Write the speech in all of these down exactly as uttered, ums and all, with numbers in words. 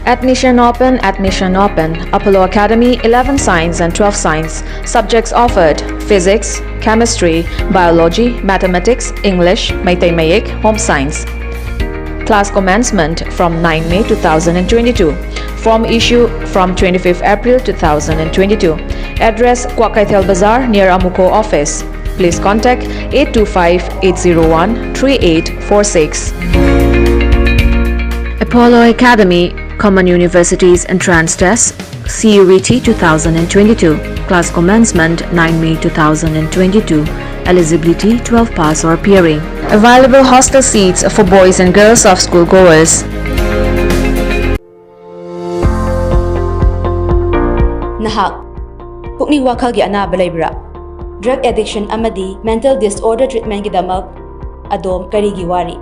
Admission open, admission open. Apollo Academy, eleven science and twelve science. Subjects offered: physics, chemistry, biology, mathematics, English, Meitei Mayek, home science. Class commencement from nine May two thousand twenty-two. Form issue from twenty-fifth April two thousand twenty-two. Address: Kwakeithel Bazaar, near Amuko office. Please contact eight two five, eight zero one, three eight four six. Apollo Academy, Common Universities Entrance Test, C U E T two thousand twenty-two. Class commencement nine May two thousand twenty-two. Eligibility twelve pass or peering. Available hostel seats for boys and girls of school goers. ꯅꯍꯥꯛ ꯄꯨꯛꯅꯤꯡ ꯋꯥꯈꯜꯒꯤ ꯑꯅꯥꯕ ꯂꯩꯕ꯭ꯔꯥ? Drug addiction ꯑꯃꯗꯤ mental disorder treatmentꯒꯤꯗꯃꯛ ꯑꯗꯣꯝ ꯀꯔꯤꯒꯤ ꯋꯥꯔꯤ?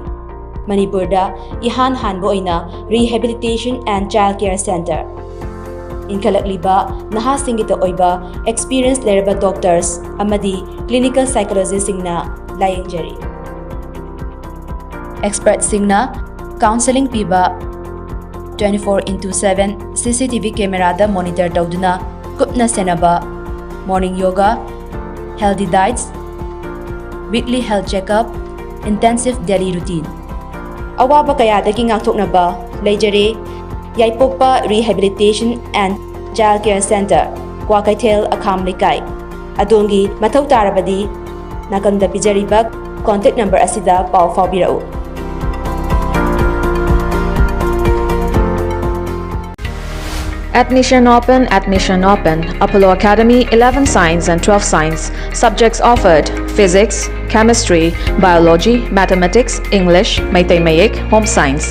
ꯃꯅꯤꯄꯨꯔꯗ ꯏꯍꯥꯟ ꯍꯥꯟꯕ ꯑꯣꯏꯅ Rehabilitation and Child Care Center, ꯏꯟꯈꯠꯂꯛꯂꯤꯕ ꯅꯍꯥꯁꯤꯡꯒꯤꯗ ꯑꯣꯏꯕ experience ꯂꯩꯔꯕ doctors ꯑꯃꯗꯤ clinical psychologistꯁꯤꯡꯅ ꯂꯥꯌꯦꯡꯖꯔꯤ꯫ Expertꯁꯤꯡꯅ counselling ꯄꯤꯕ, twenty-four into seven C C T V cameraꯗ monitor ꯇꯧꯗꯨꯅ ꯀꯨꯞꯅ ꯁꯦꯟꯅꯕ, morning yoga, healthy diets, weekly health checkup, intensive daily routine꯫ ꯑꯋꯥꯕ ꯀꯌꯥꯗꯒꯤ ꯉꯥꯛꯊꯣꯛꯅꯕ ꯂꯩꯖꯔꯦ ꯌꯥꯏꯄꯣꯛꯄ Rehabilitation and Child Care Center, Kwakeithel, ꯑꯈꯥꯝ ꯂꯩꯀꯥꯏ꯫ ꯑꯗꯣꯝꯒꯤ ꯃꯊꯧ ꯇꯥꯔꯕꯗꯤ ꯅꯥꯀꯟꯗ ꯄꯤꯖꯔꯤꯕ contact number ꯑꯁꯤꯗ ꯄꯥꯎ ꯐꯥꯎꯕꯤꯔꯛꯎ꯫ Admission open, admission open. Apollo Academy, eleven science and twelve science. Subjects offered: physics, chemistry, biology, mathematics, English, Meitei Mayek, home science.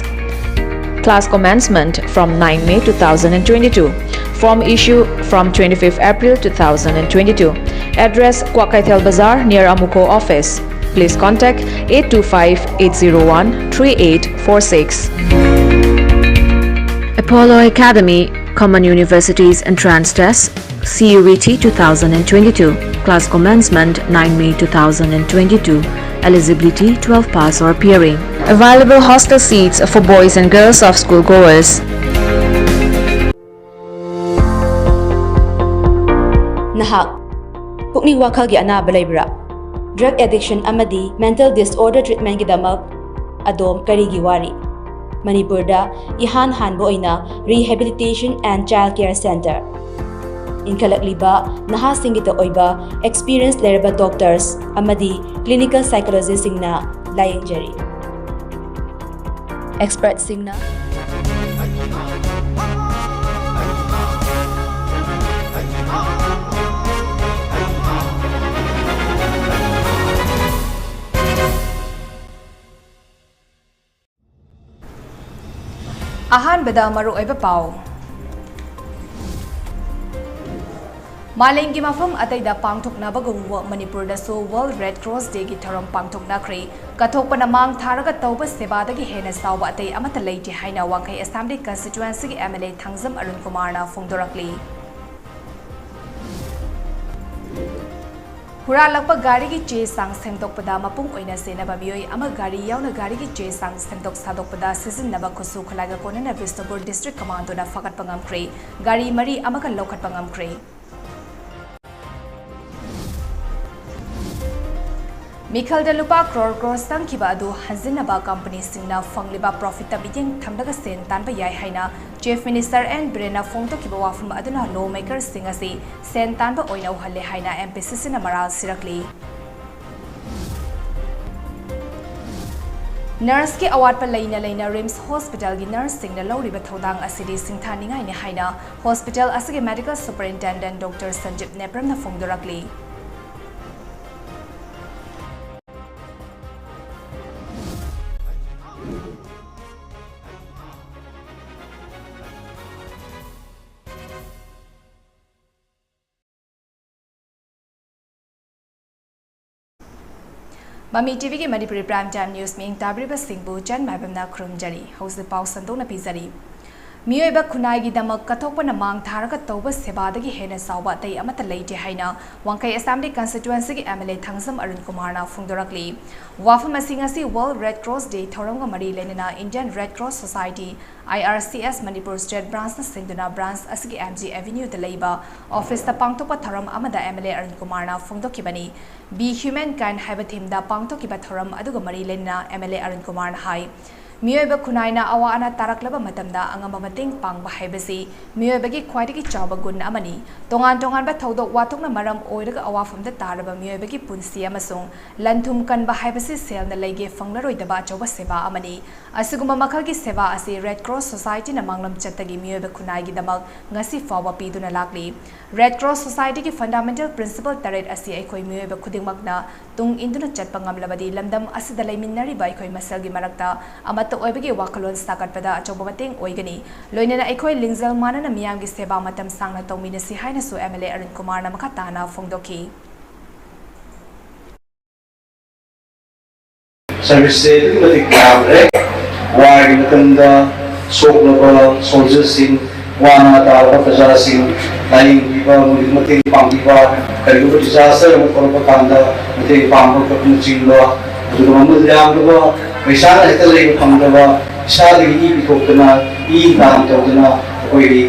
Class commencement from nine May two thousand twenty-two. Form issue from twenty-fifth April two thousand twenty-two. Address: Kwakeithel Bazaar, near Amuko office. Please contact eight two five, eight zero one, three eight four six. Apollo Academy, Common Universities Entrance Test, C U E T two thousand twenty-two. Class commencement nine May two thousand twenty-two. Eligibility twelve pass or peering. Available hostel seats for boys and girls of school goers. ꯅꯍꯥꯛ ꯄꯨꯛꯅꯤꯡ ꯋꯥꯈꯜꯒꯤ ꯑꯅꯥꯕ ꯂꯩꯕ꯭ꯔꯥ? Drug addiction ꯑꯃꯗꯤ mental disorder treatmentꯒꯤꯗꯃꯛ ꯑꯗꯣꯝ ꯀꯔꯤꯒꯤ ꯋꯥꯔꯤ? ꯃꯅꯤꯄꯨꯔꯗ ꯏꯍꯥꯟ ꯍꯥꯟꯕ ꯑꯣꯏꯅ Rehabilitation and Child Care Centre, ꯏꯟꯈꯠꯂꯛꯂꯤꯕ ꯅꯍꯥꯁꯤꯡꯒꯤꯗ ꯑꯣꯏꯕ experience ꯂꯩꯔꯕ doctors ꯑꯃꯗꯤ clinical psychologistꯁꯤꯡꯅ ꯂꯥꯌꯦꯡꯖꯔꯤ꯫ Expertꯁꯤꯡꯅ ꯑꯍꯥꯟꯕꯗ ꯃꯔꯨꯑꯣꯏꯕ ꯄꯥꯎ꯫ ꯃꯥꯂꯦꯝꯒꯤ ꯃꯐꯝ ꯑꯇꯩꯗ ꯄꯥꯡꯊꯣꯛꯅꯕꯒꯨꯝꯕ ꯃꯅꯤꯄꯨꯔꯗꯁꯨ World Red Cross Dayꯒꯤ ꯊꯧꯔꯝ ꯄꯥꯡꯊꯣꯛꯅꯈ꯭ꯔꯦ꯫ ꯀꯠꯊꯣꯛꯄꯅ ꯃꯥꯡ ꯊꯥꯔꯒ ꯇꯧꯕ ꯁꯦꯕꯥꯗꯒꯤ ꯍꯦꯟꯅ ꯆꯥꯎꯕ ꯑꯇꯩ ꯑꯃꯠꯇ ꯂꯩꯇꯦ ꯍꯥꯏꯅ ꯋꯥꯡꯈꯩ Assembly Constituencyꯒꯤ MLA ꯊꯥꯡꯖꯝ ꯑꯔꯨꯟ ꯀꯨꯃꯥꯔꯅ ꯐꯣꯡꯗꯣꯔꯛꯂꯤ꯫ ꯍꯨꯔꯥꯜꯂꯛꯄ ꯒꯥꯔꯤꯒꯤ ꯆꯦ ꯆꯥꯡ ꯁꯦꯝꯗꯣꯛꯄꯗ ꯃꯄꯨꯡ ꯑꯣꯏꯅ ꯆꯦꯟꯅꯕ ꯃꯤꯑꯣꯏ ꯑꯃ ꯒꯥꯔꯤ ꯌꯥꯎꯅ ꯒꯥꯔꯤꯒꯤ ꯆꯦ ꯆꯥꯡ ꯁꯦꯝꯗꯣꯛ ꯁꯥꯗꯣꯛꯄꯗ ꯁꯤꯖꯤꯟꯅꯕ ꯈꯨꯠꯁꯨ ꯈꯨꯠꯂꯥꯏꯒ ꯀꯣꯟꯅꯅ ꯕꯤꯁꯅꯨꯄꯨꯔ District Commandoꯅ ꯐꯥꯒꯠꯄ ꯉꯝꯈ꯭ꯔꯦ꯫ ꯒꯥꯔꯤ ꯃꯔꯤ ꯑꯃꯒ ꯂꯧꯈꯠꯄ ꯉꯝꯈ꯭ꯔꯦ꯫ ꯃꯤꯈꯜꯗ ꯂꯨꯄꯥ ꯀ꯭ꯔꯣꯔ ꯀ꯭ꯔꯣꯔ ꯆꯪꯈꯤꯕ ꯑꯗꯨ ꯍꯟꯖꯤꯟꯅꯕ ꯀꯝꯄꯅꯤꯁꯤꯡꯅ ꯐꯪꯂꯤꯕ profitꯇ ꯃꯤꯠꯌꯦꯡ ꯊꯝꯂꯒ ꯁꯦꯟ ꯇꯥꯟꯕ ꯌꯥꯏ ꯍꯥꯏꯅ Chief Minister N ꯕꯤꯔꯦꯟꯅ ꯐꯣꯡꯗꯣꯛꯈꯤꯕ ꯋꯥꯐꯝ ꯑꯗꯨꯅ law makersꯁꯤꯡ ꯑꯁꯤ ꯁꯦꯟ ꯇꯥꯟꯕ ꯑꯣꯏꯅ ꯎꯍꯜꯂꯦ ꯍꯥꯏꯅ MPCCꯅ ꯃꯔꯥꯜ ꯁꯤꯔꯛꯂꯤ꯫ Nurseꯀꯤ ꯑꯋꯥꯠꯄ ꯂꯩꯅ ꯂꯩꯅ RIMS Hospitalꯒꯤ nurseꯁꯤꯡꯅ ꯂꯧꯔꯤꯕ ꯊꯧꯗꯥꯡ ꯑꯁꯤꯗꯤ ꯁꯤꯡꯊꯥꯅꯤꯡꯉꯥꯏꯅꯤ ꯍꯥꯏꯅ hospital ꯑꯁꯤꯒꯤ Medical Superintendent Doctor ꯁꯟꯖꯤꯞ ꯅꯦꯄ꯭ꯔꯝꯅ ꯐꯣꯡꯗꯣꯔꯛꯂꯤ꯫ ꯃꯃꯤ TVꯒꯤ ꯃꯅꯤꯄꯨꯔꯤ Prime Time News ꯃꯤꯠꯌꯦꯡ ꯇꯥꯕꯤꯔꯤꯕꯁꯤꯡꯕꯨ ꯆꯟ ꯃꯥꯏꯕꯝꯅ ꯈꯨꯔꯨꯝꯖꯔꯤ꯫ ꯍꯧꯖꯤꯛ ꯄꯥꯎ ꯁꯟꯗꯣꯛꯅ ꯄꯤꯖꯔꯤ꯫ ꯃꯤꯑꯣꯏꯕ ꯈꯨꯟꯅꯥꯏꯒꯤꯗꯃꯛ ꯀꯠꯊꯣꯛꯄꯅ ꯃꯥꯡ ꯊꯥꯔꯒ ꯇꯧꯕ ꯁꯦꯕꯥꯗꯒꯤ ꯍꯦꯟꯅ ꯆꯥꯎꯕ ꯑꯇꯩ ꯑꯃꯠꯇ ꯂꯩꯇꯦ ꯍꯥꯏꯅ ꯋꯥꯡꯈꯩ Assembly Constituencyꯒꯤ MLA ꯊꯥꯡꯖꯝ ꯑꯔꯨꯟ ꯀꯨꯃꯥꯔꯅ ꯐꯣꯡꯗꯣꯔꯛꯂꯤ꯫ ꯋꯥꯐꯝ ꯑꯁꯤ ꯉꯁꯤ World Red Cross Day ꯊꯧꯔꯝꯒ ꯃꯔꯤ ꯂꯩꯅꯅ Indian Red Cross Society, IRCS, Manipur State Branchꯅ ꯁꯤꯟꯗꯨꯅ branch ꯑꯁꯤꯒꯤ MG Avenueꯗ ꯂꯩꯕ officeꯇ ꯄꯥꯡꯊꯣꯛꯄ ꯊꯧꯔꯝ ꯑꯃꯗ MLA ꯑꯔꯨꯟ ꯀꯨꯃꯥꯔꯅ ꯐꯣꯡꯗꯣꯛꯈꯤꯕꯅꯤ꯫ Be Humankind ꯍꯥꯏꯕ themeꯗ ꯄꯥꯡꯊꯣꯛꯈꯤꯕ ꯊꯧꯔꯝ ꯑꯗꯨꯒ ꯃꯔꯤ ꯂꯩꯅꯅ MLA ꯑꯔꯨꯟ ꯀꯨꯃꯥꯔꯅ ꯍꯥꯏ, ꯃꯤꯑꯣꯏꯕ ꯈꯨꯟꯅꯥꯏꯅ ꯑꯋꯥ ꯑꯅꯥ ꯇꯥꯔꯛꯂꯕ ꯃꯇꯝꯗ ꯑꯉꯝꯕ ꯃꯇꯦꯡ ꯄꯥꯡꯕ ꯍꯥꯏꯕꯁꯤ ꯃꯤꯑꯣꯏꯕꯒꯤ ꯈ꯭ꯋꯥꯏꯗꯒꯤ ꯆꯥꯎꯕ ꯒꯨꯟ ꯑꯃꯅꯤ꯫ ꯇꯣꯉꯥꯟ ꯇꯣꯉꯥꯟꯕ ꯊꯧꯗꯣꯛ ꯋꯥꯊꯣꯛꯅ ꯃꯔꯝ ꯑꯣꯏꯔꯒ ꯑꯋꯥꯐꯝꯗ ꯇꯥꯔꯕ ꯃꯤꯑꯣꯏꯕꯒꯤ ꯄꯨꯟꯁꯤ ꯑꯃꯁꯨꯡ ꯂꯟ ꯊꯨꯝ ꯀꯟꯕ ꯍꯥꯏꯕꯁꯤ ꯁꯦꯜꯅ ꯂꯩꯒꯦ ꯐꯪꯂꯔꯣꯏꯗꯕ ꯑꯆꯧꯕ ꯁꯦꯕꯥ ꯑꯃꯅꯤ꯫ ꯑꯁꯤꯒꯨꯝꯕ ꯃꯈꯜꯒꯤ ꯁꯦꯕꯥ ꯑꯁꯤ Red Cross Societyꯅ ꯃꯥꯡꯂꯝꯆꯠꯇꯒꯤ ꯃꯤꯑꯣꯏꯕ ꯈꯨꯟꯅꯥꯏꯒꯤꯗꯃꯛ ꯉꯁꯤ ꯐꯥꯎꯕ ꯄꯤꯗꯨꯅ ꯂꯥꯛꯂꯤ꯫ Red Cross Societyꯒꯤ fundamental principle ꯇꯔꯦꯠ ꯑꯁꯤ ꯑꯩꯈꯣꯏ ꯃꯤꯑꯣꯏꯕ ꯈꯨꯗꯤꯡꯃꯛꯅ ꯇꯨꯡ ꯏꯟꯗꯨꯅ ꯆꯠꯄ ꯉꯝꯂꯕꯗꯤ ꯂꯝꯗꯝ ꯑꯁꯤꯗ ꯂꯩꯃꯤꯟꯅꯔꯤꯕ ꯑꯩꯈꯣꯏ ꯃꯁꯦꯜꯒꯤ ꯃꯔꯛꯇ ꯑꯃꯠꯇ ꯑꯣꯏꯕꯒꯤ ꯋꯥꯈꯜꯂꯣꯟ ꯁꯥꯒꯠꯄꯗ ꯑꯆꯧꯕ ꯃꯇꯦꯡ ꯑꯣꯏꯒꯅꯤ꯫ ꯂꯣꯏꯅꯅ ꯑꯩꯈꯣꯏ ꯂꯤꯡꯖꯦꯜ ꯃꯥꯟꯅꯅ ꯃꯤꯌꯥꯝꯒꯤ ꯁꯦꯕꯥ ꯃꯇꯝ ꯁꯥꯡꯅ ꯇꯧꯃꯤꯟꯅꯁꯤ ꯍꯥꯏꯅꯁꯨ MLA ꯑꯔꯨꯟ ꯀꯨꯃꯥꯔꯅ ꯃꯈꯥ ꯇꯥꯅ ꯐꯣꯡꯗꯣꯛꯈꯤ꯫ Serviceꯁꯦ ꯑꯗꯨꯛꯀꯤ ꯃꯇꯤꯛ ꯌꯥꯝꯈ꯭ꯔꯦ꯫ Warꯒꯤ ꯃꯇꯝꯗ ꯁꯣꯛꯂꯕ soldierꯁꯤꯡ, ꯋꯥꯅ ꯇꯥꯔꯕ ꯄ꯭ꯔꯖꯥꯁꯤꯡ ꯂꯥꯌꯦꯡꯕꯤꯕ, ꯃꯣꯏꯒꯤ ꯃꯇꯦꯡ ꯄꯥꯡꯕꯤꯕ, ꯀꯔꯤꯒꯨꯝꯕ disaster ꯑꯃ ꯊꯣꯛꯂꯛꯄ ꯀꯥꯟꯗ ꯃꯇꯦꯡ ꯄꯥꯡꯕ ꯈꯣꯠꯄꯅꯆꯤꯡꯕ, ꯑꯗꯨꯒ ꯃꯃꯜ ꯌꯥꯝꯂꯕ ꯄꯩꯁꯥꯅ ꯍꯦꯛꯇ ꯂꯩꯕ ꯐꯪꯗꯕ, ꯏꯁꯥꯗꯒꯤ ꯏ ꯄꯤꯊꯣꯛꯇꯅ, ꯏ ꯗꯥꯟ ꯇꯧꯗꯅ ꯑꯩꯈꯣꯏꯒꯤ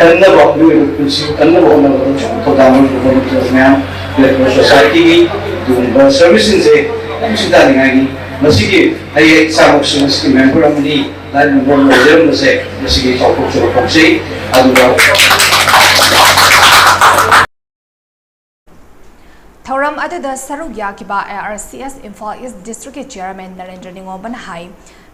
ꯀꯟꯅꯕ, ꯃꯤꯑꯣꯏꯕ ꯄꯨꯟꯁꯤ ꯀꯟꯅꯕ ꯍꯣꯠꯅꯕꯗ ꯑꯆꯧꯕ ꯊꯧꯗꯥꯡ ꯂꯧꯔꯤꯕ volunteers ꯃꯌꯥꯝ, Red Cross Societyꯒꯤ ꯑꯗꯨꯒꯨꯝꯕ serviceꯁꯤꯡꯁꯦ ꯑꯗꯨꯝ ꯁꯤꯟꯊꯅꯤꯡꯉꯥꯏꯒꯤ ꯃꯁꯤꯒꯤ ꯑꯩ ꯏꯁꯥꯃꯛꯁꯨ ꯃꯁꯤꯒꯤ member ꯑꯃꯅꯤ, life member ꯑꯃ ꯑꯣꯏꯖꯔꯝꯕꯁꯦ ꯃꯁꯤꯒꯤ ꯆꯥꯎꯊꯣꯛꯆꯕ ꯐꯥꯎꯖꯩ꯫ ꯑꯗꯨꯒ ꯊꯧꯔꯝ ꯑꯗꯨꯗ ꯁꯔꯨꯛ ꯌꯥꯈꯤꯕ IRCS Imphal East Districtꯀꯤ Chairman Narendra ꯅꯤꯉꯣꯝꯕꯅ ꯍꯥꯏ,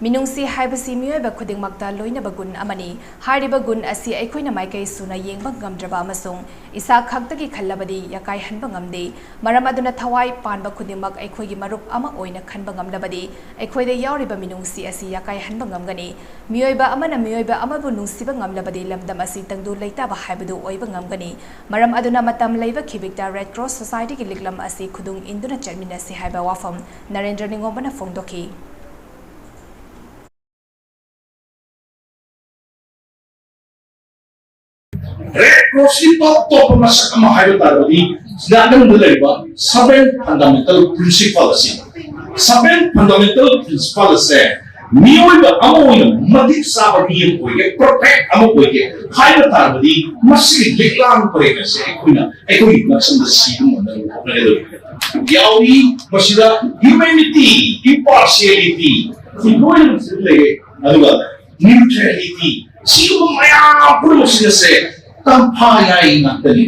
ꯃꯤꯅꯨꯡꯁꯤ ꯍꯥꯏꯕꯁꯤ ꯃꯤꯑꯣꯏꯕ ꯈꯨꯗꯤꯡꯃꯛꯇ ꯂꯣꯏꯅꯕ ꯒꯨꯟ ꯑꯃꯅꯤ꯫ ꯍꯥꯏꯔꯤꯕ ꯒꯨꯟ ꯑꯁꯤ ꯑꯩꯈꯣꯏꯅ ꯃꯥꯏꯀꯩ ꯁꯨꯅ ꯌꯦꯡꯕ ꯉꯝꯗ꯭ꯔꯕ ꯑꯃꯁꯨꯡ ꯏꯁꯥ ꯈꯛꯇꯒꯤ ꯈꯜꯂꯕꯗꯤ ꯌꯥꯀꯥꯏꯍꯟꯕ ꯉꯝꯗꯦ꯫ ꯃꯔꯝ ꯑꯗꯨꯅ ꯊꯋꯥꯏ ꯄꯥꯟꯕ ꯈꯨꯗꯤꯡꯃꯛ ꯑꯩꯈꯣꯏꯒꯤ ꯃꯔꯨꯞ ꯑꯃ ꯑꯣꯏꯅ ꯈꯟꯕ ꯉꯝꯂꯕꯗꯤ ꯑꯩꯈꯣꯏꯗ ꯌꯥꯎꯔꯤꯕ ꯃꯤꯅꯨꯡꯁꯤ ꯑꯁꯤ ꯌꯥꯀꯥꯏꯍꯟꯕ ꯉꯝꯒꯅꯤ꯫ ꯃꯤꯑꯣꯏꯕ ꯑꯃꯅ ꯃꯤꯑꯣꯏꯕ ꯑꯃꯕꯨ ꯅꯨꯡꯁꯤꯕ ꯉꯝꯂꯕꯗꯤ ꯂꯝꯗꯝ ꯑꯁꯤ ꯇꯪꯗꯨ ꯂꯩꯇꯥꯕ ꯍꯥꯏꯕꯗꯨ ꯑꯣꯏꯕ ꯉꯝꯒꯅꯤ꯫ ꯃꯔꯝ ꯑꯗꯨꯅ ꯃꯇꯝ ꯂꯩꯕ ꯈꯤꯕꯤꯛꯇ Red Cross Societyꯒꯤ ꯂꯤꯛꯂꯝ ꯑꯁꯤ ꯈꯨꯗꯨꯡ ꯏꯟꯗꯨꯅ ꯆꯠꯃꯤꯟꯅꯁꯤ ꯍꯥꯏꯕ ꯋꯥꯐꯝ ꯅꯔꯦꯟꯗ꯭ꯔ ꯅꯤꯉꯣꯝꯕꯅ ꯐꯣꯡꯗꯣꯛꯈꯤ꯫ Red Cross ꯀꯤ ꯇꯣꯞ ꯇꯣꯞꯄ ꯃꯁꯛ ꯑꯃ ꯍꯥꯏꯕ ꯇꯥꯔꯕꯗꯤ ꯖꯤꯅꯥꯒꯟꯗ ꯂꯩꯔꯤꯕ seven fundamental principle ꯑꯁꯤ꯫ Seven fundamental principle ꯑꯁꯦ ꯃꯤꯑꯣꯏꯕ ꯑꯃ ꯑꯣꯏꯅ ꯃꯇꯤꯛ ꯆꯥꯕ ꯃꯤ ꯑꯃ ꯑꯣꯏꯒꯦ, perfect ꯑꯃ ꯑꯣꯏꯒꯦ ꯍꯥꯏꯕ ꯇꯥꯔꯕꯗꯤ ꯃꯁꯤꯒꯤ ꯂꯤꯛꯂꯥꯡ ꯄꯔꯦꯡ ꯑꯁꯦ ꯑꯩꯈꯣꯏꯅ ꯑꯩꯈꯣꯏꯒꯤ ꯉꯛꯁꯝꯗ ꯁꯤꯕ ꯉꯝꯅꯕ ꯍꯣꯠꯅꯒꯗꯕꯅꯤ꯫ ꯌꯥꯎꯏ ꯃꯁꯤꯗ humanity, impartiality, ꯁꯤ ꯂꯣꯏꯅꯃꯛꯁꯨ ꯂꯩꯔꯦ꯫ ꯑꯗꯨꯒ neutrality, ꯁꯤꯒꯨꯝꯕ ꯃꯌꯥꯝ ꯄꯨꯝꯅꯃꯛꯁꯤꯡ ꯑꯁꯦ ꯇꯝꯐꯥ ꯌꯥꯏ ꯉꯥꯛꯇꯅꯤ꯫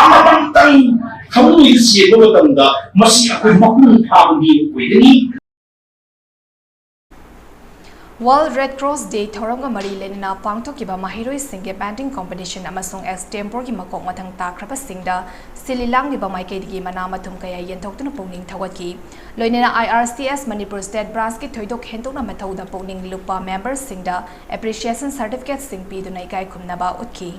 ꯑꯃꯃꯝꯇꯪ ꯊꯃꯣꯏꯗ ꯆꯦꯟꯕ ꯃꯇꯝꯗ ꯃꯁꯤ ꯑꯩꯈꯣꯏ ꯃꯄꯨꯡ ꯐꯥꯕ ꯃꯤ ꯑꯣꯏꯒꯅꯤ꯫ World Red Cross Day ꯊꯧꯔꯝꯒ ꯃꯔꯤ ꯂꯩꯅꯅ ꯄꯥꯡꯊꯣꯛꯈꯤꯕ ꯃꯍꯩꯔꯣꯏꯁꯤꯡꯒꯤ painting competition ꯑꯃꯁꯨꯡ extempore ꯒꯤ ꯃꯀꯣꯛ ꯃꯊꯪ ꯇꯥꯈ꯭ꯔꯕꯁꯤꯡꯗ ꯁꯤꯜꯂꯤ ꯂꯥꯡꯂꯤꯕ ꯃꯥꯏꯀꯩꯗꯒꯤ ꯃꯅꯥ ꯃꯊꯨꯝ ꯀꯌꯥ ꯌꯦꯟꯊꯣꯛꯇꯨꯅ ꯄꯨꯛꯅꯤꯡ ꯊꯧꯒꯠꯈꯤ꯫ ꯂꯣꯏꯅꯅ I R C S Manipur State Branch ꯀꯤ ꯊꯣꯏꯗꯣꯛ ꯍꯦꯟꯗꯣꯛꯅ ꯃꯊꯧꯗ ꯄꯨꯛꯅꯤꯡ ꯂꯨꯞꯄ member ꯁꯤꯡꯗ appreciation certificate ꯁꯤꯡ ꯄꯤꯗꯨꯅ ꯏꯀꯥꯏ ꯈꯨꯝꯅꯕ ꯎꯠꯈꯤ꯫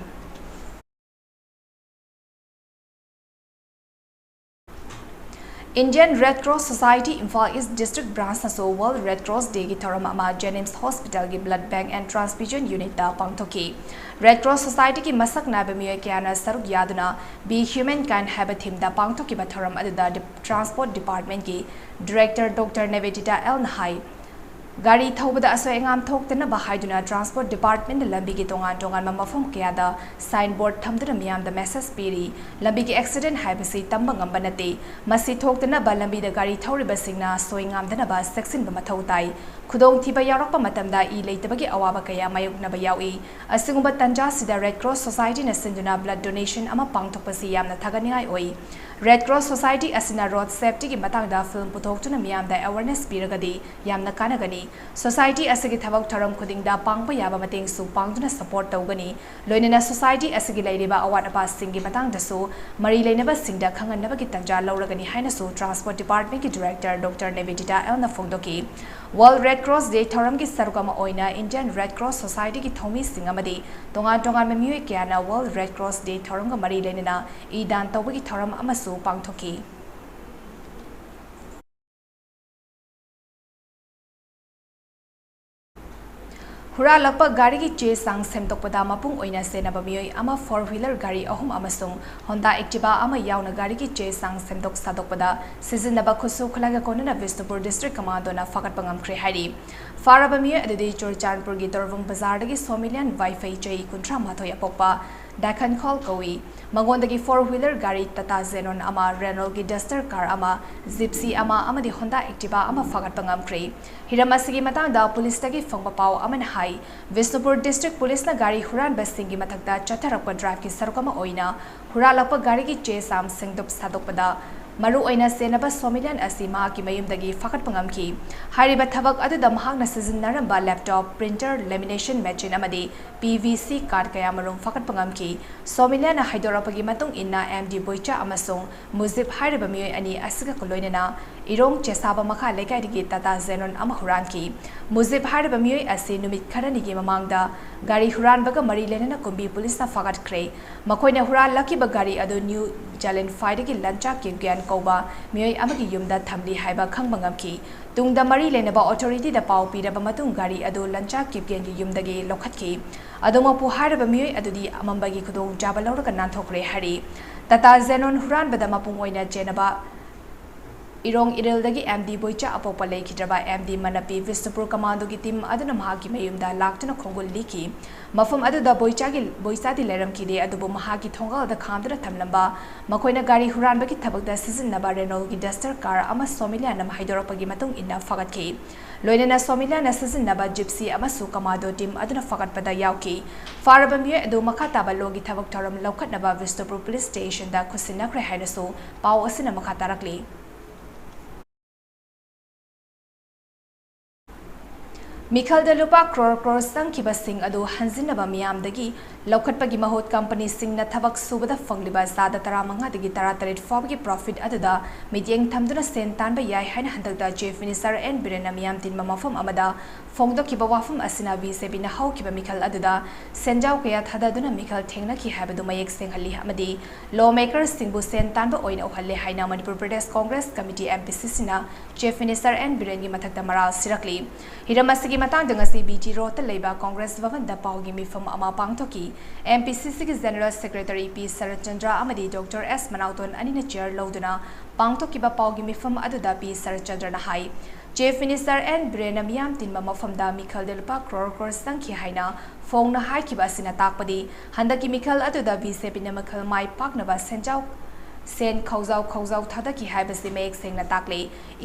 Indian Red Cross Society Imphal East District Branch ꯅꯁꯨ World Red Cross Day ꯒꯤ ꯊꯧꯔꯝ ꯑꯃ JNIMS Hospital ꯒꯤ Blood Bank and Transfusion Unit ꯇ ꯄꯥꯡꯊꯣꯛꯈꯤ꯫ Red Cross Society ꯒꯤ ꯃꯁꯛ ꯅꯥꯏꯕ ꯃꯤꯑꯣꯏ ꯀꯌꯥꯅ ꯁꯔꯨꯛ ꯌꯥꯗꯨꯅ Be Humankind ꯍꯥꯏꯕ theme ꯗ ꯄꯥꯡꯊꯣꯛꯈꯤꯕ ꯊꯧꯔꯝ ꯑꯗꯨꯗ ꯗꯤ-, Transport Department ꯀꯤ Director Doctor Nivedita L ꯅ ꯍꯥꯏ, ꯒꯥꯔꯤ ꯊꯧꯕꯗ ꯑꯁꯣꯏ ꯑꯉꯥꯝ ꯊꯣꯛꯇꯅꯕ ꯍꯥꯏꯗꯨꯅ Transport Department ꯅ ꯂꯝꯕꯤꯒꯤ ꯇꯣꯉꯥꯟ ꯇꯣꯉꯥꯟꯕ ꯃꯐꯝ ꯀꯌꯥꯗ sign board ꯊꯝꯗꯨꯅ ꯃꯤꯌꯥꯝꯗ message ꯄꯤꯔꯤ꯫ ꯂꯝꯕꯤꯒꯤ accident ꯍꯥꯏꯕꯁꯤ ꯇꯝꯕ ꯉꯝꯕ ꯅꯠꯇꯦ꯫ ꯃꯁꯤ ꯊꯣꯛꯇꯅꯕ ꯂꯝꯕꯤꯗ ꯒꯥꯔꯤ ꯊꯧꯔꯤꯕꯁꯤꯡꯅ ꯑꯁꯣꯏ ꯉꯥꯝꯗꯅꯕ ꯆꯦꯛꯁꯤꯟꯕ ꯃꯊꯧ ꯇꯥꯏ꯫ ꯈꯨꯗꯣꯡꯊꯤꯕ ꯌꯥꯎꯔꯛꯄ ꯃꯇꯝꯗ ꯏ ꯂꯩꯇꯕꯒꯤ ꯑꯋꯥꯕ ꯀꯌꯥ ꯃꯥꯌꯣꯛꯅꯕ ꯌꯥꯎꯏ꯫ ꯑꯁꯤꯒꯨꯝꯕ ꯇꯟꯖꯥꯁꯤꯗ Red Cross Society ꯅ ꯁꯤꯟꯗꯨꯅ blood donation ꯑꯃ ꯄꯥꯡꯊꯣꯛꯄꯁꯤ ꯌꯥꯝꯅ ꯊꯥꯒꯠꯅꯤꯡꯉꯥꯏ ꯑꯣꯏ꯫ Red Cross Society ꯑꯁꯤꯅ road safety ꯒꯤ ꯃꯇꯥꯡꯗ film ꯄꯨꯊꯣꯛꯇꯨꯅ ꯃꯤꯌꯥꯝꯗ awareness ꯄꯤꯔꯒꯗꯤ ꯌꯥꯝꯅ ꯀꯥꯟꯅꯒꯅꯤ꯫ Society ꯑꯁꯤꯒꯤ ꯊꯕꯛ ꯊꯧꯔꯝ ꯈꯨꯗꯤꯡꯗ ꯄꯥꯡꯕ ꯌꯥꯕ ꯃꯇꯦꯡꯁꯨ ꯄꯥꯡꯗꯨꯅ support ꯇꯧꯒꯅꯤ꯫ ꯂꯣꯏꯅꯅ society ꯑꯁꯤꯒꯤ ꯂꯩꯔꯤꯕ ꯑꯋꯥꯠ ꯑꯄꯥꯁꯤꯡꯒꯤ ꯃꯇꯥꯡꯗꯁꯨ ꯃꯔꯤ ꯂꯩꯅꯕꯁꯤꯡꯗ ꯈꯪꯍꯟꯅꯕꯒꯤ ꯇꯟꯖꯥ ꯂꯧꯔꯒꯅꯤ ꯍꯥꯏꯅꯁꯨ Transport Department ꯀꯤ Director Doctor Nivedita L ꯅ ꯐꯣꯡꯗꯣꯛꯈꯤ꯫ World Red Cross Day ꯊꯧꯔꯝꯒꯤ ꯁꯔꯨꯛ ꯑꯃ ꯑꯣꯏꯅ Indian Red Cross Society ꯒꯤ ꯊꯧꯃꯤꯁꯤꯡ ꯑꯃꯗꯤ ꯇꯣꯉꯥꯟ ꯇꯣꯉꯥꯟꯕ ꯃꯤꯑꯣꯏ ꯀꯌꯥꯅ World Red Cross Day ꯊꯧꯔꯝꯒ ꯃꯔꯤ ꯂꯩꯅꯅ ꯏ ꯗꯥꯟ ꯇꯧꯕꯒꯤ ꯊꯧꯔꯝ ꯑꯃꯁꯨ ꯄꯥꯡꯊꯣꯛꯈꯤ꯫ ꯍꯨꯔꯥꯜꯂꯛꯄ ꯒꯥꯔꯤꯒꯤ ꯆꯦ ꯆꯥꯡ ꯁꯦꯝꯗꯣꯛꯄꯗ ꯃꯄꯨꯡ ꯑꯣꯏꯅ ꯆꯦꯟꯅꯕ ꯃꯤꯑꯣꯏ ꯑꯃ, four wheeler ꯒꯥꯔꯤ ꯑꯍꯨꯝ ꯑꯃꯁꯨꯡ Honda Activa ꯑꯃ ꯌꯥꯎꯅ ꯒꯥꯔꯤꯒꯤ ꯆꯦ ꯆꯥꯡ ꯁꯦꯝꯗꯣꯛ ꯁꯥꯗꯣꯛꯄꯗ ꯁꯤꯖꯤꯟꯅꯕ ꯈꯨꯠꯁꯨ ꯈꯨꯠꯂꯥꯏꯒ ꯀꯣꯟꯅꯅ ꯕꯤꯁꯅꯨꯄꯨꯔ District Commandoꯅ ꯐꯥꯒꯠꯄ ꯉꯝꯈ꯭ꯔꯦ ꯍꯥꯏꯔꯤ꯫ ꯐꯥꯔꯕ ꯃꯤꯑꯣꯏ ꯑꯗꯨꯗꯤ ꯆꯨꯔꯆꯥꯟꯄꯨꯔꯒꯤ ꯇꯣꯔꯕꯨꯡ ꯕꯖꯥꯔꯗꯒꯤ ꯁꯣꯃꯤꯂꯤꯌꯥꯟ ꯋꯥꯏꯐꯩ, ꯆꯍꯤ ꯀꯨꯟꯊ꯭ꯔꯥ ꯃꯥꯊꯣꯏ ꯑꯄꯣꯛꯄ, ꯗꯥꯏꯈꯟꯈꯣꯜ ꯀꯧꯏ꯫ ꯃꯉꯣꯟꯗꯒꯤ four wheeler ꯒꯥꯔꯤ Tata Xenon ꯑꯃ, Renaultꯒꯤ Duster car ꯑꯃ, Gypsy ꯑꯃ ꯑꯃꯗꯤ Honda Activa ꯑꯃ ꯐꯥꯒꯠꯄ ꯉꯝꯈ꯭ꯔꯦ꯫ ꯍꯤꯔꯝ ꯑꯁꯤꯒꯤ ꯃꯇꯥꯡꯗ ꯄꯨꯂꯤꯁꯇꯒꯤ ꯐꯪꯕ ꯄꯥꯎ ꯑꯃꯅ ꯍꯥꯏ, ꯕꯤꯁꯅꯨꯄꯨꯔ District Policeꯅ ꯒꯥꯔꯤ ꯍꯨꯔꯥꯟꯕꯁꯤꯡꯒꯤ ꯃꯊꯛꯇ ꯆꯠꯊꯔꯛꯄ driveꯀꯤ ꯁꯔꯨꯛ ꯑꯃ ꯑꯣꯏꯅ ꯍꯨꯔꯥꯜꯂꯛꯄ ꯒꯥꯔꯤꯒꯤ ꯆꯦ ꯆꯥꯡ ꯁꯦꯡꯗꯣꯛ ꯁꯥꯗꯣꯛꯄꯗ ꯃꯔꯨ ꯑꯣꯏꯅ ꯆꯦꯟꯅꯕ ꯁꯣꯃꯤꯂꯤꯌꯥꯟ ꯑꯁꯤ ꯃꯍꯥꯛꯀꯤ ꯃꯌꯨꯝꯗꯒꯤ ꯐꯥꯒꯠꯄ ꯉꯝꯈꯤ꯫ ꯍꯥꯏꯔꯤꯕ ꯊꯕꯛ ꯑꯗꯨꯗ ꯃꯍꯥꯛꯅ ꯁꯤꯖꯤꯟꯅꯔꯝꯕ laptop, printer, lamination machine ꯑꯃꯗꯤ PVC card ꯀꯌꯥꯃꯔꯨꯝ ꯐꯥꯒꯠꯄ ꯉꯝꯈꯤ꯫ ꯁꯣꯃꯤꯂꯤꯌꯥꯟꯅ ꯍꯥꯏꯗꯣꯔꯛꯄꯒꯤ ꯃꯇꯨꯡ ꯏꯟꯅ, M D ꯕꯣꯏꯆꯥ ꯑꯃꯁꯨꯡ ꯃꯨꯖꯤꯕ ꯍꯥꯏꯔꯤꯕ ꯃꯤꯑꯣꯏ ꯑꯅꯤ ꯑꯁꯤꯒ ꯂꯣꯏꯅꯅ ꯏꯔꯣꯡ ꯆꯦꯁꯥꯕ ꯃꯈꯥ ꯂꯩꯀꯥꯏꯗꯒꯤ Tata Xenon ꯑꯃ ꯍꯨꯔꯥꯟꯈꯤ꯫ ꯃꯨꯖꯤꯕ ꯍꯥꯏꯔꯤꯕ ꯃꯤꯑꯣꯏ ꯑꯁꯤ ꯅꯨꯃꯤꯠ ꯈꯔꯅꯤꯒꯤ ꯃꯃꯥꯡꯗ ꯒꯥꯔꯤ ꯍꯨꯔꯥꯟꯕꯒ ꯃꯔꯤ ꯂꯩꯅꯅ ꯀꯨꯝꯕꯤ ꯄꯨꯂꯤꯁꯅ ꯐꯥꯒꯠꯈ꯭ꯔꯦ꯫ ꯃꯈꯣꯏꯅ ꯍꯨꯔꯥꯜꯂꯛꯈꯤꯕ ꯒꯥꯔꯤ ꯑꯗꯨ ꯅ꯭ꯌꯨ ꯖꯂꯦꯟꯐꯥꯏꯗꯒꯤ ꯂꯟꯆꯥ ꯀꯤꯞꯒꯦꯟ ꯀꯧꯕ ꯃꯤꯑꯣꯏ ꯑꯃꯒꯤ ꯌꯨꯝꯗ ꯊꯝꯂꯤ ꯍꯥꯏꯕ ꯈꯪꯕ ꯉꯝꯈꯤ꯫ ꯇꯨꯡꯗ ꯃꯔꯤ ꯂꯩꯅꯕ authorityꯗ ꯄꯥꯎ ꯄꯤꯔꯕ ꯃꯇꯨꯡ ꯒꯥꯔꯤ ꯑꯗꯨ ꯂꯟꯆꯥ ꯀꯤꯞꯒꯦꯟꯒꯤ ꯌꯨꯝꯗꯒꯤ ꯂꯧꯈꯠꯈꯤ꯫ ꯑꯗꯨꯃꯛꯄꯨ ꯍꯥꯏꯔꯤꯕ ꯃꯤꯑꯣꯏ ꯑꯗꯨꯗꯤ ꯑꯃꯝꯕꯒꯤ ꯈꯨꯗꯣꯡꯆꯥꯕ ꯂꯧꯔꯒ ꯅꯥꯟꯊꯣꯛꯈ꯭ꯔꯦ ꯍꯥꯏꯔꯤ꯫ Tata Xenon ꯍꯨꯔꯥꯟꯕꯗ ꯃꯄꯨꯡ ꯑꯣꯏꯅ ꯆꯦꯟꯅꯕ ꯏꯔꯣꯡ ꯏꯔꯤꯜꯗꯒꯤ M D ꯕꯣꯏꯆꯥ ꯑꯄꯣꯛꯄ ꯂꯩꯈꯤꯗ꯭ꯔꯕ M D ꯃꯅꯞꯄꯤ ꯕꯤꯁꯅꯨꯄꯨꯔ Commandoꯒꯤ team ꯑꯗꯨꯅ ꯃꯍꯥꯛꯀꯤ ꯃꯌꯨꯝꯗ ꯂꯥꯛꯇꯨꯅ ꯈꯣꯡꯒꯨꯜ ꯂꯤꯈꯤ꯫ ꯃꯐꯝ ꯑꯗꯨꯗ ꯕꯣꯏꯆꯥꯒꯤ, ꯕꯣꯏꯆꯥꯗꯤ ꯂꯩꯔꯝꯈꯤꯗꯦ, ꯑꯗꯨꯕꯨ ꯃꯍꯥꯛꯀꯤ ꯊꯣꯡꯒꯥꯜꯗ ꯈꯥꯝꯗꯨꯅ ꯊꯝꯂꯝꯕ ꯃꯈꯣꯏꯅ ꯒꯥꯔꯤ ꯍꯨꯔꯥꯟꯕꯒꯤ ꯊꯕꯛꯇ ꯁꯤꯖꯤꯟꯅꯕ Renaultꯒꯤ Duster car ꯑꯃ ꯁꯣꯃꯤꯂꯤꯌꯥꯟꯅ ꯍꯥꯏꯗꯣꯔꯛꯄꯒꯤ ꯃꯇꯨꯡ ꯏꯟꯅ ꯐꯥꯒꯠꯈꯤ꯫ ꯂꯣꯏꯅꯅ ꯁꯣꯃꯤꯂꯤꯌꯥꯟꯅ ꯁꯤꯖꯤꯟꯅꯕ Gypsy ꯑꯃꯁꯨ Commando team ꯑꯗꯨꯅ ꯐꯥꯒꯠꯄꯗ ꯌꯥꯎꯈꯤ꯫ ꯐꯥꯔꯕ ꯃꯤꯑꯣꯏ ꯑꯗꯨ ꯃꯈꯥ ꯇꯥꯕ lawꯒꯤ ꯊꯕꯛ ꯊꯧꯔꯝ ꯂꯧꯈꯠꯅꯕ ꯕꯤꯁꯅꯨꯄꯨꯔ Police Stationꯗ ꯈꯨꯠꯁꯤꯟꯅꯈ꯭ꯔꯦ ꯍꯥꯏꯅꯁꯨ ꯄꯥꯎ ꯑꯁꯤꯅ ꯃꯈꯥ ꯇꯥꯔꯛꯂꯤ꯫ ꯃꯤꯈꯜꯗ ꯂꯨꯄꯥ ꯀ꯭ꯔꯣꯔ ꯀ꯭ꯔꯣꯔ ꯆꯪꯈꯤꯕꯁꯤꯡ ꯑꯗꯨ ꯍꯟꯖꯤꯟꯅꯕ ꯃꯤꯌꯥꯝꯗꯒꯤ ꯂꯧꯈꯠꯄꯒꯤ ꯃꯍꯨꯠ, ꯀꯝꯄꯅꯤꯁꯤꯡꯅ ꯊꯕꯛ ꯁꯨꯕꯗ ꯐꯪꯂꯤꯕ ꯆꯥꯗ ꯇꯔꯥꯃꯉꯥꯗꯒꯤ ꯇꯔꯥꯇꯔꯦꯠ ꯐꯥꯎꯕꯒꯤ profit ꯑꯗꯨꯗ ꯃꯤꯠꯌꯦꯡ ꯊꯝꯗꯨꯅ ꯁꯦꯟ ꯇꯥꯟꯕ ꯌꯥꯏ ꯍꯥꯏꯅ ꯍꯟꯗꯛꯇ Chief Minister N ꯕꯤꯔꯦꯟꯅ ꯃꯤꯌꯥꯝ ꯇꯤꯟꯕ ꯃꯐꯝ ꯑꯃꯗ ꯐꯣꯡꯗꯣꯛꯈꯤꯕ ꯋꯥꯐꯝ ꯑꯁꯤꯅ BJPꯅ ꯍꯧꯈꯤꯕ ꯃꯤꯈꯜ ꯑꯗꯨꯗ ꯁꯦꯟꯖꯥꯎ ꯀꯌꯥ ꯊꯥꯗꯗꯨꯅ ꯃꯤꯈꯜ ꯊꯦꯡꯅꯈꯤ ꯍꯥꯏꯕꯗꯨ ꯃꯌꯦꯛ ꯁꯦꯡꯍꯜꯂꯤ ꯑꯃꯗꯤ lawmakersꯁꯤꯡꯕꯨ ꯁꯦꯟ ꯇꯥꯟꯕ ꯑꯣꯏꯅ ꯎꯍꯜꯂꯦ ꯍꯥꯏꯅ Manipur Pradesh Congress Committee, MPCCꯅ Chief Minister N ꯕꯤꯔꯦꯟꯒꯤ ꯃꯊꯛꯇ ꯃꯔꯥꯜ ꯁꯤꯔꯛꯂꯤ꯫ ꯍꯤꯔꯝ ꯑꯁꯤꯒꯤ ꯃꯇꯥꯡꯗ ꯉꯁꯤ ꯕꯤ ꯇꯤ ꯔꯣꯗꯇ ꯂꯩꯕ ꯀꯣꯡꯒ꯭ꯔꯦꯁ ꯚꯕꯟꯗ ꯄꯥꯎꯒꯤ ꯃꯤꯐꯝ ꯑꯃ ꯄꯥꯡꯊꯣꯛꯈꯤ꯫ ꯑꯦꯝ ꯄꯤ ꯁꯤ ꯁꯤꯒꯤ ꯖꯦꯅꯔꯦꯜ ꯁꯦꯀ꯭ꯔꯦꯇꯔꯤ ꯄꯤ ꯁꯔꯠꯆꯟꯗ꯭ꯔ ꯑꯃꯗꯤ ꯗꯣꯛꯇꯔ ꯑꯦꯁ ꯃꯅꯥꯎꯇꯣꯟ ꯑꯅꯤꯅ ꯆꯤꯌꯔ ꯂꯧꯗꯨꯅ ꯄꯥꯡꯊꯣꯛꯈꯤꯕ ꯄꯥꯎꯒꯤ ꯃꯤꯐꯝ ꯑꯗꯨꯗ ꯄꯤ ꯁꯔꯠꯆꯟꯗ꯭ꯔꯅ ꯍꯥꯏ, ꯆꯤꯐ ꯃꯤꯅꯤꯁꯇꯔ ꯑꯦꯟ ꯕꯤꯔꯦꯟꯅ ꯃꯤꯌꯥꯝ ꯇꯤꯟꯕ ꯃꯐꯝꯗ ꯃꯤꯈꯜꯗ ꯂꯨꯄꯥ ꯀ꯭ꯔꯣꯔ ꯀ꯭ꯔꯣꯔ ꯆꯪꯈꯤ ꯍꯥꯏꯅ ꯐꯣꯡꯅ ꯍꯥꯏꯈꯤꯕ ꯑꯁꯤꯅ ꯇꯥꯛꯄꯗꯤ ꯍꯟꯗꯛꯀꯤ ꯃꯤꯈꯜ ꯑꯗꯨꯗ ꯕꯤ ꯖꯦ ꯄꯤꯅ ꯃꯤꯈꯜ ꯃꯥꯏ ꯄꯥꯛꯅꯕ ꯁꯦꯟꯖꯥꯎ, ꯁꯦꯟ ꯈꯧꯖꯥꯎ ꯈꯧꯖꯥꯎ ꯊꯥꯗꯈꯤ ꯍꯥꯏꯕꯁꯤ ꯃꯌꯦꯛ ꯁꯦꯡꯅ ꯇꯥꯛꯂꯤ꯫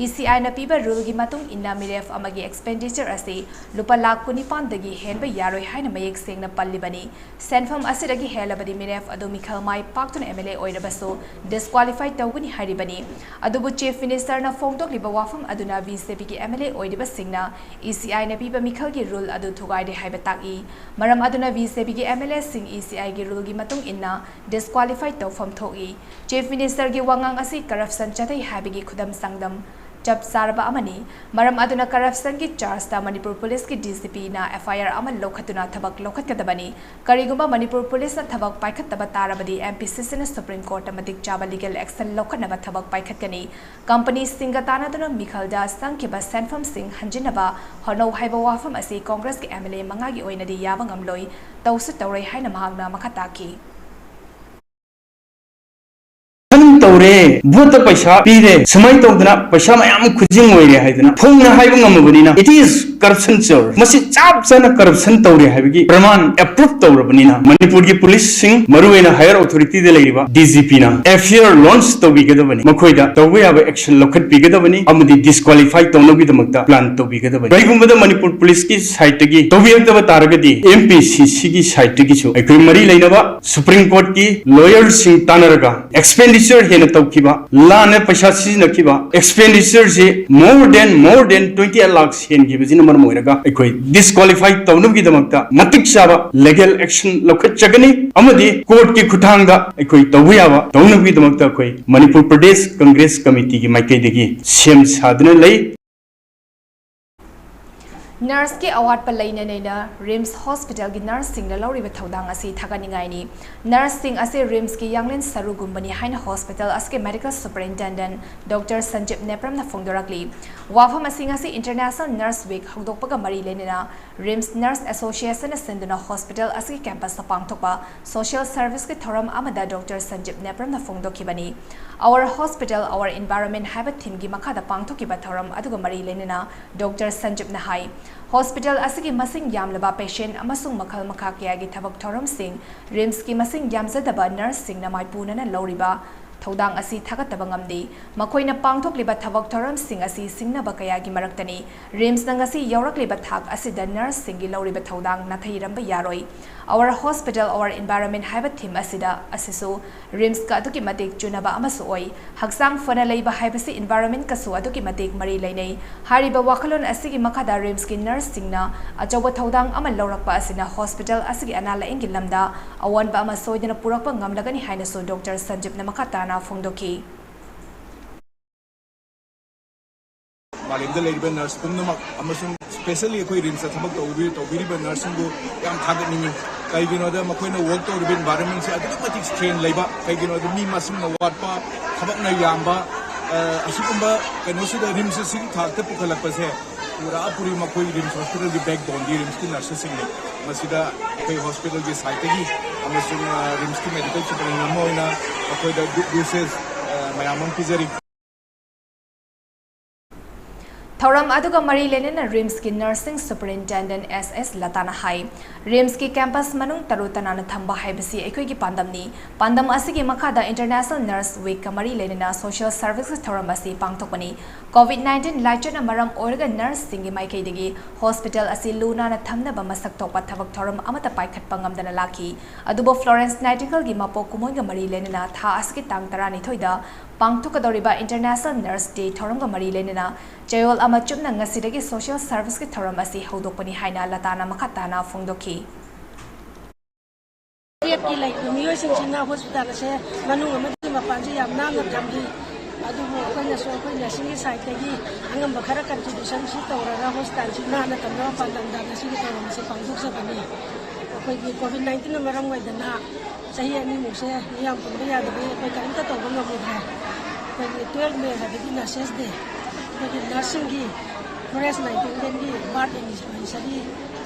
ꯏ ꯁꯤ ꯑꯥꯏꯅ ꯄꯤꯕ ꯔꯨꯜꯒꯤ ꯃꯇꯨꯡ ꯏꯟꯅ ꯃꯤꯔꯦꯞ ꯑꯃꯒꯤ ꯑꯦꯛꯁꯄꯦꯟꯗꯤꯆꯔ ꯑꯁꯤ ꯂꯨꯄꯥ ꯂꯥꯈ ꯀꯨꯟꯅꯤꯄꯥꯟꯗꯒꯤ ꯍꯦꯟꯕ ꯌꯥꯔꯣꯏ ꯍꯥꯏꯅ ꯃꯌꯦꯛ ꯁꯦꯡꯅ ꯄꯜꯂꯤꯕꯅꯤ꯫ ꯁꯦꯟꯐꯝ ꯑꯁꯤꯗꯒꯤ ꯍꯦꯜꯂꯕꯗꯤ ꯃꯤꯔꯦꯞ ꯑꯗꯨ ꯃꯤꯈꯜ ꯃꯥꯏ ꯄꯥꯛꯇꯨꯅ ꯑꯦꯝ ꯑꯦꯜ ꯑꯦ ꯑꯣꯏꯔꯕꯁꯨ ꯗꯤꯁꯀ꯭ꯋꯥꯂꯤꯐꯥꯏ ꯇꯧꯒꯅꯤ ꯍꯥꯏꯔꯤꯕꯅꯤ꯫ ꯑꯗꯨꯕꯨ ꯆꯤꯐ ꯃꯤꯅꯤꯁꯇꯔꯅ ꯐꯣꯡꯗꯣꯛꯂꯤꯕ ꯋꯥꯐꯝ ꯑꯗꯨꯅ ꯕꯤ ꯖꯦ ꯄꯤꯒꯤ ꯑꯦꯝ ꯑꯦꯜ ꯑꯦ ꯑꯣꯏꯔꯤꯕꯁꯤꯡꯅ ꯏ ꯁꯤ ꯑꯥꯏꯅ ꯄꯤꯕ ꯃꯤꯈꯜꯒꯤ ꯔꯨꯜ ꯑꯗꯨ ꯊꯨꯒꯥꯏꯔꯦ ꯍꯥꯏꯕ ꯇꯥꯛꯏ꯫ ꯃꯔꯝ ꯑꯗꯨꯅ ꯕꯤ ꯖꯦ ꯄꯤꯒꯤ ꯑꯦꯝ ꯑꯦꯜ ꯑꯦꯁꯤꯡ ꯏ ꯁꯤ ꯑꯥꯏꯒꯤ ꯔꯨꯜꯒꯤ ꯃꯇꯨꯡ ꯏꯟꯅ ꯗꯤꯁꯀ꯭ꯋꯥꯂꯤꯐꯥꯏ ꯇꯧꯐꯝ ꯊꯣꯛꯏ꯫ ꯆꯤꯐ ꯃꯤꯅꯤꯁꯇꯔꯒꯤ ꯋꯥꯉꯥꯡ ꯑꯁꯤ ꯀꯔꯞꯁꯟ ꯆꯠꯊꯩ ꯍꯥꯏꯕꯒꯤ ꯈꯨꯗꯝ ꯆꯥꯡꯗꯝ ꯆꯞ ꯆꯥꯔꯕ ꯑꯃꯅꯤ꯫ ꯃꯔꯝ ꯑꯗꯨꯅ ꯀꯔꯞꯁꯟꯒꯤ ꯆꯥꯔꯖꯇ ꯃꯅꯤꯄꯨꯔ ꯄꯨꯂꯤꯁꯀꯤ ꯗꯤ ꯖꯤ ꯄꯤꯅ ꯑꯦꯐ ꯑꯥꯏ ꯑꯥꯔ ꯑꯃ ꯂꯧꯈꯠꯇꯨꯅ ꯊꯕꯛ ꯂꯧꯈꯠꯀꯗꯕꯅꯤ꯫ ꯀꯔꯤꯒꯨꯝꯕ ꯃꯅꯤꯄꯨꯔ ꯄꯨꯂꯤꯁꯅ ꯊꯕꯛ ꯄꯥꯏꯈꯠꯇꯕ ꯇꯥꯔꯕꯗꯤ ꯑꯦꯝ ꯄꯤ ꯁꯤ ꯁꯤꯅ ꯁꯨꯄ꯭ꯔꯤꯝ ꯀꯣꯔꯠꯇ ꯃꯇꯤꯛ ꯆꯥꯕ ꯂꯤꯒꯦꯜ ꯑꯦꯛꯁꯟ ꯂꯧꯈꯠꯅꯕ ꯊꯕꯛ ꯄꯥꯏꯈꯠꯀꯅꯤ꯫ ꯀꯝꯄꯅꯤꯁꯤꯡꯒ ꯇꯥꯟꯅꯗꯨꯅ ꯃꯤꯈꯜꯗ ꯆꯪꯈꯤꯕ ꯁꯦꯟꯐꯝꯁꯤꯡ ꯍꯟꯖꯤꯟꯅꯕ ꯍꯣꯠꯅꯧ ꯍꯥꯏꯕ ꯋꯥꯐꯝ ꯑꯁꯤ ꯀꯣꯡꯒ꯭ꯔꯦꯁꯀꯤ ꯑꯦꯝ ꯑꯦꯜ ꯑꯦ ꯃꯉꯥꯒꯤ ꯑꯣꯏꯅꯗꯤ ꯌꯥꯕ ꯉꯝꯂꯣꯏ, ꯇꯧꯁꯨ ꯇꯧꯔꯣꯏ ꯍꯥꯏꯅ ꯃꯍꯥꯛꯅ ꯃꯈꯥ ꯇꯥꯈꯤ꯫ ꯈꯟ ꯇꯧꯔꯦ, ꯚꯣꯠꯇ ꯄꯩꯁꯥ ꯄꯤꯔꯦ, ꯁꯨꯃꯥꯏꯅ ꯇꯧꯗꯅ ꯄꯩꯁꯥ ꯃꯌꯥꯝ ꯈꯨꯠꯖꯤꯡ ꯑꯣꯏꯔꯦ ꯍꯥꯏꯗꯅ ꯐꯣꯡꯅ ꯍꯥꯏꯕ ꯉꯝꯃꯕꯅꯤꯅ, it is corruption, sir, ꯃꯁꯤ ꯆꯞ ꯆꯥꯅ ꯀꯔꯞꯁꯟ ꯇꯧꯔꯦ ꯍꯥꯏꯕꯒꯤ ꯄ꯭ꯔꯃꯥꯟ ꯑꯦꯄ꯭ꯔꯨꯞ ꯇꯧꯔꯕꯅꯤꯅ, ꯃꯅꯤꯄꯨꯔꯒꯤ ꯄꯨꯂꯤꯁꯁꯤꯡ, ꯃꯔꯨꯑꯣꯏꯅ ꯍꯥꯌꯔ ꯑꯣꯊꯣꯔꯤꯇꯤꯗ ꯂꯩꯔꯤꯕ ꯗꯤ ꯖꯤ ꯄꯤꯅ ꯑꯦꯐ ꯑꯥꯏ ꯑꯥꯔ ꯂꯣꯟꯆ ꯇꯧꯕꯤꯒꯗꯕꯅꯤ꯫ ꯃꯈꯣꯏꯗ ꯇꯧꯕ ꯌꯥꯕ ꯑꯦꯛꯁꯟ ꯂꯧꯈꯠꯄꯤꯒꯗꯕꯅꯤ ꯑꯃꯗꯤ ꯗꯤꯁꯀ꯭ꯋꯥꯂꯤꯐꯥꯏ ꯇꯧꯅꯕꯒꯤꯗꯃꯛꯇ ꯄ꯭ꯂꯥꯟ ꯇꯧꯕꯤꯒꯗꯕꯅꯤ꯫ ꯀꯔꯤꯒꯨꯝꯕꯗ ꯃꯅꯤꯄꯨꯔ ꯄꯨꯂꯤꯁꯀꯤ ꯁꯥꯏꯠꯇꯒꯤ ꯇꯧꯕꯤꯔꯛꯇꯕ ꯇꯥꯔꯒꯗꯤ, ꯑꯦꯝ ꯄꯤ ꯁꯤ ꯁꯤꯒꯤ ꯁꯥꯏꯠꯇꯒꯤꯁꯨ ꯑꯩꯈꯣꯏ ꯃꯔꯤ ꯂꯩꯅꯕ ꯁꯨꯄ꯭ꯔꯤꯝ ꯀꯣꯔꯠꯀꯤ ꯂꯣꯌꯔꯁꯤꯡ ꯇꯥꯟꯅꯔꯒ, ꯑꯦꯛꯁꯄꯦꯟꯗꯤꯆꯔ ꯍꯦꯟꯅ ꯇꯧꯈꯤꯕ, ꯂꯥꯟꯅ ꯄꯩꯁꯥ ꯁꯤꯖꯤꯟꯅꯈꯤꯕ, ꯑꯦꯛꯁꯄꯦꯟꯗꯤꯆꯔꯁꯤ more than, more than twenty eight lakhs ꯍꯦꯟꯈꯤꯕꯁꯤꯅ ꯃꯔꯝ ꯑꯣꯏꯔꯒ ꯑꯩꯈꯣꯏ ꯗꯤꯁꯀ꯭ꯋꯥꯂꯤꯐꯥꯏ ꯇꯧꯅꯕꯒꯤꯗꯃꯛꯇ ꯃꯇꯤꯛ ꯆꯥꯕ ꯂꯤꯒꯦꯜ ꯑꯦꯛꯁꯟ ꯂꯧꯈꯠꯆꯒꯅꯤ ꯑꯃꯗꯤ ꯀꯣꯔꯠꯀꯤ ꯈꯨꯠꯊꯥꯡꯗ ꯑꯩꯈꯣꯏ ꯇꯧꯕ ꯌꯥꯕ ꯇꯧꯅꯕꯒꯤꯗꯃꯛꯇ ꯑꯩꯈꯣꯏ ꯃꯅꯤꯄꯨꯔ ꯄ꯭ꯔꯗꯦꯁ ꯀꯪꯒ꯭ꯔꯦꯁ ꯀꯃꯤꯇꯤꯒꯤ ꯃꯥꯏꯀꯩꯗꯒꯤ ꯁꯦꯝ ꯁꯥꯗꯨꯅ ꯂꯩ꯫ Nurse ꯀꯤ ꯑꯋꯥꯠꯄ ꯂꯩꯅ ꯂꯩꯅ RIMS hospital ꯒꯤ nurse ꯁꯤꯡꯅ ꯂꯧꯔꯤꯕ ꯊꯧꯗꯥꯡ ꯑꯁꯤ ꯊꯥꯒꯠꯅꯤꯡꯉꯥꯏꯅꯤ꯫ Nurse ꯁꯤꯡ ꯑꯁꯤ RIMS ꯀꯤ ꯌꯥꯡꯂꯦꯟ ꯁꯔꯨꯒꯨꯝꯕꯅꯤ ꯍꯥꯏꯅ hospital ꯑꯁꯤꯒꯤ medical superintendent Doctor ꯁꯟꯖꯤꯞ ꯅꯦꯄ꯭ꯔꯝꯅ ꯐꯣꯡꯗꯣꯔꯛꯂꯤ꯫ ꯋꯥꯐꯝ ꯑꯁꯤ ꯉꯁꯤ International Nurse Week ꯍꯧꯗꯣꯛꯄꯒ ꯃꯔꯤ ꯂꯩꯅꯅ RIMS Nurse Association ꯅ ꯁꯤꯟꯗꯨꯅ hospital ꯑꯁꯤꯒꯤ campus ꯇ ꯄꯥꯡꯊꯣꯛꯄ social service ꯀꯤ ꯊꯧꯔꯝ ꯑꯃꯗ Doctor ꯁꯟꯖꯤꯞ ꯅꯦꯄ꯭ꯔꯝꯅ ꯐꯣꯡꯗꯣꯛꯈꯤꯕꯅꯤ꯫ Our Hospital, Our Environment ꯍꯥꯏꯕ theme ꯒꯤ ꯃꯈꯥꯗ ꯄꯥꯡꯊꯣꯛꯈꯤꯕ ꯊꯧꯔꯝ ꯑꯗꯨꯒ ꯃꯔꯤ ꯂꯩꯅꯅ Doctor ꯁꯟꯖꯤꯞꯅ ꯍꯥꯏ, hospital ꯑꯁꯤꯒꯤ ꯃꯁꯤꯡ ꯌꯥꯝꯂꯕ patient ꯑꯃꯁꯨꯡ ꯃꯈꯜ ꯃꯈꯥ ꯀꯌꯥꯒꯤ ꯊꯕꯛ ꯊꯧꯔꯝꯁꯤꯡ, RIMS ꯀꯤ ꯃꯁꯤꯡ ꯌꯥꯝꯖꯗꯕ nurse ꯁꯤꯡꯅ ꯃꯥꯏꯄꯨꯅꯅ ꯂꯧꯔꯤꯕ ꯊꯧꯗꯥꯡ ꯑꯁꯤ ꯊꯥꯒꯠꯇꯕ ꯉꯝꯗꯦ꯫ ꯃꯈꯣꯏꯅ ꯄꯥꯡꯊꯣꯛꯂꯤꯕ ꯊꯕꯛ ꯊꯧꯔꯝꯁꯤꯡ ꯑꯁꯤ ꯁꯤꯡꯅꯕ ꯀꯌꯥꯒꯤ ꯃꯔꯛꯇꯅꯤ꯫ RIMS ꯅ ꯉꯁꯤ ꯌꯧꯔꯛꯂꯤꯕ ꯊꯥꯛ ꯑꯁꯤꯗ nurse ꯁꯤꯡꯒꯤ ꯂꯧꯔꯤꯕ ꯊꯧꯗꯥꯡ ꯅꯥꯊꯩꯔꯝꯕ ꯌꯥꯔꯣꯏ꯫ Our Hospital, Our Environment ꯍꯥꯏꯕ theme ꯑꯁꯤꯗ ꯑꯁꯤꯁꯨ RIMS ꯀ ꯑꯗꯨꯛꯀꯤ ꯃꯇꯤꯛ ꯆꯨꯅꯕ ꯑꯃꯁꯨ ꯑꯣꯏ꯫ ꯍꯛꯆꯥꯡ ꯐꯅ ꯂꯩꯕ ꯍꯥꯏꯕꯁꯤ environment ꯀꯁꯨ ꯑꯗꯨꯛꯀꯤ ꯃꯇꯤꯛ ꯃꯔꯤ ꯂꯩꯅꯩ꯫ ꯍꯥꯏꯔꯤꯕ ꯋꯥꯈꯜꯂꯣꯟ ꯑꯁꯤꯒꯤ ꯃꯈꯥꯗ RIMS ꯀꯤ nurse ꯁꯤꯡꯅ ꯑꯆꯧꯕ ꯊꯧꯗꯥꯡ ꯑꯃ ꯂꯧꯔꯛꯄ ꯑꯁꯤꯅ hospital ꯑꯁꯤꯒꯤ ꯑꯅꯥ ꯂꯥꯌꯦꯡꯒꯤ ꯂꯝꯗ ꯑꯑꯣꯟꯕ ꯑꯃ ꯁꯣꯏꯗꯅ ꯄꯨꯔꯛꯄ ꯉꯝꯂꯒꯅꯤ ꯍꯥꯏꯅꯁꯨ Doctor ꯁꯟꯖꯤꯞꯅ ꯃꯈꯥ ꯇꯥꯅ ꯐꯣꯡꯗꯣꯛꯈꯤ꯫ ꯃꯥꯂꯦꯝꯗ ꯂꯩꯔꯤꯕ nurse ꯄꯨꯝꯅꯃꯛ ꯑꯃꯁꯨꯡ specially ꯑꯩꯈꯣꯏ RIMS ꯇ ꯊꯕꯛ ꯇꯧꯕꯤ-, ꯇꯧꯕꯤꯔꯤꯕ nurse ꯁꯤꯡꯕꯨ ꯌꯥꯝ ꯊꯥꯒꯠꯅꯤꯡꯉꯤ꯫ ꯀꯩꯒꯤꯅꯣꯗ ꯃꯈꯣꯏꯅ work ꯇꯧꯔꯤꯕ environment ꯁꯦ ꯑꯗꯨꯛꯀꯤ ꯃꯇꯤꯛ strain ꯂꯩꯕ, ꯀꯩꯒꯤꯅꯣꯗ ꯃꯤ ꯃꯁꯤꯡꯅ ꯋꯥꯠꯄ, ꯊꯕꯛꯅ ꯌꯥꯝꯕ, ꯑ, ꯑꯁꯤꯒꯨꯝꯕ ꯀꯩꯅꯣꯁꯤꯗ RIMS ꯑꯁꯤꯒꯤ ꯊꯥꯛꯇ ꯄꯨꯈꯠꯂꯛꯄꯁꯦ ꯄꯨꯔꯥ ꯄꯨꯔꯤ ꯃꯈꯣꯏ RIMS hospital ꯒꯤ backbone ꯗꯤ RIMS ꯀꯤ nurse ꯁꯤꯡꯅꯤ꯫ ꯃꯁꯤꯗ ꯑꯩꯈꯣꯏ hospital ꯒꯤ side ꯇꯒꯤ ꯑꯃꯁꯨꯡ, ꯑ, RIMS ꯀꯤ medical superintendent ꯑꯃ ꯑꯣꯏꯅ ꯃꯈꯣꯏꯗ good wishes, ꯑ, ꯃꯌꯥꯝ ꯑꯃ ꯄꯤꯖꯔꯤ꯫ ꯊꯧꯔꯝ ꯑꯗꯨꯒ ꯃꯔꯤ ꯂꯩꯅꯅ RIMS ꯀꯤ nursing superintendent S S ꯂꯇꯥꯅ ꯍꯥꯏ, RIMS ꯀꯤ campus ꯃꯅꯨꯡ ꯇꯔꯨ ꯇꯅꯥꯟꯅ ꯊꯝꯕ ꯍꯥꯏꯕꯁꯤ ꯑꯩꯈꯣꯏꯒꯤ ꯄꯥꯟꯗꯝꯅꯤ꯫ ꯄꯥꯟꯗꯝ ꯑꯁꯤꯒꯤ ꯃꯈꯥꯗ International Nurse Week ꯀ ꯃꯔꯤ ꯂꯩꯅꯅ social service ꯊꯧꯔꯝ ꯑꯁꯤ ꯄꯥꯡꯊꯣꯛꯄꯅꯤ꯫ COVID nineteen ꯂꯥꯏꯆꯠꯅ ꯃꯔꯝ ꯑꯣꯏꯔꯒ nurse ꯁꯤꯡꯒꯤ ꯃꯥꯏꯀꯩꯗꯒꯤ hospital ꯑꯁꯤ ꯂꯨ ꯅꯥꯟꯅ ꯊꯝꯅꯕ ꯃꯁꯛ ꯊꯣꯛꯄ ꯊꯕꯛ ꯊꯧꯔꯝ ꯑꯃꯠꯇ ꯄꯥꯏꯈꯠꯄ ꯉꯝꯗꯅ ꯂꯥꯛꯈꯤ꯫ ꯑꯗꯨꯕꯨ Florence Nightingale ꯒꯤ ꯃꯄꯣꯛ ꯀꯨꯝꯑꯣꯟꯒ ꯃꯔꯤ ꯂꯩꯅꯅ ꯊꯥ ꯑꯁꯤꯒꯤ ꯇꯥꯡ ꯇꯔꯥꯅꯤꯊꯣꯏꯗ ꯄꯥꯡꯊꯣꯛꯀꯗꯧꯔꯤꯕ International Nurse Day ꯊꯧꯔꯝꯒ ꯃꯔꯤ ꯂꯩꯅꯅ ꯆꯌꯣꯜ ꯑꯃ ꯆꯨꯞꯅ ꯉꯁꯤꯗꯒꯤ social service ꯀꯤ ꯊꯧꯔꯝ ꯑꯁꯤ ꯍꯧꯗꯣꯛꯄꯅꯤ ꯍꯥꯏꯅ ꯂꯇꯥꯅ ꯃꯈꯥ ꯇꯥꯅ ꯐꯣꯡꯗꯣꯛꯈꯤ꯫ ꯔꯦꯞꯀꯤ ꯂꯩꯔꯤꯕ ꯃꯤꯑꯣꯏꯁꯤꯡꯁꯤꯅ hospital ꯑꯁꯦ ꯃꯅꯨꯡ ꯑꯃꯗꯤ ꯃꯄꯥꯟꯁꯦ ꯌꯥꯝ ꯅꯥꯟꯅ ꯊꯝꯂꯤ꯫ ꯑ, ꯑꯗꯨꯕꯨ ꯑꯩꯈꯣꯏꯅꯁꯨ ꯑꯩꯈꯣꯏ ꯅꯔꯁꯤꯡꯒꯤ ꯁꯥꯏꯠꯇꯒꯤ ꯑꯉꯝꯕ ꯈꯔ ꯀꯟꯇ꯭ꯔꯤꯕ꯭ꯌꯨꯁꯟꯁꯨ ꯇꯧꯔꯒ ꯍꯣꯁꯄꯤꯇꯥꯜꯁꯤ ꯅꯥꯟꯅ ꯊꯝꯅꯕ ꯄꯥꯟꯗꯝꯗ ꯉꯁꯤꯒꯤ ꯊꯧꯔꯝ ꯑꯁꯤ ꯄꯥꯡꯊꯣꯛꯆꯕꯅꯤ꯫ ꯑꯩꯈꯣꯏꯒꯤ ꯀꯣꯚꯤꯗ ꯅꯥꯏꯟꯇꯤꯟꯅ ꯃꯔꯝ ꯑꯣꯏꯗꯅ ꯆꯍꯤ ꯑꯅꯤꯃꯨꯛꯁꯦ ꯃꯤꯌꯥꯝ ꯄꯨꯟꯕ ꯌꯥꯗꯕꯒꯤ ꯑꯩꯈꯣꯏ ꯀꯔꯤꯝꯇ ꯇꯧꯕ ꯉꯝꯈꯤꯗ꯭ꯔꯦ꯫ ꯑꯩꯈꯣꯏꯒꯤ ꯇꯨꯌꯦꯜꯐ ꯃꯦ ꯍꯥꯏꯕꯗꯤ ꯅꯔꯁꯦꯁ ꯗꯦ, ꯑꯩꯈꯣꯏꯒꯤ ꯅꯔꯁꯁꯤꯡꯒꯤ ꯐ꯭ꯔꯦꯁ ꯅꯥꯏꯟꯇꯤꯟ ꯗꯦꯒꯤ ꯕꯥꯔꯠ ꯑꯦꯅꯤꯚꯔꯁꯔꯤ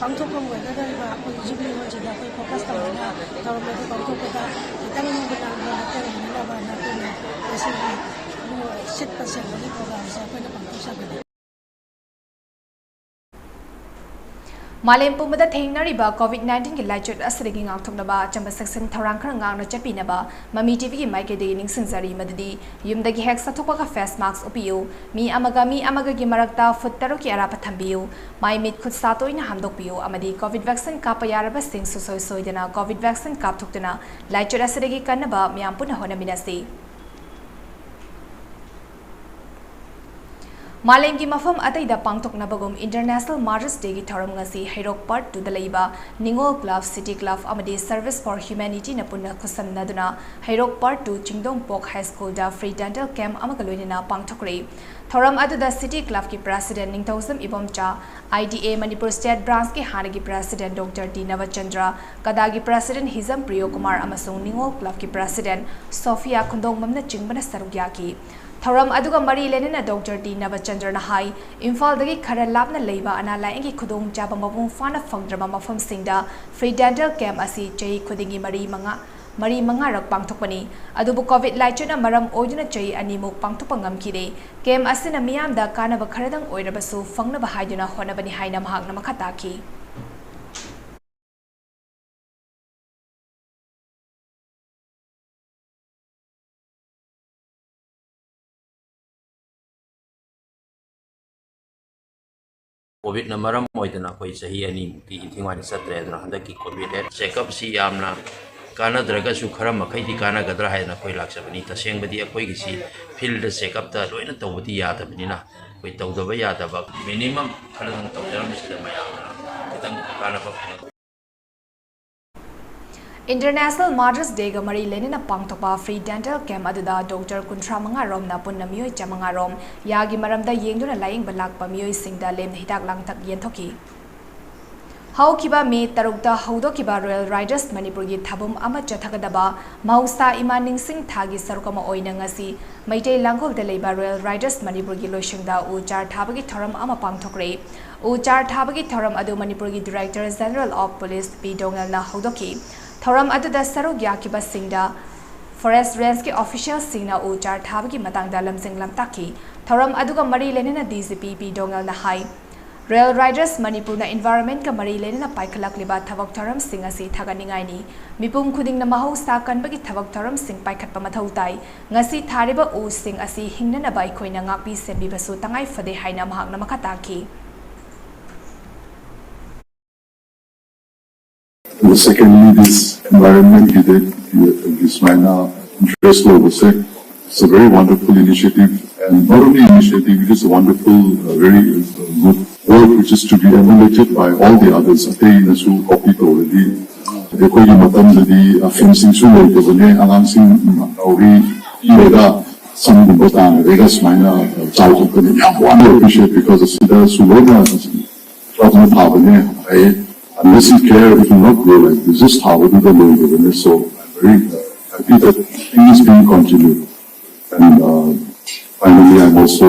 ꯄꯥꯡꯊꯣꯛꯐꯝ ꯑꯣꯏꯒꯗꯧꯔꯤꯕ ꯑꯩꯈꯣꯏ ꯖꯨꯕꯤꯂꯤ ꯍꯣꯜꯁꯤꯗ ꯑꯩꯈꯣꯏ ꯐꯣꯀꯁ ꯇꯧꯔꯒ ꯊꯧꯔꯝ ꯑꯗꯨ ꯄꯥꯡꯊꯣꯛꯄꯗ ꯈꯤꯇꯪ ꯂꯨꯕ ꯅꯥꯟꯕ ꯃꯇꯦꯡ ꯑꯣꯏꯅꯅꯕꯅ ꯑꯩꯈꯣꯏꯅ ꯉꯁꯤꯒꯤ ꯁꯤꯠꯄ ꯁꯦꯡꯕꯒꯤ ꯄ꯭ꯔꯣꯒ꯭ꯔꯥꯝꯁꯦ ꯑꯩꯈꯣꯏꯅ ꯄꯥꯡꯊꯣꯛꯆꯕꯅꯤ꯫ ꯃꯥꯂꯦꯝ ꯄꯨꯝꯕꯗ ꯊꯦꯡꯅꯔꯤꯕ ꯀꯣꯚꯤꯗ ꯅꯥꯏꯟꯇꯤꯟꯒꯤ ꯂꯥꯏꯆꯠ ꯑꯁꯤꯗꯒꯤ ꯉꯥꯛꯊꯣꯛꯅꯕ ꯑꯆꯝꯕ ꯆꯦꯛꯁꯤꯟ ꯊꯧꯔꯥꯡ ꯈꯔ ꯉꯥꯛꯅ ꯆꯠꯄꯤꯅꯕ ꯃꯃꯤ ꯇꯤꯚꯤꯒꯤ ꯃꯥꯏꯀꯩꯗꯒꯤ ꯅꯤꯡꯁꯤꯡꯖꯔꯤ, ꯃꯗꯨꯗꯤ ꯌꯨꯝꯗꯒꯤ ꯍꯦꯛ ꯆꯠꯊꯣꯛꯄꯒ ꯐꯦꯁ ꯃꯥꯛꯁ ꯎꯞꯄꯤꯌꯨ, ꯃꯤ ꯑꯃꯒ ꯃꯤ ꯑꯃꯒꯒꯤ ꯃꯔꯛꯇ ꯐꯨꯠ ꯇꯔꯨꯛꯀꯤ ꯑꯔꯥꯞꯄ ꯊꯝꯕꯤꯌꯨ, ꯃꯥꯏ ꯃꯤꯠ ꯈꯨꯠ ꯁꯥ ꯇꯣꯏꯅ ꯍꯥꯝꯗꯣꯛꯄꯤꯌꯨ ꯑꯃꯗꯤ ꯀꯣꯚꯤꯗ ꯚꯦꯛꯁꯤꯟ ꯀꯥꯞꯄ ꯌꯥꯔꯕꯁꯤꯡ ꯁꯨꯡꯁꯣꯏ ꯁꯣꯏꯗꯅ ꯀꯣꯚꯤꯗ ꯚꯦꯛꯁꯤꯟ ꯀꯥꯞꯊꯣꯛꯇꯨꯅ ꯂꯥꯏꯆꯠ ꯑꯁꯤꯗꯒꯤ ꯀꯟꯅꯕ ꯃꯤꯌꯥꯝ ꯄꯨꯟꯅ ꯍꯣꯠꯅꯃꯤꯟꯅꯁꯤ꯫ ꯃꯥꯂꯦꯝꯒꯤ ꯃꯐꯝ ꯑꯇꯩꯗ ꯄꯥꯡꯊꯣꯛꯅꯕꯒꯨꯝ International Mother's Dayꯒꯤ ꯊꯧꯔꯝ ꯉꯁꯤ ꯍꯩꯔꯣꯛ ꯄꯥꯔꯠ ꯇꯨꯗ ꯂꯩꯕ ꯅꯤꯉꯣꯜ ꯀ꯭ꯂꯕ, ꯁꯤꯇꯤ ꯀ꯭ꯂꯕ ꯑꯃꯗꯤ Service for Humanityꯅ ꯄꯨꯟꯅ ꯈꯨꯠꯁꯝꯅꯗꯨꯅ ꯍꯩꯔꯣꯛ ꯄꯥꯔꯠ ꯇꯨ ꯆꯤꯡꯗꯣꯡꯄꯣꯛ ꯍꯥꯏ ꯁ꯭ꯀꯨꯜꯗ ꯐ꯭ꯔꯤ ꯗꯦꯟꯇꯦꯜ ꯀꯦꯝꯞ ꯑꯃꯒ ꯂꯣꯏꯅꯅ ꯄꯥꯡꯊꯣꯛꯈ꯭ꯔꯦ꯫ ꯊꯧꯔꯝ ꯑꯗꯨꯗ ꯁꯤꯇꯤ ꯀ꯭ꯂꯕꯀꯤ ꯄ꯭ꯔꯦꯁꯤꯗꯦꯟꯠ ꯅꯤꯡꯊꯧꯖꯝ ꯏꯕꯣꯝꯆꯥ, IDA ꯃꯅꯤꯄꯨꯔ ꯁ꯭ꯇꯦꯠ ꯕ꯭ꯔꯥꯟꯆꯀꯤ ꯍꯥꯟꯅꯒꯤ ꯄ꯭ꯔꯦꯁꯤꯗꯦꯟꯠ ꯗꯣꯛꯇꯔ ꯇꯤ ꯅꯕꯆꯟꯗ꯭ꯔ, ꯀꯗꯥꯒꯤ ꯄ꯭ꯔꯦꯁꯤꯗꯦꯟꯠ ꯍꯤꯖꯝ ꯄ꯭ꯔꯤꯌꯣꯀꯨꯃꯥꯔ ꯑꯃꯁꯨꯡ ꯅꯤꯉꯣꯜ ꯀ꯭ꯂꯕꯀꯤ ꯄ꯭ꯔꯦꯁꯤꯗꯦꯟꯠ ꯁꯣꯐꯤꯌꯥ ꯈꯨꯟꯗꯣꯡꯕꯝꯅꯆꯤꯡꯕꯅ ꯁꯔꯨꯛ ꯌꯥꯈꯤ꯫ ꯊꯧꯔꯝ ꯑꯗꯨꯒ ꯃꯔꯤ ꯂꯩꯅꯅ ꯗꯣꯛꯇꯔ ꯇꯤ ꯅꯕꯆꯟꯗ꯭ꯔꯅ ꯍꯥꯏ, ꯏꯝꯐꯥꯜꯗꯒꯤ ꯈꯔ ꯂꯥꯞꯅ ꯂꯩꯕ ꯑꯅꯥ ꯂꯥꯌꯦꯡꯒꯤ ꯈꯨꯗꯣꯡꯆꯥꯕ ꯃꯄꯨꯡ ꯐꯥꯅ ꯐꯪꯗ꯭ꯔꯕ ꯃꯐꯝꯁꯤꯡꯗ ꯐ꯭ꯔꯤ ꯗꯦꯟꯇꯦꯜ ꯀꯦꯝꯞ ꯑꯁꯤ ꯆꯍꯤ ꯈꯨꯗꯤꯡꯒꯤ ꯃꯔꯤ ꯃꯉꯥ, ꯃꯔꯤ ꯃꯉꯥꯔꯛ ꯄꯥꯡꯊꯣꯛꯄꯅꯤ꯫ ꯑꯗꯨꯕꯨ ꯀꯣꯚꯤꯗ ꯂꯥꯏꯆꯠꯅ ꯃꯔꯝ ꯑꯣꯏꯗꯨꯅ ꯆꯍꯤ ꯑꯅꯤꯃꯨꯛ ꯄꯥꯡꯊꯣꯛꯄ ꯉꯝꯈꯤꯗꯦ꯫ ꯀꯦꯝꯞ ꯑꯁꯤꯅ ꯃꯤꯌꯥꯝꯗ ꯀꯥꯟꯅꯕ ꯈꯔꯗꯪ ꯑꯣꯏꯔꯕꯁꯨ ꯐꯪꯅꯕ ꯍꯥꯏꯗꯨꯅ ꯍꯣꯠꯅꯕꯅꯤ ꯍꯥꯏꯅ ꯃꯍꯥꯛꯅ ꯃꯈꯥ ꯇꯥꯈꯤ꯫ ꯀꯣꯚꯤꯗꯅ ꯃꯔꯝ ꯑꯣꯏꯗꯅ ꯑꯩꯈꯣꯏ ꯆꯍꯤ ꯑꯅꯤꯃꯨꯛꯇꯤ ꯏꯟꯊꯤ ꯅꯨꯡꯉꯥꯏꯅ ꯆꯠꯇ꯭ꯔꯦ꯫ ꯑꯗꯨꯅ ꯍꯟꯗꯛꯀꯤ ꯀꯣꯚꯤꯗ ꯍꯦꯜꯊ ꯆꯦꯛꯑꯞꯁꯤ ꯌꯥꯝꯅ ꯀꯥꯟꯅꯗ꯭ꯔꯒꯁꯨ ꯈꯔ ꯃꯈꯩꯗꯤ ꯀꯥꯟꯅꯒꯗ꯭ꯔꯥ ꯍꯥꯏꯗꯅ ꯑꯩꯈꯣꯏ ꯂꯥꯛꯆꯕꯅꯤ꯫ ꯇꯁꯦꯡꯕꯗꯤ ꯑꯩꯈꯣꯏꯒꯤꯁꯤ ꯐꯤꯜꯗ ꯆꯦꯛꯑꯞꯇ ꯂꯣꯏꯅ ꯇꯧꯕꯗꯤ ꯌꯥꯗꯕꯅꯤꯅ ꯑꯩꯈꯣꯏ ꯇꯧꯗꯕ ꯌꯥꯗꯕ ꯃꯤꯅꯤꯃꯝ ꯈꯔꯗꯪ ꯇꯧꯖꯔꯝꯕꯁꯤꯗ ꯃꯌꯥꯝꯅ ꯈꯤꯇꯪ ꯀꯥꯟꯅꯕ ꯐꯪꯉꯛꯄ꯫ International Mother's Day ꯒ ꯃꯔꯤ ꯂꯩꯅꯅ ꯄꯥꯡꯊꯣꯛꯄ free dental camp ꯑꯗꯨꯗ doctor ꯀꯨꯟꯊ꯭ꯔꯥ ꯃꯉꯥ ꯔꯣꯝꯅ ꯄꯨꯟꯅ ꯃꯤꯑꯣꯏ ꯆꯥꯃꯉꯥ ꯔꯣꯝ ꯌꯥꯒꯤ ꯃꯔꯝꯗ ꯌꯦꯡꯗꯨꯅ ꯂꯥꯌꯦꯡꯕ ꯂꯥꯛꯄ ꯃꯤꯑꯣꯏꯁꯤꯡꯗ ꯂꯦꯝꯅ ꯍꯤꯗꯥꯛ ꯂꯥꯡꯊꯛ ꯌꯦꯟꯊꯣꯛꯈꯤ꯫ ꯍꯧꯈꯤꯕ ꯃꯦ ꯇꯔꯨꯛꯇ ꯍꯧꯗꯣꯛꯈꯤꯕ Royal Riders ꯃꯅꯤꯄꯨꯔꯒꯤ ꯊꯥꯕꯨꯝ ꯑꯃ ꯆꯠꯊꯒꯗꯕ ꯃꯍꯧꯁꯥ ꯏꯃꯥ ꯅꯤꯡꯁꯤꯡ ꯊꯥꯒꯤ ꯁꯔꯨꯛ ꯑꯃ ꯑꯣꯏꯅ ꯉꯁꯤ ꯃꯩꯇꯩ ꯂꯥꯡꯒꯣꯜꯗ ꯂꯩꯕ Royal Riders ꯃꯅꯤꯄꯨꯔꯒꯤ ꯂꯣꯏꯁꯪꯗ ꯎ ꯆꯥꯔ ꯊꯥꯕꯒꯤ ꯊꯧꯔꯝ ꯑꯃ ꯄꯥꯡꯊꯣꯛꯈ꯭ꯔꯦ꯫ ꯎ ꯆꯥꯔ ꯊꯥꯕꯒꯤ ꯊꯧꯔꯝ ꯑꯗꯨ ꯃꯅꯤꯄꯨꯔꯒꯤ Director General of Police ꯄꯤ ꯗꯣꯉꯦꯜꯅ ꯍꯧꯗꯣꯛꯈꯤ꯫ ꯊꯧꯔꯝ ꯑꯗꯨꯗ ꯁꯔꯨꯛ ꯌꯥꯈꯤꯕꯁꯤꯡꯗ Forest Range ꯀꯤ official ꯁꯤꯡꯅ ꯎ ꯆꯥꯔ ꯊꯥꯕꯒꯤ ꯃꯇꯥꯡꯗ ꯂꯝꯖꯤꯡ ꯂꯝꯇꯥꯛꯈꯤ꯫ ꯊꯧꯔꯝ ꯑꯗꯨꯒ ꯃꯔꯤ ꯂꯩꯅꯅ D G P ꯄꯤ ꯗꯣꯉꯦꯜꯅ ꯍꯥꯏ, Royal Riders ꯃꯅꯤꯄꯨꯔꯅ environment ꯀ ꯃꯔꯤ ꯂꯩꯅꯅ ꯄꯥꯏꯈꯠꯂꯛꯂꯤꯕ ꯊꯕꯛ ꯊꯧꯔꯝꯁꯤꯡ ꯑꯁꯤ ꯊꯥꯒꯠꯅꯤꯡꯉꯥꯏꯅꯤ꯫ ꯃꯤꯄꯨꯝ ꯈꯨꯗꯤꯡꯅ ꯃꯍꯧꯁꯥ ꯀꯟꯕꯒꯤ ꯊꯕꯛ ꯊꯧꯔꯝꯁꯤꯡ ꯄꯥꯏꯈꯠꯄ ꯃꯊꯧ ꯇꯥꯏ꯫ ꯉꯁꯤ ꯊꯥꯔꯤꯕ ꯎꯁꯤꯡ ꯑꯁꯤ ꯍꯤꯡꯅꯅꯕ ꯑꯩꯈꯣꯏꯅ ꯉꯥꯛꯄꯤ ꯁꯦꯟꯕꯤꯕꯁꯨ ꯇꯉꯥꯏ ꯐꯗꯦ ꯍꯥꯏꯅ ꯃꯍꯥꯛꯅ ꯃꯈꯥ ꯇꯥꯈꯤ꯫ Secondly, this environment ꯒꯤꯗ ꯁꯨꯃꯥꯏꯅ interest ꯂꯧꯕꯁꯦ, it's a very wonderful initiative, and not only initiative, it is a wonderful, uh, very, uh, good work which is to be emulated by all the others. ꯑꯇꯩꯅꯁꯨ copy ꯇꯧꯔꯗꯤ, ꯑꯩꯈꯣꯏꯒꯤ ꯃꯇꯝꯗꯗꯤ fencing ꯁꯨ ꯂꯩꯇꯕꯅꯦ, ꯑꯉꯥꯡꯁꯤꯡ ꯅꯥꯎꯔꯤ ꯄꯤꯔꯒ ꯁꯝꯒꯨꯝꯕ ꯇꯥꯟꯅꯔꯒ ꯁꯨꯃꯥꯏꯅ ꯆꯥꯎꯊꯣꯛꯄꯅꯤ꯫ ꯌꯥꯝ ꯋꯥꯅ appreciate, because ꯑꯁꯤꯗꯁꯨ ꯂꯣꯏꯅ ꯄꯥꯛꯅ ꯊꯥꯕꯅꯦ꯫ ꯑꯩ, unless you care, it will not grow like this. Just ꯊꯥꯕꯗꯨꯗ ꯂꯣꯏꯗꯕꯅꯦ꯫ So I'm very, uh, happy that things being continued. And, uh, finally, I'm also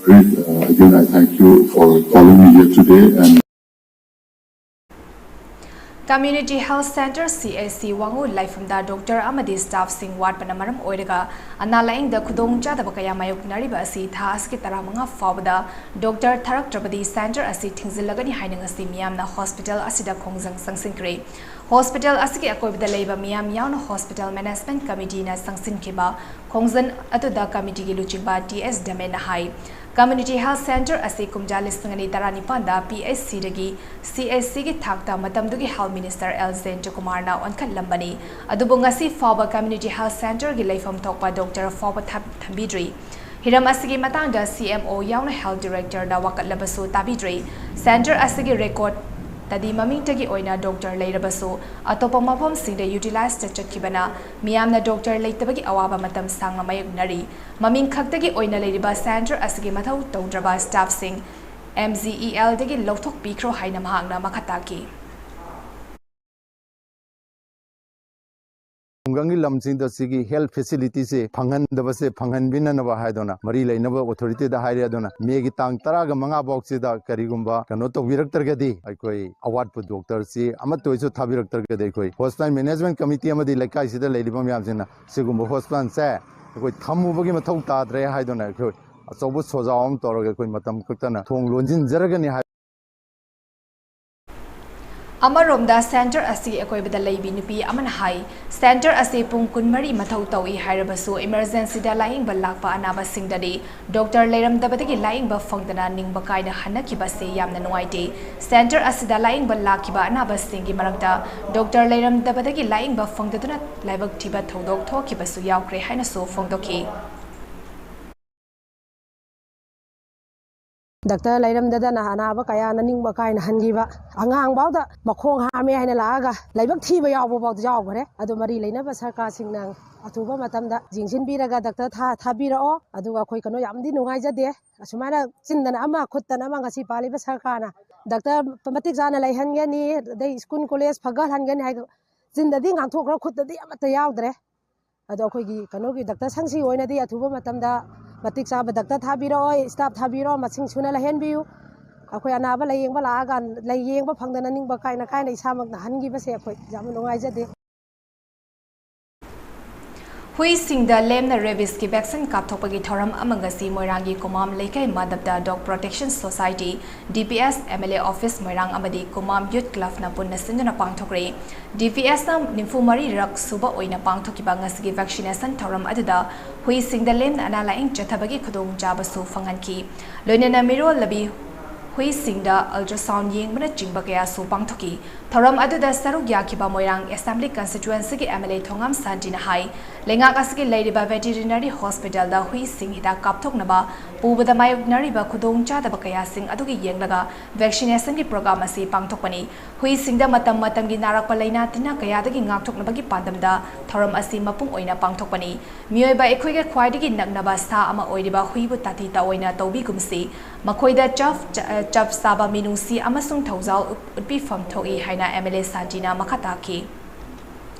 very, uh, again, I thank you for calling me here today. And Community Health Centre, C H C, ꯋꯥꯉꯨ ꯂꯥꯏꯐꯝꯗ doctor ꯑꯃꯗꯤ staff ꯁꯤꯡ ꯋꯥꯠꯄꯅ ꯃꯔꯝ ꯑꯣꯏꯔꯒ ꯑꯅꯥ ꯂꯥꯌꯦꯡꯗ ꯈꯨꯗꯣꯡꯆꯥꯗꯕ ꯀꯌꯥ ꯃꯥꯌꯣꯛꯅꯔꯤꯕ ꯑꯁꯤ ꯊꯥ ꯑꯁꯤꯒꯤ ꯇꯔꯥꯃꯉꯥ ꯐꯥꯎꯕꯗ doctor ꯊꯥꯔꯛꯇ꯭ꯔꯕꯗꯤ centre ꯑꯁꯤ ꯊꯤꯡꯖꯤꯜꯂꯒꯅꯤ ꯍꯥꯏꯅ ꯉꯁꯤ ꯃꯤꯌꯥꯝꯅ hospital ꯑꯁꯤꯗ ꯈꯣꯡꯖꯪ ꯆꯪꯁꯤꯟꯈ꯭ꯔꯦ꯫ Hospital ꯑꯁꯤꯒꯤ ꯑꯀꯣꯏꯕꯗ ꯂꯩꯕ ꯃꯤꯌꯥꯝ ꯌꯥꯎꯅ hospital management committee ꯅ ꯆꯪꯁꯤꯟꯈꯤꯕ ꯈꯣꯡꯖꯪ ꯑꯗꯨꯗ committee ꯒꯤ ꯂꯨꯆꯤꯡꯕ ꯇꯤ ꯑꯦꯁ ꯗꯃꯦꯅ ꯍꯥꯏ, community health centre ꯑꯁꯤ ꯀꯨꯝꯖꯥ ꯂꯤꯁꯤꯡ ꯑꯅꯤ ꯇꯔꯥꯅꯤꯄꯥꯟꯗ P H C ꯗꯒꯤ C H C ꯒꯤ ꯊꯥꯛꯇ ꯃꯇꯝꯗꯨꯒꯤ health minister ꯑꯦꯜ ꯖꯌꯟꯇꯀꯨꯃꯥꯔꯅ ꯑꯣꯟꯈꯠꯂꯝꯕꯅꯤ꯫ ꯑꯗꯨꯕꯨ ꯉꯁꯤ ꯐꯥꯎꯕ community health centre ꯒꯤ ꯂꯩꯐꯝ ꯊꯣꯛꯄ doctor ꯐꯥꯎꯕ ꯊꯝ-, ꯊꯝꯕꯤꯗ꯭ꯔꯤ꯫ ꯍꯤꯔꯝ ꯑꯁꯤꯒꯤ ꯃꯇꯥꯡꯗ C M O ꯌꯥꯎꯅ health director ꯗ ꯋꯥꯀꯠꯂꯕꯁꯨ ꯇꯥꯕꯤꯗ꯭ꯔꯤ꯫ Centre ꯑꯁꯤꯒꯤ record ꯇꯗꯤ ꯃꯃꯤꯡꯇꯒꯤ ꯑꯣꯏꯅ ꯗꯣꯛꯇꯔ ꯂꯩꯔꯕꯁꯨ, ꯑꯇꯣꯞꯄ ꯃꯐꯝꯁꯤꯡꯗ ꯌꯨꯇꯤꯂꯥꯏꯖꯇ ꯆꯠꯈꯤꯕꯅ ꯃꯤꯌꯥꯝꯅ ꯗꯣꯛꯇꯔ ꯂꯩꯇꯕꯒꯤ ꯑꯋꯥꯕ ꯃꯇꯝ ꯁꯥꯡꯅ ꯃꯥꯌꯣꯛꯅꯔꯤ꯫ ꯃꯃꯤꯡ ꯈꯛꯇꯒꯤ ꯑꯣꯏꯅ ꯂꯩꯔꯤꯕ ꯁꯦꯟꯇꯔ ꯑꯁꯤꯒꯤ ꯃꯊꯧ ꯇꯧꯗ꯭ꯔꯕ ꯁ꯭ꯇꯥꯐꯁꯤꯡ ꯑꯦꯝ ꯖꯤ ꯏ ꯑꯦꯜꯗꯒꯤ ꯂꯧꯊꯣꯛꯄꯤꯈ꯭ꯔꯣ ꯍꯥꯏꯅ ꯃꯍꯥꯛꯅ ꯃꯈꯥ ꯇꯥꯈꯤ꯫ ꯈꯨꯡꯒꯪꯒꯤ ꯂꯝꯁꯤꯡꯗ ꯁꯤꯒꯤ ꯍꯦꯜꯊ ꯐꯦꯁꯤꯂꯤꯇꯤꯁꯦ ꯐꯪꯍꯟꯗꯕꯁꯦ ꯐꯪꯍꯟꯕꯤꯅꯅꯕ ꯍꯥꯏꯗꯨꯅ ꯃꯔꯤ ꯂꯩꯅꯕ ꯑꯣꯊꯣꯔꯤꯇꯤꯗ ꯍꯥꯏꯔꯦ꯫ ꯑꯗꯨꯅ ꯃꯦꯒꯤ ꯇꯥꯡ ꯇꯔꯥꯒ ꯃꯉꯥ ꯐꯥꯎꯁꯤꯗ ꯀꯔꯤꯒꯨꯝꯕ ꯀꯩꯅꯣ ꯇꯧꯕꯤꯔꯛꯇ꯭ꯔꯒꯗꯤ ꯑꯩꯈꯣꯏ ꯑꯋꯥꯠꯄ ꯗꯣꯛꯇꯔꯁꯤ ꯑꯃꯠꯇ ꯑꯣꯏꯁꯨ ꯊꯥꯕꯤꯔꯛꯇ꯭ꯔꯒꯗꯤ ꯑꯩꯈꯣꯏ ꯍꯣꯁꯄꯤꯇꯥꯜ ꯃꯦꯅꯦꯖꯃꯦꯟ ꯀꯃꯤꯇꯤ ꯑꯃꯗꯤ ꯂꯩꯀꯥꯏꯁꯤꯗ ꯂꯩꯔꯤꯕ ꯃꯌꯥꯝꯁꯤꯅ ꯁꯤꯒꯨꯝꯕ ꯍꯣꯁꯄꯤꯇꯥꯜꯁꯦ ꯑꯩꯈꯣꯏ ꯊꯝꯃꯨꯕꯒꯤ ꯃꯊꯧ ꯇꯥꯗ꯭ꯔꯦ ꯍꯥꯏꯗꯨꯅ ꯑꯩꯈꯣꯏ ꯑꯆꯧꯕ ꯁꯣꯖꯥꯎ ꯑꯃ ꯇꯧꯔꯒ ꯑꯩꯈꯣꯏ ꯃꯇꯝ ꯈꯛꯇꯅ ꯊꯣꯡ ꯂꯣꯟꯁꯤꯟꯖꯔꯒꯅꯤ ꯍꯥꯏ꯫ ꯑꯃꯔꯣꯝꯗ ꯁꯦꯟꯇꯔ ꯑꯁꯤꯒꯤ ꯑꯀꯣꯏꯕꯗ ꯂꯩꯕꯤ ꯅꯨꯄꯤ ꯑꯃꯅ ꯍꯥꯏ, ꯁꯦꯟꯇꯔ ꯑꯁꯤ ꯄꯨꯡ ꯀꯨꯟꯃꯔꯤ ꯃꯊꯧ ꯇꯧꯏ ꯍꯥꯏꯔꯕꯁꯨ ꯏꯃꯔꯖꯦꯟꯁꯤꯗ ꯂꯥꯌꯦꯡꯕ ꯂꯥꯛꯄ ꯑꯅꯥꯕꯁꯤꯡꯗꯗꯤ ꯗꯣꯛꯇꯔ ꯂꯩꯔꯝꯗꯕꯗꯒꯤ ꯂꯥꯌꯦꯡꯕ ꯐꯪꯗꯅ ꯅꯤꯡꯕ ꯀꯥꯏꯅ ꯍꯟꯅꯈꯤꯕꯁꯤ ꯌꯥꯝꯅ ꯅꯨꯡꯉꯥꯏꯇꯦ꯫ ꯁꯦꯟꯇꯔ ꯑꯁꯤꯗ ꯂꯥꯌꯦꯡꯕ ꯂꯥꯛꯈꯤꯕ ꯑꯅꯥꯕꯁꯤꯡꯒꯤ ꯃꯔꯛꯇ ꯗꯣꯛꯇꯔ ꯂꯩꯔꯝꯗꯕꯗꯒꯤ ꯂꯥꯌꯦꯡꯕ ꯐꯪꯗꯗꯨꯅ ꯂꯥꯏꯕꯛ ꯊꯤꯕ ꯊꯧꯗꯣꯛ ꯊꯣꯛꯈꯤꯕꯁꯨ ꯌꯥꯎꯈ꯭ꯔꯦ ꯍꯥꯏꯅꯁꯨ ꯐꯣꯡꯗꯣꯛꯈꯤ꯫ ꯗꯥꯛꯇꯔ ꯂꯩꯔꯝꯗꯗꯅ ꯑꯅꯥꯕ ꯀꯌꯥꯅ ꯅꯤꯡꯕ ꯀꯥꯏꯅ ꯍꯟꯈꯤꯕ, ꯑꯉꯥꯡꯐꯥꯎꯗ ꯃꯈꯣꯡ ꯍꯥꯝꯃꯦ ꯍꯥꯏꯅ ꯂꯥꯛꯑꯒ ꯂꯥꯏꯕꯛ ꯊꯤꯕ ꯌꯥꯎꯕ ꯐꯥꯎꯗ ꯌꯥꯎꯈ꯭ꯔꯦ꯫ ꯑꯗꯣ ꯃꯔꯤ ꯂꯩꯅꯕ ꯁꯔꯀꯥꯔꯁꯤꯡꯅ ꯑꯊꯨꯕ ꯃꯇꯝꯗ ꯌꯦꯡꯁꯤꯟꯕꯤꯔꯒ ꯗꯥꯛꯇꯔ ꯊꯥ-, ꯊꯥꯕꯤꯔꯛꯑꯣ꯫ ꯑꯗꯨꯒ ꯑꯩꯈꯣꯏ ꯀꯩꯅꯣ ꯌꯥꯝꯗꯤ ꯅꯨꯡꯉꯥꯏꯖꯗꯦ꯫ ꯑꯁꯨꯃꯥꯏꯅ ꯆꯤꯟꯗꯅ ꯑꯃ ꯈꯨꯠꯇꯅ ꯑꯃ ꯉꯁꯤ ꯄꯥꯜꯂꯤꯕ ꯁꯔꯀꯥꯔꯅ ꯗꯥꯛꯇꯔ ꯃꯇꯤꯛ ꯆꯥꯅ ꯂꯩꯍꯟꯒꯅꯤ, ꯑꯗꯩ ꯁ꯭ꯀꯨꯜ ꯀꯣꯂꯦꯖ ꯐꯒꯠꯍꯟꯒꯅꯤ ꯍꯥꯏꯗꯣ ꯆꯤꯟꯗꯗꯤ ꯉꯥꯡꯊꯣꯛꯈ꯭ꯔ ꯈꯨꯠꯇꯗꯤ ꯑꯃꯠꯇ ꯌꯥꯎꯗ꯭ꯔꯦ꯫ ꯑꯗꯣ ꯑꯩꯈꯣꯏꯒꯤ ꯀꯩꯅꯣꯒꯤ ꯗꯥꯛꯇꯔ ꯁꯪꯁꯤ ꯑꯣꯏꯅꯗꯤ ꯑꯊꯨꯕ ꯃꯇꯝꯗ ꯃꯇꯤꯛ ꯆꯥꯕ ꯗꯥꯛꯇꯔ ꯊꯥꯕꯤꯔꯛꯑꯣ, ꯁ꯭ꯇꯥꯐ ꯊꯥꯕꯤꯔꯛꯑꯣ, ꯃꯁꯤꯡ ꯁꯨꯅ ꯂꯩꯍꯟꯕꯤꯌꯨ꯫ ꯑꯩꯈꯣꯏ ꯑꯅꯥꯕ ꯂꯥꯏꯌꯦꯡꯕ ꯂꯥꯛꯑꯒ ꯂꯥꯏꯌꯦꯡꯕ ꯐꯪꯗꯅ ꯅꯤꯡꯕ ꯀꯥꯏꯅ ꯀꯥꯏꯅ ꯏꯁꯥꯃꯛꯅ ꯍꯟꯈꯤꯕꯁꯦ ꯑꯩꯈꯣꯏ ꯌꯥꯝꯅ ꯅꯨꯡꯉꯥꯏꯖꯗꯦ꯫ ꯍꯨꯏꯁꯤꯡꯗ ꯂꯦꯝꯅ ꯔꯦꯕꯤꯁꯀꯤ ꯚꯦꯛꯁꯤꯟ ꯀꯥꯞꯊꯣꯛꯄꯒꯤ ꯊꯧꯔꯝ ꯑꯃ ꯉꯁꯤ ꯃꯣꯏꯔꯥꯡꯒꯤ ꯀꯨꯃꯥꯝ ꯂꯩꯀꯥꯏ ꯃꯥꯙꯕꯗ dog protection society, D P S, M L A office Moirang ꯑꯃꯗꯤ ꯀꯨꯃꯥꯝ ꯌꯨꯊ ꯀ꯭ꯂꯕꯅ ꯄꯨꯟꯅ ꯁꯤꯟꯗꯨꯅ ꯄꯥꯡꯊꯣꯛꯈ꯭ꯔꯦ꯫ ꯗꯤ ꯄꯤ ꯑꯦꯁꯅ ꯅꯤꯐꯨ ꯃꯔꯤꯔꯛ ꯁꯨꯕ ꯑꯣꯏꯅ ꯄꯥꯡꯊꯣꯛꯈꯤꯕ ꯉꯁꯤꯒꯤ ꯚꯦꯛꯁꯤꯅꯦꯁꯟ ꯊꯧꯔꯝ ꯑꯗꯨꯗ ꯍꯨꯏꯁꯤꯡꯗ ꯂꯦꯝꯅ ꯑꯅꯥ ꯂꯥꯌꯦꯡ ꯆꯠꯊꯕꯒꯤ ꯈꯨꯗꯣꯡꯆꯥꯕꯁꯨ ꯐꯪꯍꯟꯈꯤ꯫ ꯂꯣꯏꯅꯅ ꯃꯤꯔꯣꯜꯂꯕꯤ ꯍꯨꯏꯁꯤꯡꯗ ꯑꯜꯇ꯭ꯔꯥꯁꯥꯎꯟ ꯌꯦꯡꯕꯅꯆꯤꯡꯕ ꯀꯌꯥꯁꯨ ꯄꯥꯡꯊꯣꯛꯈꯤ꯫ ꯊꯧꯔꯝ ꯑꯗꯨꯗ ꯁꯔꯨꯛ ꯌꯥꯈꯤꯕ ꯃꯣꯏꯔꯥꯡ Assembly Constituencyꯒꯤ MLA ꯊꯣꯉꯥꯝ ꯁꯥꯟꯇꯤꯅ ꯍꯥꯏ, ꯂꯩꯉꯥꯛ ꯑꯁꯤꯒꯤ ꯂꯩꯔꯤꯕ Veterinary Hospitalꯗ ꯍꯨꯏꯁꯤꯡ ꯍꯤꯗꯥꯛ ꯀꯥꯞꯊꯣꯛꯅꯕ ꯄꯨꯕꯗ ꯃꯥꯌꯣꯛꯅꯔꯤꯕ ꯈꯨꯗꯣꯡꯆꯥꯗꯕ ꯀꯌꯥꯁꯤꯡ ꯑꯗꯨꯒꯤ ꯌꯦꯡꯂꯒ vaccinationꯒꯤ program ꯑꯁꯤ ꯄꯥꯡꯊꯣꯛꯄꯅꯤ꯫ ꯍꯨꯏꯁꯤꯡꯗ ꯃꯇꯝ ꯃꯇꯝꯒꯤ ꯅꯥꯔꯛꯄ ꯂꯥꯏꯅꯥ ꯇꯤꯟꯅ ꯀꯌꯥꯗꯒꯤ ꯉꯥꯛꯊꯣꯛꯅꯕꯒꯤ ꯄꯥꯟꯗꯝꯗ ꯊꯧꯔꯝ ꯑꯁꯤ ꯃꯄꯨꯡ ꯑꯣꯏꯅ ꯄꯥꯡꯊꯣꯛꯄꯅꯤ꯫ ꯃꯤꯑꯣꯏꯕ ꯑꯩꯈꯣꯏꯒ ꯈ꯭ꯋꯥꯏꯗꯒꯤ ꯅꯛꯅꯕ ꯁꯥ ꯑꯃ ꯑꯣꯏꯔꯤꯕ ꯍꯨꯏꯕꯨ ꯇꯥꯊꯤ ꯇꯥꯑꯣꯏꯅ ꯇꯧꯕꯤꯒꯨꯝꯁꯤ꯫ ꯃꯈꯣꯏꯗ ꯆꯞ ꯆ-, ꯆꯞ ꯆꯥꯕ ꯃꯤꯅꯨꯡꯁꯤ ꯑꯃꯁꯨꯡ ꯊꯧꯖꯥꯜ ꯎꯠ-, ꯎꯠꯄꯤꯐꯝ ꯊꯣꯛꯏ ꯍꯥꯏꯅ MLA ꯁꯥꯟꯇꯤꯅ ꯃꯈꯥ ꯇꯥꯈꯤ꯫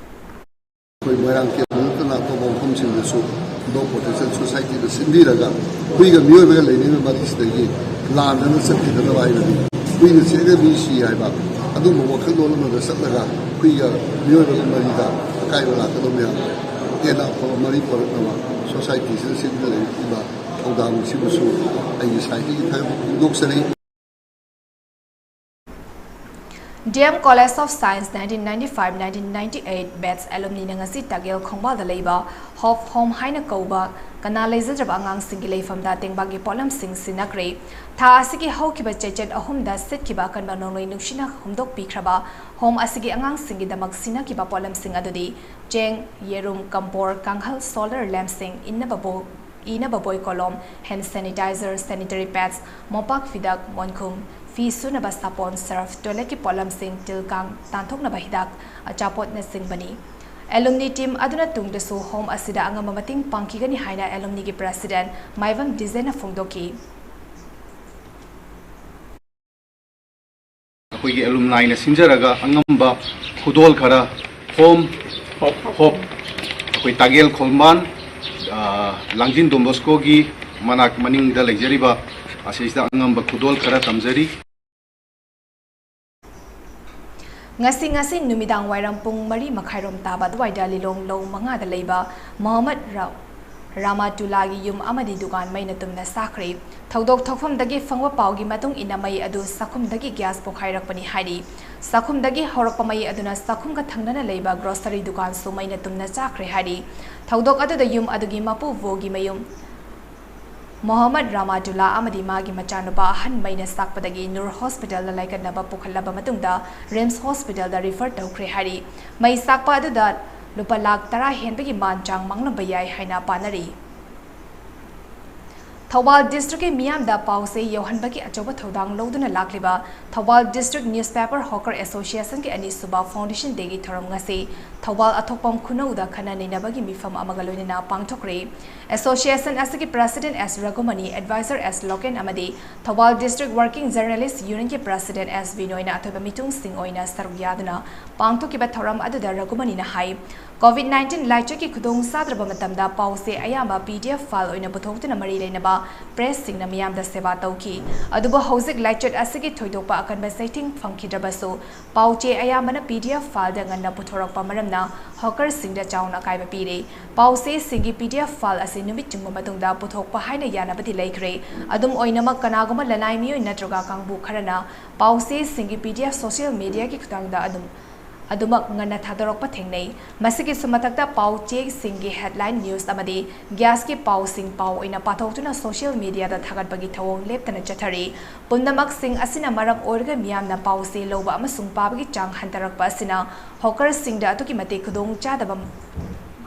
ꯑꯩꯈꯣꯏ ꯃꯣꯏꯔꯥꯡ ꯀꯦꯟꯗ꯭ꯔ ꯅꯠꯇꯅ ꯑꯇꯣꯞꯄ ꯃꯐꯝꯁꯤꯡꯗꯁꯨ Dog Protection Societyꯗ ꯁꯤꯟꯕꯤꯔꯒ ꯍꯨꯏꯒ ꯃꯤꯑꯣꯏꯕꯒ ꯂꯩꯅꯔꯤꯕ ꯃꯔꯤꯁꯤꯗꯒꯤ ꯂꯥꯟꯗꯅ ꯆꯠꯈꯤꯗꯅꯕ ꯍꯥꯏꯕꯗꯤ ꯍꯨꯏꯅ ꯆꯤꯛꯑꯒ ꯃꯤ ꯁꯤ ꯍꯥꯏꯕ ꯑꯗꯨꯒꯨꯝꯕ ꯋꯥꯈꯜꯂꯣꯟ ꯑꯃꯗ ꯆꯠꯂꯒ ꯍꯨꯏꯒ ꯃꯤꯑꯣꯏꯕꯒꯤ ꯃꯔꯤꯗ ꯑꯀꯥꯏꯕ ꯂꯥꯛꯀꯗꯕ ꯃꯌꯥꯝ ꯍꯦꯟꯅ ꯑꯐꯕ ꯃꯔꯤ ꯄꯨꯔꯛꯅꯕ societyꯁꯤꯗ ꯁꯤꯟꯕ ꯂꯩꯔꯤꯕ ꯊꯧꯗꯥꯡ ꯑꯁꯤꯕꯨꯁꯨ ꯑꯩꯒꯤ ꯁꯥꯏꯠꯇꯒꯤ ꯊꯥꯒꯠꯄ ꯐꯣꯡꯗꯣꯛꯆꯔꯤ꯫ D M College of Science nineteen ninety-five nineteen ninety-eight batch alumniꯅ ꯉꯁꯤ ꯇꯥꯒꯦꯜ ꯈꯣꯡꯕꯥꯜꯗ ꯂꯩꯕ Hope Home ꯍꯥꯏꯅ ꯀꯧꯕ ꯀꯅꯥ ꯂꯩꯖꯗ꯭ꯔꯕ ꯑꯉꯥꯡꯁꯤꯡꯒꯤ ꯂꯩꯐꯝꯗ ꯇꯦꯡꯕꯥꯡꯒꯤ ꯄꯣꯠꯂꯝꯁꯤꯡ ꯁꯤꯟꯅꯈ꯭ꯔꯦ꯫ ꯊꯥ ꯑꯁꯤꯒꯤ ꯍꯧꯈꯤꯕ ꯆꯩꯆꯠ ꯑꯍꯨꯝꯗ ꯁꯤꯠꯈꯤꯕ ꯑꯀꯟꯕ ꯅꯣꯡꯂꯩ ꯅꯨꯡꯁꯤꯠꯅ ꯍꯨꯝꯗꯣꯛꯄꯤꯈ꯭ꯔꯕ Home ꯑꯁꯤꯒꯤ ꯑꯉꯥꯡꯁꯤꯡꯒꯤꯗꯃꯛ ꯁꯤꯟꯅꯈꯤꯕ ꯄꯣꯠꯂꯝꯁꯤꯡ ꯑꯗꯨꯗꯤ ꯆꯦꯡ, ꯌꯦꯔꯨꯝ, ꯀꯝꯄꯣꯔ, ꯀꯥꯡꯍꯜ, solar lampꯁꯤꯡ, ꯏꯅꯕ ꯕꯣ-, ꯏꯅꯕ ꯕꯣꯏ ꯀꯣꯂꯣꯝ, hand sanitizer, sanitary pads, ꯃꯣꯝꯄꯥꯛ ꯐꯤꯗꯛ, ꯃꯣꯟꯈꯨꯝ, ꯐꯤ ꯁꯨꯅꯕ ꯁꯥꯄꯣꯟ, surf, toiletꯀꯤ ꯄꯣꯠꯂꯝꯁꯤꯡ, ꯇꯤꯜ ꯀꯥꯡ ꯇꯥꯟꯊꯣꯛꯅꯕ ꯍꯤꯗꯥꯛ, ꯑꯆꯥꯄꯣꯠꯅꯆꯤꯡꯕꯅꯤ꯫ Alumni team ꯑꯗꯨꯅ ꯇꯨꯡꯗꯁꯨ Home ꯑꯁꯤꯗ ꯑꯉꯝꯕ ꯃꯇꯦꯡ ꯄꯥꯡꯈꯤꯒꯅꯤ ꯍꯥꯏꯅ alumniꯒꯤ president ꯃꯥꯏꯕꯝ ꯗꯤꯖꯦꯟꯅ ꯐꯣꯡꯗꯣꯛꯈꯤ꯫ ꯑꯩꯈꯣꯏꯒꯤ alumniꯅ ꯁꯤꯟꯖꯔꯒ ꯑꯉꯝꯕ ꯈꯨꯗꯣꯜ ꯈꯔ Home, Hope, ꯑꯩꯈꯣꯏ ꯇꯥꯒꯦꯜ ꯈꯣꯡꯕꯥꯜ, ꯑ, ꯂꯥꯡꯖꯤꯟ Don Boscoꯒꯤ ꯃꯅꯥꯛ ꯃꯅꯤꯡꯗ ꯂꯩꯖꯔꯤꯕ ꯑꯁꯤꯁꯤꯗ ꯑꯉꯝꯕ ꯈꯨꯗꯣꯜ ꯈꯔ ꯇꯝꯖꯔꯤ꯫ ꯉꯁꯤ, ꯉꯁꯤ ꯅꯨꯃꯤꯗꯥꯡ ꯋꯥꯏꯔꯝ ꯄꯨꯡ ꯃꯔꯤ ꯃꯈꯥꯏꯔꯣꯝ ꯇꯥꯕ ꯑꯗꯨꯋꯥꯏꯗ ꯂꯤꯂꯣꯡ ꯂꯧ ꯃꯉꯥꯗ ꯂꯩꯕ ꯃꯣꯍꯝꯃꯗ ꯔ-, ꯔꯥꯃꯥꯇꯨꯂꯥꯒꯤ ꯌꯨꯝ ꯑꯃꯗꯤ ꯗꯨꯀꯥꯟ ꯃꯩꯅ ꯇꯨꯝꯅ ꯆꯥꯈ꯭ꯔꯦ꯫ ꯊꯧꯗꯣꯛ ꯊꯣꯛꯐꯝꯗꯒꯤ ꯐꯪꯕ ꯄꯥꯎꯒꯤ ꯃꯇꯨꯡ ꯏꯟꯅ ꯃꯩ ꯑꯗꯨ ꯆꯥꯛꯈꯨꯝꯗꯒꯤ gas ꯄꯣꯈꯥꯏꯔꯛꯄꯅꯤ ꯍꯥꯏꯔꯤ꯫ ꯆꯥꯛꯈꯨꯝꯗꯒꯤ ꯍꯧꯔꯛꯄ ꯃꯩ ꯑꯗꯨꯅ ꯆꯥꯛꯈꯨꯝꯒ ꯊꯪꯅꯅ ꯂꯩꯕ grocery ꯗꯨꯀꯥꯟꯁꯨ ꯃꯩꯅ ꯇꯨꯝꯅ ꯆꯥꯈ꯭ꯔꯦ ꯍꯥꯏꯔꯤ꯫ ꯊꯧꯗꯣꯛ ꯑꯗꯨꯗ ꯌꯨꯝ ꯑꯗꯨꯒꯤ ꯃꯄꯨ ꯚꯣꯒꯤ ꯃꯌꯨꯝ ꯃꯣꯍꯝꯃꯗ ꯔꯥꯃꯥꯇꯨꯂꯥ ꯑꯃꯗꯤ ꯃꯥꯒꯤ ꯃꯆꯥꯅꯨꯄꯥ ꯑꯍꯟ ꯃꯩꯅ ꯆꯥꯛꯄꯗꯒꯤ ꯅꯨꯔ ꯍꯣꯁꯄꯤꯇꯥꯜꯗ ꯂꯥꯏꯀꯠꯅꯕ ꯄꯨꯈꯠꯂꯕ ꯃꯇꯨꯡꯗ ꯔꯤꯝꯁ ꯍꯣꯁꯄꯤꯇꯥꯜꯗ ꯔꯤꯐꯔ ꯇꯧꯈ꯭ꯔꯦ ꯍꯥꯏꯔꯤ꯫ ꯃꯩ ꯆꯥꯛꯄ ꯑꯗꯨꯗ ꯂꯨꯄꯥ ꯂꯥꯈ ꯇꯔꯥ ꯍꯦꯟꯕꯒꯤ ꯃꯥꯟ ꯆꯥꯡ ꯃꯥꯡꯂꯝꯕ ꯌꯥꯏ ꯍꯥꯏꯅ ꯄꯥꯅꯔꯤ꯫ ꯊꯧꯕꯥꯜ ꯗꯤꯁꯇ꯭ꯔꯤꯛꯀꯤ ꯃꯤꯌꯥꯝꯗ ꯄꯥꯎꯁꯦ ꯌꯧꯍꯟꯕꯒꯤ ꯑꯆꯧꯕ ꯊꯧꯗꯥꯡ ꯂꯧꯗꯨꯅ ꯂꯥꯛꯂꯤꯕ ꯊꯧꯕꯥꯜ ꯗꯤꯁꯇ꯭ꯔꯤꯛ ꯅ꯭ꯌꯨꯁꯄꯦꯄꯔ ꯍꯣꯀꯔ ꯑꯦꯁꯣꯁꯤꯌꯦꯁꯟꯒꯤ ꯑꯅꯤꯁꯨꯕ ꯐꯥꯎꯟꯗꯦꯁꯟ ꯗꯦꯒꯤ ꯊꯧꯔꯝ ꯉꯁꯤ ꯊꯧꯕꯥꯜ ꯑꯊꯣꯛꯄꯝ ꯈꯨꯅꯧꯗ ꯈꯟꯅ ꯅꯩꯅꯕꯒꯤ ꯃꯤꯐꯝ ꯑꯃꯒ ꯂꯣꯏꯅꯅ ꯄꯥꯡꯊꯣꯛꯈ꯭ꯔꯦ꯫ ꯑꯦꯁꯣꯁꯤꯌꯦꯁꯟ ꯑꯁꯤꯒꯤ ꯄ꯭ꯔꯦꯁꯤꯗꯦꯟꯠ ꯑꯦꯁ ꯔꯘꯨꯃꯅꯤ, ꯑꯦꯗꯚꯥꯏꯖꯔ ꯑꯦꯁ ꯂꯣꯀꯦꯟ ꯑꯃꯗꯤ ꯊꯧꯕꯥꯜ ꯗꯤꯁꯇ꯭ꯔꯤꯛ ꯋꯥꯔꯀꯤꯡ ꯖꯔꯅꯦꯂꯤꯁ꯭ꯠ ꯌꯨꯅꯤꯌꯟꯒꯤ ꯄ꯭ꯔꯦꯁꯤꯗꯦꯟꯠ ꯑꯦꯁ ꯕꯤꯅꯣꯏꯅ ꯑꯊꯣꯏꯕ ꯃꯤꯊꯨꯡꯁꯤꯡ ꯑꯣꯏꯅ ꯁꯔꯨꯛ ꯌꯥꯗꯨꯅ ꯄꯥꯡꯊꯣꯛꯈꯤꯕ ꯊꯧꯔꯝ ꯑꯗꯨꯗ ꯔꯘꯨꯃꯅꯤꯅ ꯍꯥꯏ, ꯀꯣꯚꯤꯗ ꯅꯥꯏꯟꯇꯤꯟ ꯂꯥꯏꯆꯠꯀꯤ ꯈꯨꯗꯣꯡ ꯆꯥꯗ꯭ꯔꯕ ꯃꯇꯝꯗ ꯄꯥꯎꯁꯦ ꯑꯌꯥꯝꯕ ꯄꯤ ꯗꯤ ꯑꯦꯐ ꯐꯥꯏꯜ ꯑꯣꯏꯅ ꯄꯨꯊꯣꯛꯇꯨꯅ ꯃꯔꯤ ꯂꯩꯅꯕ ꯄ꯭ꯔꯦꯁꯁꯤꯡꯅ ꯃꯤꯌꯥꯝꯗ ꯁꯦꯕꯥ ꯇꯧꯈꯤ꯫ ꯑꯗꯨꯕꯨ ꯍꯧꯖꯤꯛ ꯂꯥꯏꯆꯠ ꯑꯁꯤꯒꯤ ꯊꯣꯏꯗꯣꯛꯄ ꯑꯀꯟꯕ ꯆꯩꯊꯦꯡ ꯐꯪꯈꯤꯗ꯭ꯔꯕꯁꯨ, ꯄꯥꯎ ꯆꯦ ꯑꯌꯥꯝꯕꯅ ꯄꯤ ꯗꯤ ꯑꯦꯐ ꯐꯥꯏꯜꯗ ꯉꯟꯅ ꯄꯨꯊꯣꯔꯛꯄ ꯃꯔꯝꯅ ꯍꯣꯀꯔꯁꯤꯡꯗ ꯆꯥꯎꯅ ꯑꯀꯥꯏꯕ ꯄꯤꯔꯦ꯫ ꯄꯥꯎ ꯆꯦꯁꯤꯡꯒꯤ ꯄꯤ ꯗꯤ ꯑꯦꯐ ꯐꯥꯏꯜ ꯑꯁꯤ ꯅꯨꯃꯤꯠ ꯆꯨꯝꯕ ꯃꯇꯨꯡꯗ ꯄꯨꯊꯣꯛꯄ ꯍꯥꯏꯅ ꯌꯥꯅꯕꯗꯤ ꯂꯩꯈ꯭ꯔꯦ꯫ ꯑꯗꯨꯝ ꯑꯣꯏꯅꯃꯛ, ꯀꯅꯥꯒꯨꯝꯕ ꯂꯅꯥꯏ ꯃꯤꯑꯣꯏ ꯅꯠꯇ꯭ꯔꯒ ꯀꯥꯡꯕꯨ ꯈꯔꯅ ꯄꯥꯎ ꯆꯦꯁꯤꯡꯒꯤ ꯄꯤ ꯗꯤ ꯑꯦꯐ ꯁꯣꯁꯤꯌꯦꯜ ꯃꯤꯗꯤꯌꯥꯒꯤ ꯈꯨꯠꯊꯥꯡꯗ ꯑꯗꯨꯝ ꯑꯗꯨꯃꯛ ꯉꯟꯅ ꯊꯥꯗꯣꯔꯛꯄ ꯊꯦꯡꯅꯩ꯫ ꯃꯁꯤꯒꯤꯁꯨ ꯃꯊꯛꯇ, ꯄꯥꯎ ꯆꯦꯁꯤꯡꯒꯤ ꯍꯦꯗꯂꯥꯏꯟ ꯅ꯭ꯌꯨꯁ ꯑꯃꯗꯤ ꯒ꯭ꯌꯥꯁꯀꯤ ꯄꯥꯎꯁꯤꯡ ꯄꯥꯎ ꯑꯣꯏꯅ ꯄꯥꯊꯣꯛꯇꯨꯅ ꯁꯣꯁꯤꯌꯦꯜ ꯃꯤꯗꯤꯌꯥꯗ ꯊꯥꯒꯠꯄꯒꯤ ꯊꯧꯑꯣꯡ ꯂꯦꯞꯇꯅ ꯆꯠꯊꯔꯤ꯫ ꯄꯨꯝꯅꯃꯛꯁꯤꯡ ꯑꯁꯤꯅ ꯃꯔꯝ ꯑꯣꯏꯔꯒ ꯃꯤꯌꯥꯝꯅ ꯄꯥꯎ ꯆꯦ ꯂꯧꯕ ꯑꯃꯁꯨꯡ ꯄꯥꯕꯒꯤ ꯆꯥꯡ ꯍꯟꯊꯔꯛꯄ ꯑꯁꯤꯅ ꯍꯣꯀꯔꯁꯤꯡꯗ ꯑꯗꯨꯛꯀꯤ ꯃꯇꯤꯛ ꯈꯨꯗꯣꯡ ꯆꯥꯗꯕ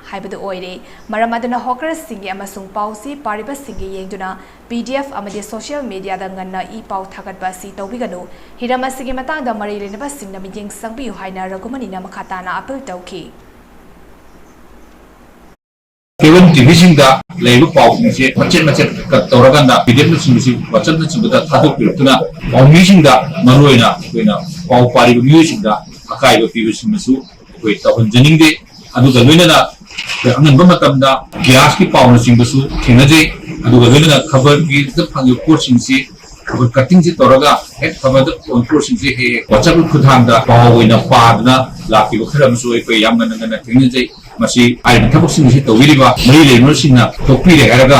ꯍꯥꯏꯕꯗꯨ ꯑꯣꯏꯔꯦ꯫ ꯃꯔꯝ ꯑꯗꯨꯅ ꯍꯣꯀꯔꯁꯤꯡꯒꯤ ꯑꯃꯁꯨꯡ ꯄꯥꯎ ꯆꯦ ꯄꯥꯔꯤꯕꯁꯤꯡꯒꯤ ꯌꯦꯡꯗꯨꯅ ꯄꯤ ꯗꯤ ꯑꯦꯐ ꯑꯃꯗꯤ ꯁꯣꯁꯤꯌꯦꯜ ꯃꯤꯗꯤꯌꯥꯗ ꯉꯟꯅ ꯏ ꯄꯥꯎ ꯊꯥꯒꯠꯄ ꯑꯁꯤ ꯇꯧꯕꯤꯒꯅꯨ꯫ ꯍꯤꯔꯝ ꯑꯁꯤꯒꯤ ꯃꯇꯥꯡꯗ ꯃꯔꯤ ꯂꯩꯅꯕꯁꯤꯡꯅ ꯃꯤꯠꯌꯦꯡ ꯆꯪꯕꯤꯌꯨ ꯍꯥꯏꯅ ꯔꯘꯨꯃꯅꯤꯅ ꯃꯈꯥ ꯇꯥꯅ ꯑꯥꯄꯤꯜ ꯇꯧꯈꯤ꯫ ꯀꯦꯕꯜ ꯇꯤ ꯚꯤꯁꯤꯡꯗ ꯂꯩꯔꯤꯕ ꯄꯥꯎꯁꯤꯡꯁꯦ ꯃꯆꯦꯠ ꯃꯆꯦꯠ ꯀꯠ ꯇꯧꯔꯀꯥꯟꯗ ꯄꯤ ꯗꯤ ꯑꯦꯐꯅꯆꯤꯡꯕꯁꯤ WhatsApp-ꯅꯆꯤꯡꯕꯗ ꯊꯥꯗꯣꯛꯄꯤꯔꯛꯇꯨꯅ ꯄꯥꯎꯃꯤꯁꯤꯡꯗ ꯃꯔꯨꯑꯣꯏꯅ ꯑꯩꯈꯣꯏꯅ ꯄꯥꯎ ꯄꯥꯔꯤꯕ ꯃꯤꯑꯣꯏꯁꯤꯡꯗ ꯑꯀꯥꯏꯕ ꯄꯤꯕꯁꯤꯡꯅꯁꯨ ꯑꯩꯈꯣꯏ ꯇꯧꯍꯟꯖꯅꯤꯡꯗꯦ꯫ ꯑꯗꯨꯒ ꯂꯣꯏꯅꯅ ꯑꯩꯈꯣꯏ ꯑꯉꯟꯕ ꯃꯇꯝꯗ ꯒ꯭ꯌꯥꯁꯀꯤ ꯄꯥꯎꯅꯆꯤꯡꯕꯁꯨ ꯊꯦꯡꯅꯖꯩ꯫ ꯑꯗꯨꯒ ꯂꯣꯏꯅꯅ ꯈꯕꯔꯒꯤꯗ ꯐꯪꯉꯤꯕ ꯄꯣꯠꯁꯤꯡꯁꯤ ꯈꯕꯔ ꯀꯠꯇꯤꯡꯁꯦ ꯇꯧꯔꯒ ꯍꯦꯛ ꯈꯕꯔꯗ ꯐꯪꯕ ꯄꯣꯠꯁꯤꯡꯁꯦ ꯍꯦꯛ ꯍꯦꯛ WhatsApp-ꯀꯤ ꯈꯨꯠꯊꯥꯡꯗ ꯄꯥꯎ ꯑꯣꯏꯅ ꯄꯥꯗꯅ ꯂꯥꯛꯈꯤꯕ ꯈꯔ ꯑꯃꯁꯨ ꯑꯩꯈꯣꯏ ꯌꯥꯝ ꯉꯟꯅ ꯉꯟꯅ ꯊꯦꯡꯅꯖꯩ꯫ ꯃꯁꯤ ꯍꯥꯏꯔꯤꯕ ꯊꯕꯛꯁꯤꯡ ꯑꯁꯤ ꯇꯧꯕꯤꯔꯤꯕ ꯃꯔꯤ ꯂꯩꯅꯕꯁꯤꯡꯅ ꯇꯣꯛꯄꯤꯔꯦ ꯍꯥꯏꯔꯒ,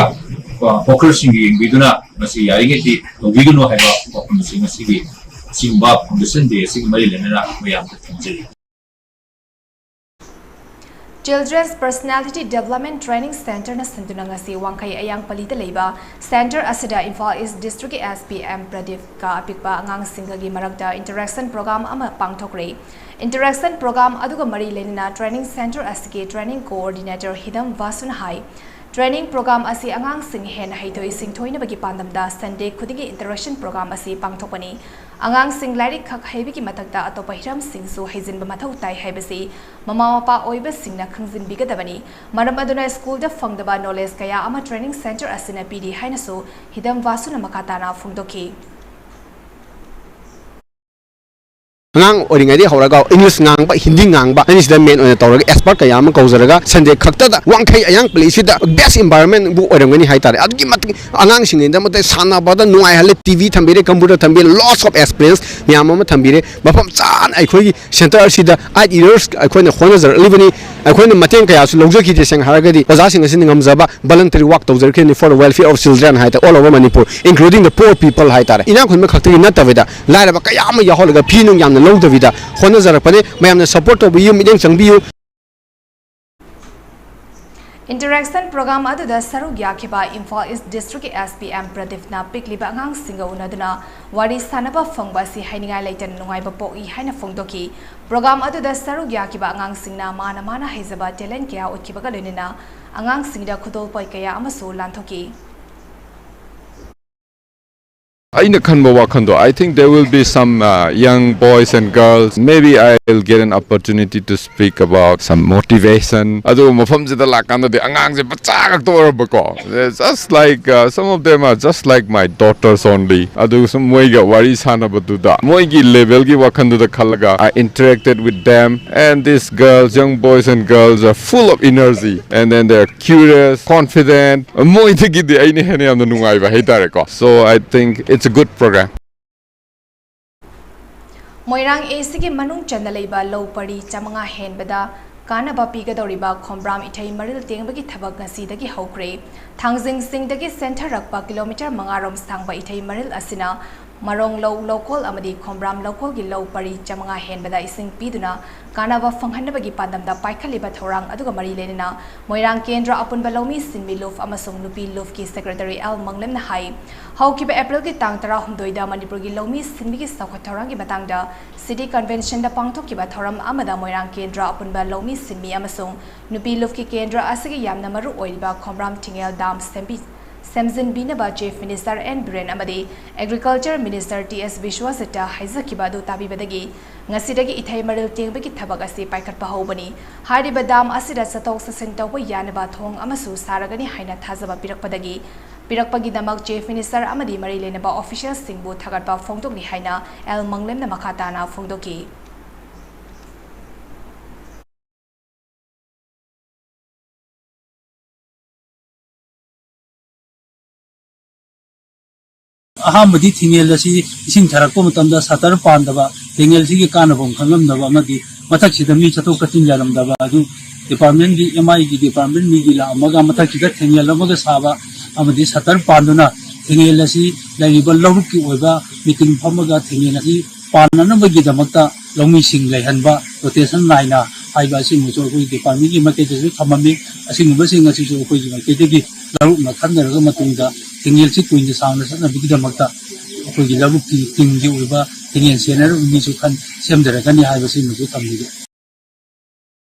ꯑ, ꯍꯣꯀꯔꯁꯤꯡꯒꯤ ꯌꯦꯡꯕꯤꯗꯨꯅ ꯃꯁꯤ ꯌꯥꯔꯤꯉꯩꯗꯤ ꯇꯧꯕꯤꯒꯅꯨ ꯍꯥꯏꯕ ꯋꯥꯐꯝ ꯑꯁꯤ ꯉꯁꯤꯒꯤ ꯑꯁꯤꯒꯨꯝꯕ ꯐꯥꯎꯟꯗꯦꯁꯟ ꯗꯦ ꯑꯁꯤꯒ ꯃꯔꯤ ꯂꯩꯅꯅ ꯃꯌꯥꯝꯗ ꯊꯝꯖꯔꯤ꯫ Children's Personality Development Training Centreꯅ ꯁꯤꯟꯗꯨꯅ ꯉꯁꯤ ꯋꯥꯡꯈꯩ ꯑꯌꯥꯡ ꯄꯜꯂꯤꯗ ꯂꯩꯕ centre ꯑꯁꯤꯗ ꯏꯝꯐꯥꯜ ꯏꯁ ꯗꯤꯁꯇ꯭ꯔꯤꯛꯀꯤ S P M ꯄ꯭ꯔꯗꯤꯞꯀ ꯑꯄꯤꯛꯄ ꯑꯉꯥꯡꯁꯤꯡꯒꯒꯤ ꯃꯔꯛꯇ interaction program ꯑꯃ ꯄꯥꯡꯊꯣꯛꯈ꯭ꯔꯦ꯫ Interaction program ꯑꯗꯨꯒ ꯃꯔꯤ ꯂꯩꯅꯅ training centre ꯑꯁꯤꯒꯤ training coordinator ꯍꯤꯗꯝ ꯕꯥꯁꯨꯅ ꯍꯥꯏ, training program ꯑꯁꯤ ꯑꯉꯥꯡꯁꯤꯡ ꯍꯦꯟꯅ ꯍꯩꯊꯣꯏ ꯁꯤꯡꯊꯣꯏꯅꯕꯒꯤ ꯄꯥꯟꯗꯝꯗ Sunday ꯈꯨꯗꯤꯡꯒꯤ interaction program ꯑꯁꯤ ꯄꯥꯡꯊꯣꯛꯄꯅꯤ꯫ ꯑꯉꯥꯡꯁꯤꯡ ꯂꯥꯏꯔꯤꯛ ꯈꯛ ꯍꯩꯕꯒꯤ ꯃꯊꯛꯇ ꯑꯇꯣꯞꯄ ꯍꯤꯔꯝꯁꯤꯡꯁꯨ ꯍꯩꯖꯤꯟꯕ ꯃꯊꯧ ꯇꯥꯏ ꯍꯥꯏꯕꯁꯤ ꯃꯃꯥ ꯃꯄꯥ ꯑꯣꯏꯕꯁꯤꯡꯅ ꯈꯪꯖꯤꯟꯕꯤꯒꯗꯕꯅꯤ꯫ ꯃꯔꯝ ꯑꯗꯨꯅ ꯁ꯭ꯀꯨꯜꯗ ꯐꯪꯗꯕ knowledge ꯀꯌꯥ ꯑꯃ training centre ꯑꯁꯤꯅ ꯄꯤꯔꯤ ꯍꯥꯏꯅꯁꯨ ꯍꯤꯗꯝ ꯕꯥꯁꯨꯅ ꯃꯈꯥ ꯇꯥꯅ ꯐꯣꯡꯗꯣꯛꯈꯤ꯫ ꯑꯉꯥꯡ ꯑꯣꯏꯔꯤꯉꯩꯗꯒꯤ ꯍꯧꯔꯒ English ꯉꯥꯡꯕ, Hindi ꯉꯥꯡꯕ ꯑꯅꯤꯁꯤꯗ main ꯑꯣꯏꯅ ꯇꯧꯔꯒ expert ꯀꯌꯥ ꯑꯃ ꯀꯧꯖꯔꯒ Sunday ꯈꯛꯇꯗ ꯋꯥꯡꯈꯩ ꯑꯌꯥꯡ ꯄꯜꯂꯤꯁꯤꯗ best environment ꯕꯨ ꯑꯣꯏꯔꯝꯒꯅꯤ ꯍꯥꯏꯇꯥꯔꯦ꯫ ꯑꯗꯨꯛꯀꯤ ꯃꯇꯤꯛ ꯑꯉꯥꯡꯁꯤꯡꯒꯤꯗꯃꯛꯇ ꯁꯥꯟꯅꯕꯗ ꯅꯨꯡꯉꯥꯏꯍꯜꯂꯦ, T V ꯊꯝꯕꯤꯔꯦ, computer ꯊꯝꯕꯤꯔꯦ, lots of experience ꯃꯌꯥꯝ ꯑꯃ ꯊꯝꯕꯤꯔꯦ꯫ ꯃꯐꯝ ꯆꯥꯅ ꯑꯩꯈꯣꯏꯒꯤ centre ꯑꯁꯤꯗ eight years ꯑꯩꯈꯣꯏꯅ ꯍꯣꯠꯅꯖꯔꯛꯂꯤꯕꯅꯤ꯫ ꯑꯩꯈꯣꯏꯅ ꯃꯇꯦꯡ ꯀꯌꯥꯁꯨ ꯂꯧꯖꯈꯤꯗꯦ꯫ ꯁꯦꯡꯅ ꯍꯥꯏꯔꯒꯗꯤ ꯑꯣꯖꯥꯁꯤꯡ ꯑꯁꯤꯅ ꯉꯝꯖꯕ voluntary work ꯇꯧꯖꯔꯛꯈꯤꯕꯅꯤ for the welfare of children ꯍꯥꯏꯇꯥꯔꯦ, all over Manipur, including the poor people ꯍꯥꯏꯇꯥꯔꯦ꯫ ꯏꯅꯥꯛ ꯈꯨꯟꯕ ꯈꯛꯇꯒꯤ ꯅꯠꯇꯕꯤꯗ ꯂꯥꯏꯔꯕ ꯀꯌꯥ ꯑꯃ ꯌꯥꯎꯍꯜꯂꯒ ꯐꯤ ꯅꯨꯡ ꯌꯥꯝꯅ ꯂꯧꯗꯕꯤꯗ ꯍꯣꯠꯅꯖꯔꯛꯄꯅꯤ꯫ ꯃꯌꯥꯝꯅ support ꯇꯧꯕꯤꯌꯨ, ꯃꯤꯠꯌꯦꯡ ꯆꯪꯕꯤꯌꯨ꯫ Interaction program ꯑꯗꯨꯗ ꯁꯔꯨꯛ ꯌꯥꯈꯤꯕ ꯏꯝꯐꯥꯜ ꯏꯁ ꯗꯤꯁꯇ꯭ꯔꯤꯛꯀꯤ S P M ꯄ꯭ꯔꯗꯤꯞꯅ ꯄꯤꯛꯂꯤꯕ ꯑꯉꯥꯡꯁꯤꯡꯒ ꯎꯅꯗꯨꯅ ꯋꯥꯔꯤ ꯁꯥꯟꯅꯕ ꯐꯪꯕ ꯑꯁꯤ ꯍꯥꯏꯅꯤꯡꯉꯥꯏ ꯂꯩꯇꯅ ꯅꯨꯡꯉꯥꯏꯕ ꯄꯣꯛꯏ ꯍꯥꯏꯅ ꯐꯣꯡꯗꯣꯛꯈꯤ꯫ Program ꯑꯗꯨꯗ ꯁꯔꯨꯛ ꯌꯥꯈꯤꯕ ꯑꯉꯥꯡꯁꯤꯡꯅ ꯃꯥꯅ ꯃꯥꯅ ꯍꯩꯖꯕ talent ꯀꯌꯥ ꯎꯠꯈꯤꯕꯒ ꯂꯣꯏꯅꯅ ꯑꯉꯥꯡꯁꯤꯡꯗ ꯈꯨꯗꯣꯜꯄꯣꯠ ꯀꯌꯥ ꯑꯃꯁꯨ ꯂꯥꯟꯊꯣꯛꯈꯤ꯫ ꯑꯩꯅ ꯈꯟꯕ ꯋꯥꯈꯜꯗꯣ, I think there will be some uh, young boys and girls, maybe I'll get an opportunity to speak about some motivation. ꯑꯗꯨꯒ ꯃꯐꯝꯁꯤꯗ ꯂꯥꯛꯀꯥꯟꯗꯗꯤ ꯑꯉꯥꯡꯁꯦ ꯃꯆꯥ ꯈꯛꯇ ꯑꯣꯏꯔꯝꯕꯀꯣ, just like uh, some of them are just like my daughters only. ꯑꯗꯨꯒ ꯁꯨꯝ ꯃꯣꯏꯒ ꯋꯥꯔꯤ ꯁꯥꯟꯅꯕꯗꯨꯗ ꯃꯣꯏꯒꯤ level ꯒꯤ ꯋꯥꯈꯜꯗꯨꯗ ꯈꯜꯂꯒ I interacted with them, and these girls, young boys and girls are full of energy, and then they're curious, confident. ꯃꯣꯏꯗꯒꯤꯗꯤ ꯑꯩꯅ ꯍꯦꯟꯅ ꯌꯥꯝꯅ ꯅꯨꯡꯉꯥꯏꯕ ꯍꯥꯏꯇꯥꯔꯦꯀꯣ꯫ So I think it's a good program. Moirang A Cꯒꯤ ꯃꯅꯨꯡ ꯆꯟꯅ ꯂꯩꯕ ꯂꯧ ꯄꯔꯤ ꯆꯥꯃꯉꯥ ꯍꯦꯟꯕꯗ ꯀꯥꯟꯅꯕ ꯄꯤꯒꯗꯧꯔꯤꯕ ꯈꯣꯝꯕ꯭ꯔꯥꯝ ꯏꯊꯩ ꯃꯔꯤꯜ ꯇꯦꯡꯕꯒꯤ ꯊꯕꯛ ꯉꯁꯤꯗꯒꯤ ꯍꯧꯈ꯭ꯔꯦ꯫ ꯊꯥꯡꯖꯤꯡ ꯆꯤꯡꯗꯒꯤ ꯆꯦꯟꯊꯔꯛꯄ kilometre ꯃꯉꯥ ꯔꯣꯝ ꯁꯥꯡꯕ ꯏꯊꯩ ꯃꯔꯤꯜ ꯑꯁꯤꯅ ꯃꯔꯣꯡ ꯂꯧ ꯂꯧꯀꯣꯜ ꯑꯃꯗꯤ ꯈꯣꯝꯕ꯭ꯔꯥꯝ ꯂꯧꯀꯣꯜꯒꯤ ꯂꯧ ꯄꯔꯤ ꯆꯥꯃꯉꯥ ꯍꯦꯟꯕꯗ ꯏꯁꯤꯡ ꯄꯤꯗꯨꯅ ꯀꯥꯟꯅꯕ ꯐꯪꯍꯟꯅꯕꯒꯤ ꯄꯥꯟꯗꯝꯗ ꯄꯥꯏꯈꯠꯂꯤꯕ ꯊꯧꯔꯥꯡ ꯑꯗꯨꯒ ꯃꯔꯤ ꯂꯩꯅꯅ ꯃꯣꯏꯔꯥꯡ ꯀꯦꯟꯗ꯭ꯔ ꯑꯄꯨꯟꯕ ꯂꯧꯃꯤ ꯁꯤꯟꯃꯤ ꯂꯨꯞ ꯑꯃꯁꯨꯡ ꯅꯨꯄꯤ ꯂꯨꯞꯀꯤ ꯁꯦꯀ꯭ꯔꯦꯇꯔꯤ ꯑꯦꯜ ꯃꯪꯂꯦꯝꯅ ꯍꯥꯏ, ꯍꯧꯈꯤꯕ ꯑꯦꯄ꯭ꯔꯤꯜꯒꯤ ꯇꯥꯡ ꯇꯔꯥꯍꯨꯝꯗꯣꯏꯗ ꯃꯅꯤꯄꯨꯔꯒꯤ ꯂꯧꯃꯤ ꯁꯤꯟꯃꯤꯒꯤ ꯆꯥꯎꯈꯠ ꯊꯧꯔꯥꯡꯒꯤ ꯃꯇꯥꯡꯗ ꯁꯤꯇꯤ ꯀꯟꯚꯦꯟꯁꯟꯗ ꯄꯥꯡꯊꯣꯛꯈꯤꯕ ꯊꯧꯔꯝ ꯑꯃꯗ ꯃꯣꯏꯔꯥꯡ ꯀꯦꯟꯗ꯭ꯔ ꯑꯄꯨꯟꯕ ꯂꯧꯃꯤ ꯁꯤꯟꯃꯤ ꯑꯃꯁꯨꯡ ꯅꯨꯄꯤ ꯂꯨꯞꯀꯤ ꯀꯦꯟꯗ꯭ꯔ ꯑꯁꯤꯒꯤ ꯌꯥꯝꯅ ꯃꯔꯨ ꯑꯣꯏꯔꯤꯕ ꯈꯣꯝꯕ꯭ꯔꯥꯝ ꯊꯤꯡꯉꯦꯜ ꯗꯥꯝ ꯁꯦꯝꯕꯤ-, ꯁꯦꯝꯖꯤꯟꯕꯤꯅꯕ ꯆꯤꯐ ꯃꯤꯅꯤꯁꯇꯔ ꯑꯦꯟ ꯕꯤꯔꯦꯟ ꯑꯃꯗꯤ ꯑꯦꯒ꯭ꯔꯤꯀꯜꯆꯔ ꯃꯤꯅꯤꯁꯇꯔ ꯇꯤ ꯑꯦꯁ ꯕꯤꯁ꯭ꯋꯖꯤꯠꯇ ꯍꯥꯏꯖꯈꯤꯕ ꯑꯗꯨ ꯇꯥꯕꯤꯕꯗꯒꯤ ꯉꯁꯤꯗꯒꯤ ꯏꯊꯩ ꯃꯔꯤꯜ ꯇꯦꯡꯕꯒꯤ ꯊꯕꯛ ꯑꯁꯤ ꯄꯥꯏꯈꯠꯄ ꯍꯧꯕꯅꯤ꯫ ꯍꯥꯏꯔꯤꯕ ꯗꯥꯝ ꯑꯁꯤꯗ ꯆꯠꯊꯣꯛ ꯆꯠꯁꯤꯟ ꯇꯧꯕ ꯌꯥꯅꯕ ꯊꯣꯡ ꯑꯃꯁꯨ ꯁꯥꯔꯒꯅꯤ ꯍꯥꯏꯅ ꯊꯥꯖꯕ ꯄꯤꯔꯛꯄꯗꯒꯤ, ꯄꯤꯔꯛꯄꯒꯤꯗꯃꯛ ꯆꯤꯐ ꯃꯤꯅꯤꯁꯇꯔ ꯑꯃꯗꯤ ꯃꯔꯤ ꯂꯩꯅꯕ ꯑꯣꯐꯤꯁꯤꯌꯦꯜꯁꯤꯡꯕꯨ ꯊꯥꯒꯠꯄ ꯐꯣꯡꯗꯣꯛꯂꯤ ꯍꯥꯏꯅ ꯑꯦꯜ ꯃꯪꯂꯦꯝꯅ ꯃꯈꯥ ꯇꯥꯅ ꯐꯣꯡꯗꯣꯛꯈꯤ꯫ ꯑꯍꯥꯟꯕꯗꯤ ꯊꯤꯡꯉꯦꯜ ꯑꯁꯤ ꯏꯁꯤꯡ ꯊꯥꯔꯛꯄ ꯃꯇꯝꯗ ꯁꯇꯔ ꯄꯥꯟꯗꯕ, ꯊꯤꯡꯉꯦꯜꯁꯤꯒꯤ ꯀꯥꯟꯅꯐꯝ ꯈꯪꯂꯝꯗꯕ ꯑꯃꯗꯤ ꯃꯊꯛꯁꯤꯗ ꯃꯤ ꯆꯠꯊꯣꯛ ꯆꯠꯁꯤꯟ ꯌꯥꯔꯝꯗꯕ ꯑꯗꯨ ꯗꯤꯄꯥꯔꯠꯃꯦꯟꯒꯤ, ꯑꯦꯝ ꯑꯥꯏꯒꯤ ꯗꯤꯄꯥꯔꯠꯃꯦꯟ ꯃꯤꯒꯤ ꯂꯥꯛꯑꯝꯃꯒ ꯃꯊꯛꯁꯤꯗ ꯊꯤꯡꯉꯦꯜ ꯑꯃꯒ ꯁꯥꯕ ꯑꯃꯗꯤ ꯁꯇꯔ ꯄꯥꯟꯗꯨꯅ ꯊꯤꯡꯉꯦꯜ ꯑꯁꯤ ꯂꯩꯔꯤꯕ ꯂꯧꯔꯨꯛꯀꯤ ꯑꯣꯏꯕ ꯃꯤꯇꯤꯡ ꯐꯝꯃꯒ ꯊꯤꯡꯉꯦꯜ ꯑꯁꯤ ꯄꯥꯟꯅꯅꯕꯒꯤꯗꯃꯛꯇ ꯂꯧꯃꯤꯁꯤꯡ ꯂꯩꯍꯟꯕ, ꯔꯣꯇꯦꯁꯟ ꯅꯥꯏꯅ ꯍꯥꯏꯕ ꯑꯁꯤꯒꯨꯝꯕꯁꯨ ꯑꯩꯈꯣꯏꯒꯤ ꯗꯤꯄꯥꯔꯠꯃꯦꯟꯒꯤ ꯃꯥꯏꯀꯩꯗꯁꯨ ꯊꯝꯃꯝꯃꯤ꯫ ꯑꯁꯤꯒꯨꯝꯕꯁꯤꯡ ꯑꯁꯤꯁꯨ ꯑꯩꯈꯣꯏꯒꯤ ꯃꯥꯏꯀꯩꯗꯒꯤ ꯂꯧꯔꯨꯛꯅ ꯈꯟꯅꯔꯒ ꯃꯇꯨꯡꯗ ꯊꯤꯡꯉꯦꯜꯁꯤ ꯀꯨꯏꯅ ꯁꯥꯡꯅ ꯆꯠꯅꯕꯒꯤꯗꯃꯛꯇ ꯑꯩꯈꯣꯏꯒꯤ ꯂꯧꯕꯨꯛꯀꯤ ꯇꯤꯝꯒꯤ ꯑꯣꯏꯕ ꯊꯤꯡꯉꯦꯜ ꯁꯦꯟꯅꯔꯕ ꯃꯤꯁꯨ ꯈꯟ-, ꯁꯦꯝꯖꯔꯛꯀꯅꯤ ꯍꯥꯏꯕꯁꯤꯃꯁꯨ ꯊꯝꯖꯒꯦ꯫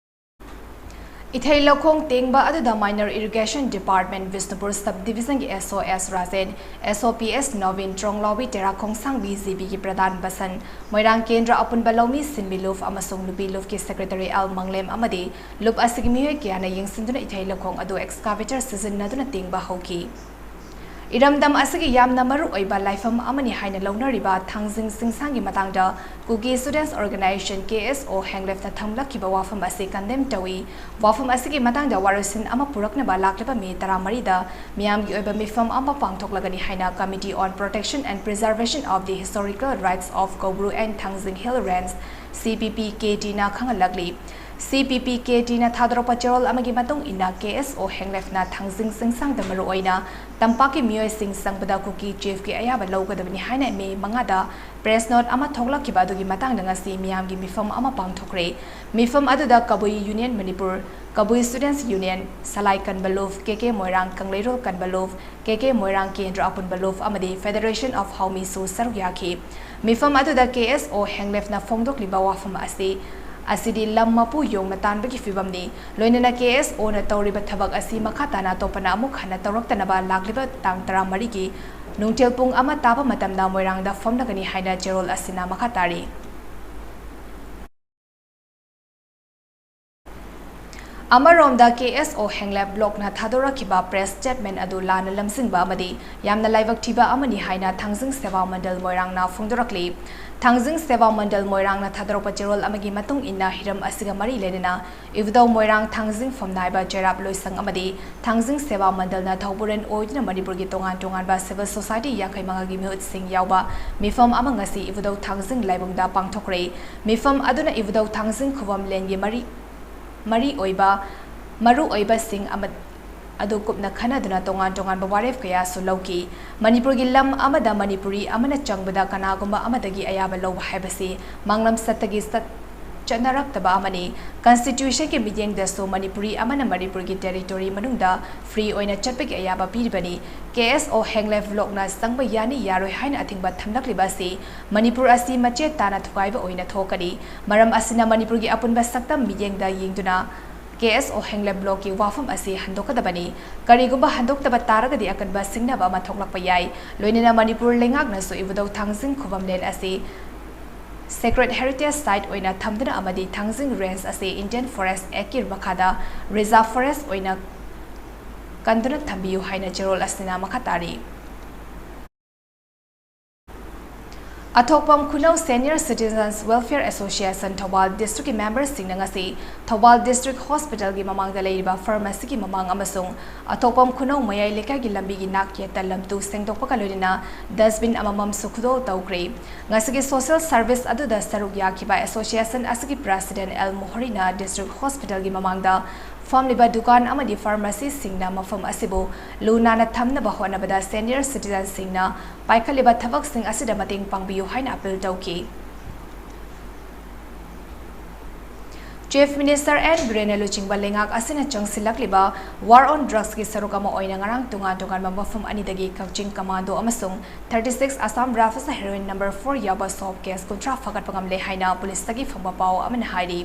ꯏꯊꯩ ꯂꯧꯈꯣꯡ ꯇꯦꯡꯕ ꯑꯗꯨꯗ Minor Irrigation Department Bishnupur Sub Division ꯒꯤ S O S Rajen, S O P S Nobin, ꯇ꯭ꯔꯣꯡꯂꯥꯎꯕꯤ ꯇꯦꯔꯥ ꯈꯣꯡꯁꯥꯡꯕꯤ, ꯖꯤ ꯕꯤ ꯒꯤ ꯄ꯭ꯔꯙꯥꯟ ꯕꯁꯟ, ꯃꯣꯏꯔꯥꯡ ꯀꯦꯟꯗ꯭ꯔ ꯑꯄꯨꯟꯕ ꯂꯧꯃꯤ ꯁꯤꯟꯃꯤ ꯂꯨꯞ ꯑꯃꯁꯨꯡ ꯅꯨꯄꯤ ꯂꯨꯞꯀꯤ ꯁꯦꯀ꯭ꯔꯦꯇꯔꯤ ꯑꯦꯜ ꯃꯪꯂꯦꯝ ꯑꯃꯗꯤ ꯂꯨꯞ ꯑꯁꯤꯒꯤ ꯃꯤꯑꯣꯏ ꯀꯌꯥꯅ ꯌꯦꯡꯁꯤꯟꯗꯨꯅ ꯏꯊꯩ ꯂꯧꯈꯣꯡ ꯑꯗꯨ excavator ꯁꯤꯖꯤꯟꯅꯗꯨꯅ ꯇꯦꯡꯕ ꯍꯧꯈꯤ꯫ ꯏꯔꯝꯗꯝ ꯑꯁꯤꯒꯤ ꯌꯥꯝꯅ ꯃꯔꯨ ꯑꯣꯏꯕ ꯂꯥꯏꯐꯝ ꯑꯃꯅꯤ ꯍꯥꯏꯅ ꯂꯧꯅꯔꯤꯕ ꯊꯥꯡꯖꯤꯡ ꯆꯤꯡꯁꯥꯡꯒꯤ ꯃꯇꯥꯡꯗ Kuki Students Organisation, K S O, ꯍꯦꯡꯂꯦꯞꯇ ꯊꯝꯂꯛꯈꯤꯕ ꯋꯥꯐꯝ ꯑꯁꯤ condemn ꯇꯧꯏ꯫ ꯋꯥꯐꯝ ꯑꯁꯤꯒꯤ ꯃꯇꯥꯡꯗ ꯋꯥꯔꯣꯏꯁꯤꯟ ꯑꯃ ꯄꯨꯔꯛꯅꯕ ꯂꯥꯛꯂꯤꯕ ꯃꯦ ꯇꯔꯥꯃꯔꯤꯗ ꯃꯤꯌꯥꯝꯒꯤ ꯑꯣꯏꯕ ꯃꯤꯐꯝ ꯑꯃ ꯄꯥꯡꯊꯣꯛꯂꯒꯅꯤ ꯍꯥꯏꯅ Committee on Protection and Preservation of the Historical Rights of Koubru and Thangjing Hill Range, C P P K T ꯅ ꯈꯪꯍꯜꯂꯛꯂꯤ꯫ C P P K T ꯅ ꯊꯥꯗꯣꯔꯛꯄ ꯆꯦꯔꯣꯜ ꯑꯃꯒꯤ ꯃꯇꯨꯡ ꯏꯟꯅ, K S O ꯍꯦꯡꯂꯦꯞꯅ ꯊꯥꯡꯖꯤꯡ ꯆꯤꯡꯁꯥꯡꯗ ꯃꯔꯨꯑꯣꯏꯅ ꯇꯝꯄꯥꯛꯀꯤ ꯃꯤꯑꯣꯏꯁꯤꯡ ꯆꯪꯕꯗ ꯀꯨꯀꯤ ꯆꯤꯐꯀꯤ ꯑꯌꯥꯕ ꯂꯧꯒꯗꯕꯅꯤ ꯍꯥꯏꯅ ꯃꯦ ꯃꯉꯥꯗ ꯄ꯭ꯔꯦꯁ ꯅꯣꯠ ꯑꯃ ꯊꯣꯛꯂꯛꯈꯤꯕ ꯑꯗꯨꯒꯤ ꯃꯇꯥꯡꯗ ꯉꯁꯤ ꯃꯤꯌꯥꯝꯒꯤ ꯃꯤꯐꯝ ꯑꯃ ꯄꯥꯡꯊꯣꯛꯈ꯭ꯔꯦ꯫ ꯃꯤꯐꯝ ꯑꯗꯨꯗ ꯀꯕꯨꯏ ꯌꯨꯅꯤꯌꯟ ꯃꯅꯤꯄꯨꯔ, ꯀꯕꯨꯏ ꯁ꯭ꯇꯨꯗꯦꯟꯠꯁ ꯌꯨꯅꯤꯌꯟ, ꯁꯂꯥꯏ ꯀꯟꯕ ꯂꯨꯞ, ꯀꯦ ꯀꯦ ꯃꯣꯏꯔꯥꯡ ꯀꯪꯂꯩꯔꯣꯜ ꯀꯟꯕ ꯂꯨꯞ, ꯀꯦ ꯀꯦ ꯃꯣꯏꯔꯥꯡ ꯀꯦꯟꯗ꯭ꯔ ꯑꯄꯨꯟꯕ ꯂꯨꯞ ꯑꯃꯗꯤ Federation of Howmiꯁꯨ ꯁꯔꯨꯛ ꯌꯥꯈꯤ꯫ ꯃꯤꯐꯝ ꯑꯗꯨꯗ K S O ꯍꯦꯡꯂꯦꯞꯅ ꯐꯣꯡꯗꯣꯛꯂꯤꯕ ꯋꯥꯐꯝ ꯑꯁꯤ, ꯑꯁꯤꯗꯤ ꯂꯝ ꯃꯄꯨ ꯌꯣꯡꯅ ꯇꯥꯟꯕꯒꯤ ꯐꯤꯕꯝꯅꯤ꯫ ꯂꯣꯏꯅꯅ K S Oꯅ ꯇꯧꯔꯤꯕ ꯊꯕꯛ ꯑꯁꯤ ꯃꯈꯥ ꯇꯥꯅ ꯑꯇꯣꯞꯄꯅ ꯑꯃꯨꯛ ꯍꯟꯅ ꯇꯧꯔꯛꯇꯅꯕ ꯂꯥꯛꯂꯤꯕ ꯇꯥꯡ ꯇꯔꯥꯃꯔꯤꯒꯤ ꯅꯨꯡꯊꯤꯜ ꯄꯨꯡ ꯑꯃ ꯇꯥꯕ ꯃꯇꯝꯗ ꯃꯣꯏꯔꯥꯡꯗ ꯐꯝꯂꯒꯅꯤ ꯍꯥꯏꯅ ꯆꯦꯔꯣꯜ ꯑꯁꯤꯅ ꯃꯈꯥ ꯇꯥꯔꯤ꯫ ꯑꯃꯔꯣꯝꯗ, K S O ꯍꯦꯡꯂꯦꯞ ꯕ꯭ꯂꯣꯛꯅ ꯊꯥꯗꯣꯔꯛꯈꯤꯕ ꯄ꯭ꯔꯦꯁ ꯁ꯭ꯇꯦꯠꯃꯦꯟ ꯑꯗꯨ ꯂꯥꯟꯅ ꯂꯝꯖꯤꯡꯕ ꯑꯃꯗꯤ ꯌꯥꯝꯅ ꯂꯥꯏꯕꯛ ꯊꯤꯕ ꯑꯃꯅꯤ ꯍꯥꯏꯅ ꯊꯥꯡꯖꯤꯡ ꯁꯦꯕꯥ ꯃꯟꯗꯜ ꯃꯣꯏꯔꯥꯡꯅ ꯐꯣꯡꯗꯣꯔꯛꯂꯤ꯫ ꯊꯥꯡꯖꯤꯡ ꯁꯦꯕꯥ ꯃꯟꯗꯜ ꯃꯣꯏꯔꯥꯡꯅ ꯊꯥꯗꯣꯔꯛꯄ ꯆꯦꯔꯣꯜ ꯑꯃꯒꯤ ꯃꯇꯨꯡ ꯏꯟꯅ, ꯍꯤꯔꯝ ꯑꯁꯤꯒ ꯃꯔꯤ ꯂꯩꯅꯅ ꯏꯕꯨꯙꯧ ꯃꯣꯏꯔꯥꯡ ꯊꯥꯡꯖꯤꯡ ꯐꯝꯅꯥꯏꯕ ꯆꯩꯔꯥꯞ ꯂꯣꯏꯁꯪ ꯑꯃꯗꯤ ꯊꯥꯡꯖꯤꯡ ꯁꯦꯕꯥ ꯃꯟꯗꯜꯅ ꯊꯧꯕꯨꯔꯦꯟ ꯑꯣꯏꯗꯨꯅ ꯃꯅꯤꯄꯨꯔꯒꯤ ꯇꯣꯉꯥꯟ ꯇꯣꯉꯥꯟꯕ ꯁꯤꯚꯤꯜ ꯁꯣꯁꯥꯏꯇꯤ ꯌꯥꯡꯈꯩ ꯃꯉꯥꯒꯤ ꯃꯤꯍꯨꯠꯁꯤꯡ ꯌꯥꯎꯕ ꯃꯤꯐꯝ ꯑꯃ ꯉꯁꯤ ꯏꯕꯨꯙꯧ ꯊꯥꯡꯖꯤꯡ ꯂꯥꯏꯕꯨꯡꯗ ꯄꯥꯡꯊꯣꯛꯈ꯭ꯔꯦ꯫ ꯃꯤꯐꯝ ꯑꯗꯨꯅ ꯏꯕꯨꯙꯧ ꯊꯥꯡꯖꯤꯡ ꯈꯨꯕꯝ ꯂꯦꯟꯒꯤ ꯃꯔꯤ, ꯃꯔꯤ ꯑꯣꯏꯕ, ꯃꯔꯨ ꯑꯣꯏꯕꯁꯤꯡ ꯑꯃ, ꯑꯗꯨ ꯀꯨꯞꯅ ꯈꯟꯅꯗꯨꯅ ꯇꯣꯉꯥꯟ ꯇꯣꯉꯥꯟꯕ ꯋꯥꯔꯦꯞ ꯀꯌꯥꯁꯨ ꯂꯧꯈꯤ꯫ ꯃꯅꯤꯄꯨꯔꯒꯤ ꯂꯝ ꯑꯃꯗ ꯃꯅꯤꯄꯨꯔꯤ ꯑꯃꯅ ꯆꯪꯕꯗ ꯀꯅꯥꯒꯨꯝꯕ ꯑꯃꯗꯒꯤ ꯑꯌꯥꯕ ꯂꯧꯕ ꯍꯥꯏꯕꯁꯤ ꯃꯥꯡꯂꯝ ꯁꯠꯇꯒꯤ ꯆꯠ-, ꯆꯠꯅꯔꯛꯇꯕ ꯑꯃꯅꯤ꯫ ꯀꯟꯁꯇꯤꯇ꯭ꯌꯨꯁꯟꯒꯤ ꯃꯤꯠꯌꯦꯡꯗꯁꯨ ꯃꯅꯤꯄꯨꯔꯤ ꯑꯃꯅ ꯃꯅꯤꯄꯨꯔꯒꯤ ꯇꯦꯔꯤꯇꯣꯔꯤ ꯃꯅꯨꯡꯗ ꯐ꯭ꯔꯤ ꯑꯣꯏꯅ ꯆꯠꯄꯒꯤ ꯑꯌꯥꯕ ꯄꯤꯔꯤꯕꯅꯤ꯫ K S O ꯍꯦꯡꯂꯦꯞ ꯕ꯭ꯂꯣꯛꯅ ꯆꯪꯕ ꯌꯥꯅꯤ ꯌꯥꯔꯣꯏ ꯍꯥꯏꯅ ꯑꯊꯤꯡꯕ ꯊꯝꯂꯛꯂꯤꯕ ꯑꯁꯤ ꯃꯅꯤꯄꯨꯔ ꯑꯁꯤ ꯃꯆꯦꯠ ꯇꯥꯅ ꯊꯨꯒꯥꯏꯕ ꯑꯣꯏꯅ ꯊꯣꯛꯀꯅꯤ꯫ ꯃꯔꯝ ꯑꯁꯤꯅ ꯃꯅꯤꯄꯨꯔꯒꯤ ꯑꯄꯨꯟꯕ ꯁꯛꯇꯝ ꯃꯤꯠꯌꯦꯡꯗ ꯌꯦꯡꯗꯨꯅ K S O ꯍꯦꯡꯂꯦꯞ ꯕ꯭ꯂꯣꯛꯀꯤ ꯋꯥꯐꯝ ꯑꯁꯤ ꯍꯟꯗꯣꯛꯀꯗꯕꯅꯤ꯫ ꯀꯔꯤꯒꯨꯝꯕ ꯍꯟꯗꯣꯛꯇꯕ ꯇꯥꯔꯒꯗꯤ ꯑꯀꯟꯕ ꯁꯤꯡꯅꯕ ꯑꯃ ꯊꯣꯛꯂꯛꯄ ꯌꯥꯏ꯫ ꯂꯣꯏꯅꯅ ꯃꯅꯤꯄꯨꯔ ꯂꯩꯉꯥꯛꯅꯁꯨ ꯏꯕꯨꯙꯧ ꯊꯥꯡꯖꯤꯡ ꯈꯨꯕꯝꯂꯦꯟ ꯑꯁꯤ Sacred Heritage Site ꯑꯣꯏꯅ ꯊꯝꯗꯨꯅ ꯑꯃꯗꯤ ꯊꯥꯡꯖꯤꯡ ꯔꯦꯟꯖ ꯑꯁꯤ Indian Forest Actꯀꯤ ꯃꯈꯥꯗ Reserve Forest ꯑꯣꯏꯅ ꯀꯟꯗꯨꯅ ꯊꯝꯕꯤꯌꯨ ꯍꯥꯏꯅ ꯆꯦꯔꯣꯜ ꯑꯁꯤꯅ ꯃꯈꯥ ꯇꯥꯔꯤ꯫ ꯑꯊꯣꯛꯄꯝ ꯈꯨꯅꯧ Senior Citizens Welfare Association Thoubal District ꯀꯤ member ꯁꯤꯡꯅ ꯉꯁꯤ ꯊꯧꯕꯥꯜ District Hospital ꯒꯤ ꯃꯃꯥꯡꯗ ꯂꯩꯔꯤꯕ pharmacy ꯒꯤ ꯃꯃꯥꯡ ꯑꯃꯁꯨꯡ ꯑꯊꯣꯛꯄꯝ ꯈꯨꯅꯧ ꯃꯌꯥꯏ ꯂꯩꯀꯥꯏꯒꯤ ꯂꯝꯕꯤꯒꯤ ꯅꯥꯛ ꯌꯦꯠꯇ ꯂꯝꯇꯨ ꯁꯦꯡꯗꯣꯛꯄꯒ ꯂꯣꯏꯅꯅ dustbin ꯑꯃꯃꯝꯁꯨ ꯈꯨꯗꯣꯜ ꯇꯧꯈ꯭ꯔꯦ꯫ ꯉꯁꯤꯒꯤ social service ꯑꯗꯨꯗ ꯁꯔꯨꯛ ꯌꯥꯈꯤꯕ association ꯑꯁꯤꯒꯤ president ꯑꯦꯜ ꯃꯣꯍꯣꯔꯤꯅ District Hospital ꯒꯤ ꯃꯃꯥꯡꯗ ꯐꯝꯂꯤꯕ ꯗꯨꯀꯥꯟ ꯑꯃꯗꯤ pharmacy ꯁꯤꯡꯅ ꯃꯐꯝ ꯑꯁꯤꯕꯨ ꯂꯨ ꯅꯥꯟꯅ ꯊꯝꯅꯕ ꯍꯣꯠꯅꯕꯗ senior citizen ꯁꯤꯡꯅ ꯄꯥꯏꯈꯠꯂꯤꯕ ꯊꯕꯛꯁꯤꯡ ꯑꯁꯤꯗ ꯃꯇꯦꯡ ꯄꯥꯡꯕꯤꯌꯨ ꯍꯥꯏꯅ appeal ꯇꯧꯈꯤ꯫ Chief Minister ꯑꯦꯟ ꯕꯤꯔꯦꯟꯅ ꯂꯨꯆꯤꯡꯕ ꯂꯩꯉꯥꯛ ꯑꯁꯤꯅ ꯆꯪꯁꯤꯜꯂꯛꯂꯤꯕ war on drugs ꯀꯤ ꯁꯔꯨꯛ ꯑꯃ ꯑꯣꯏꯅ ꯉꯔꯥꯡ ꯇꯣꯉꯥꯟ ꯇꯣꯉꯥꯟꯕ ꯃꯐꯝ ꯑꯅꯤꯗꯒꯤ ꯀꯛꯆꯤꯡ commando ꯑꯃꯁꯨꯡ thirty six Assam Rifles heroin number four ꯌꯥꯎꯕ soft case ꯀꯨꯟꯊ꯭ꯔꯥ ꯐꯥꯒꯠꯄ ꯉꯝꯂꯦ ꯍꯥꯏꯅ police ꯇꯒꯤ ꯐꯪꯕ ꯄꯥꯎ ꯑꯃꯅ ꯍꯥꯏꯔꯤ꯫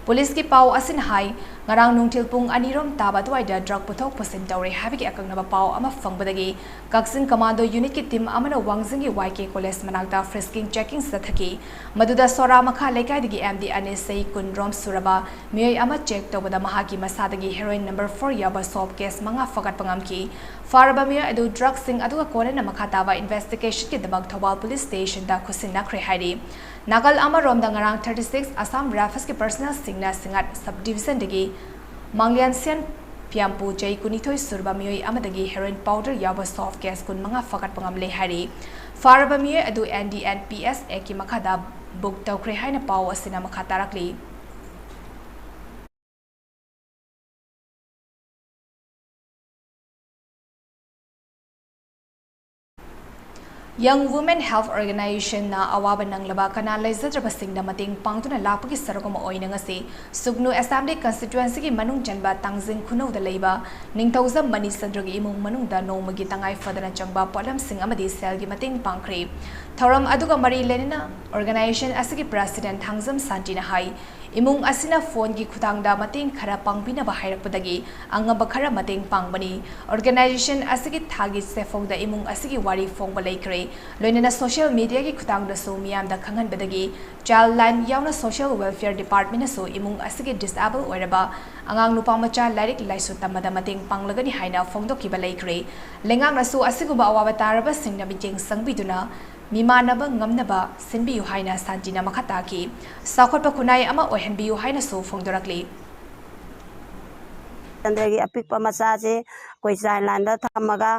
Police ꯀꯤ ꯄꯥꯎ ꯑꯁꯤꯅ ꯍꯥꯏ, ꯉꯔꯥꯡ ꯅꯨꯡꯊꯤꯜ ꯄꯨꯡ ꯑꯅꯤ ꯔꯣꯝ ꯇꯥꯕ ꯑꯗꯨꯋꯥꯏꯗ drug ꯄꯨꯊꯣꯛ ꯄꯨꯁꯤꯟ ꯇꯧꯔꯦ ꯍꯥꯏꯕꯒꯤ ꯑꯀꯛꯅꯕ ꯄꯥꯎ ꯑꯃ ꯐꯪꯕꯗꯒꯤ ꯀꯛꯆꯤꯡ commando unit ꯀꯤ team ꯑꯃꯅ ꯋꯥꯡꯖꯤꯡꯒꯤ ꯋꯥꯏ ꯀꯦ college ꯃꯅꯥꯛꯇ frisking checking ꯆꯠꯊꯈꯤ꯫ ꯃꯗꯨꯗ ꯁꯣꯔꯥ ꯃꯈꯥ ꯂꯩꯀꯥꯏꯗꯒꯤ M D ꯑꯅꯤꯁ ꯆꯍꯤ ꯀꯨꯟ ꯔꯣꯝ ꯁꯨꯔꯕ ꯃꯤꯑꯣꯏ ꯑꯃ check ꯇꯧꯕꯗ ꯃꯍꯥꯛꯀꯤ ꯃꯁꯥꯗꯒꯤ heroin number four ꯌꯥꯎꯕ soft case ꯃꯉꯥ ꯐꯥꯒꯠꯄ ꯉꯝꯈꯤ꯫ ꯐꯥꯔꯕ ꯃꯤꯑꯣꯏ ꯑꯗꯨ drug ꯁꯤꯡ ꯑꯗꯨꯒ ꯀꯣꯟꯅꯅ ꯃꯈꯥ ꯇꯥꯕ investigation ꯒꯤꯗꯃꯛ ꯊꯧꯕꯥꯜ police station ꯗ ꯈꯨꯠꯁꯤꯟꯅꯈ꯭ꯔꯦ ꯍꯥꯏꯔꯤ꯫ ꯅꯥꯀꯜ ꯑꯃꯔꯣꯝꯗ ꯉꯔꯥꯡ thirty six Assam Rifles ꯀꯤ personnel ꯁꯤꯡꯅ ꯁꯤꯡꯉꯥꯠ sub division ꯗꯒꯤ ꯃꯥꯡꯂꯤꯌꯥꯟꯁꯤꯌꯟ ꯄꯤꯌꯥꯝꯄꯨ ꯆꯍꯤ ꯀꯨꯟꯅꯤꯊꯣꯏ ꯁꯨꯔꯕ ꯃꯤꯑꯣꯏ ꯑꯃꯗꯒꯤ heroin powder ꯌꯥꯎꯕ soft case ꯀꯨꯟ ꯃꯉꯥ ꯐꯥꯒꯠꯄ ꯉꯝꯂꯦ ꯍꯥꯏꯔꯤ꯫ ꯐꯥꯔꯕ ꯃꯤꯑꯣꯏ ꯑꯗꯨ N D N P S Act ꯀꯤ ꯃꯈꯥꯗ book ꯇꯧꯈ꯭ꯔꯦ ꯍꯥꯏꯅ ꯄꯥꯎ ꯑꯁꯤꯅ ꯃꯈꯥ ꯇꯥꯔꯛꯂꯤ꯫ Young Women Help Organization ꯅ ꯑꯋꯥꯕ ꯅꯪꯂꯕ ꯀꯅꯥ ꯂꯩꯖꯗ꯭ꯔꯕꯁꯤꯡꯗ ꯃꯇꯦꯡ ꯄꯥꯡꯗꯨꯅ ꯂꯥꯛꯄꯒꯤ ꯁꯔꯨꯛ ꯑꯃ ꯑꯣꯏꯅ ꯉꯁꯤ ꯁꯨꯒꯅꯨ Assembly Constituency ꯒꯤ ꯃꯅꯨꯡ ꯆꯟꯕ ꯇꯥꯡꯖꯤꯡ ꯈꯨꯅꯧꯗ ꯂꯩꯕ ꯅꯤꯡꯊꯧꯖꯝ ꯃꯅꯤꯆꯟꯗ꯭ꯔꯒꯤ ꯏꯃꯨꯡ ꯃꯅꯨꯡꯗ ꯅꯣꯡꯃꯒꯤ ꯇꯉꯥꯏ ꯐꯗꯅ ꯆꯪꯕ ꯄꯣꯠꯂꯝꯁꯤꯡ ꯑꯃꯗꯤ ꯁꯦꯜꯒꯤ ꯃꯇꯦꯡ ꯄꯥꯡꯈ꯭ꯔꯦ꯫ ꯊꯧꯔꯝ ꯑꯗꯨꯒ ꯃꯔꯤ ꯂꯩꯅꯅ organization ꯑꯁꯤꯒꯤ president ꯊꯥꯡꯖꯝ ꯁꯥꯟꯇꯤꯅ ꯍꯥꯏ, ꯏꯃꯨꯡ ꯑꯁꯤꯅ phone ꯒꯤ ꯈꯨꯠꯊꯥꯡꯗ ꯃꯇꯦꯡ ꯈꯔ ꯄꯥꯡꯕꯤꯅꯕ ꯍꯥꯏꯔꯛꯄꯗꯒꯤ ꯑꯉꯝꯕ ꯈꯔ ꯃꯇꯦꯡ ꯄꯥꯡꯕꯅꯤ꯫ Organization ꯑꯁꯤꯒꯤ ꯊꯥꯒꯤ ꯁꯦꯟꯐꯣꯡꯗ ꯏꯃꯨꯡ ꯑꯁꯤꯒꯤ ꯋꯥꯔꯤ ꯐꯣꯡꯕ ꯂꯩꯈ꯭ꯔꯦ꯫ ꯂꯣꯏꯅꯅ social media ꯒꯤ ꯈꯨꯠꯊꯥꯡꯗꯁꯨ ꯃꯤꯌꯥꯝꯗ ꯈꯪꯍꯟꯕꯗꯒꯤ Child Line ꯌꯥꯎꯅ Social Welfare Department ꯅꯁꯨ ꯏꯃꯨꯡ ꯑꯁꯤꯒꯤ disable ꯑꯣꯏꯔꯕ ꯑꯉꯥꯡ ꯅꯨꯄꯥ ꯃꯆꯥ ꯂꯥꯏꯔꯤꯛ ꯂꯥꯏꯁꯨ ꯇꯝꯕꯗ ꯃꯇꯦꯡ ꯄꯥꯡꯂꯒꯅꯤ ꯍꯥꯏꯅ ꯐꯣꯡꯗꯣꯛꯈꯤꯕ ꯂꯩꯈ꯭ꯔꯦ꯫ ꯂꯩꯉꯥꯛꯅꯁꯨ ꯑꯁꯤꯒꯨꯝꯕ ꯑꯋꯥꯕ ꯇꯥꯔꯕꯁꯤꯡꯅ ꯃꯤꯠꯌꯦꯡ ꯆꯪꯕꯤꯗꯨꯅ ꯃꯤꯃꯥꯟꯅꯕ ꯉꯝꯅꯕ ꯁꯤꯟꯕꯤꯌꯨ ꯍꯥꯏꯅ ꯁꯥꯟꯇꯤꯅ ꯃꯈꯥ ꯇꯥꯈꯤ꯫ ꯆꯥꯎꯈꯠꯄ ꯈꯨꯟꯅꯥꯏ ꯑꯃ ꯑꯣꯏꯍꯟꯕꯤꯌꯨ ꯍꯥꯏꯅꯁꯨ ꯐꯣꯡꯗꯣꯔꯛꯂꯤ꯫ ꯆꯟꯗ꯭ꯔꯒꯤ ꯑꯄꯤꯛꯄ ꯃꯆꯥꯁꯦ ꯑꯩꯈꯣꯏ ꯆꯥꯏꯜ ꯂꯥꯏꯟꯗ ꯊꯝꯃꯒ,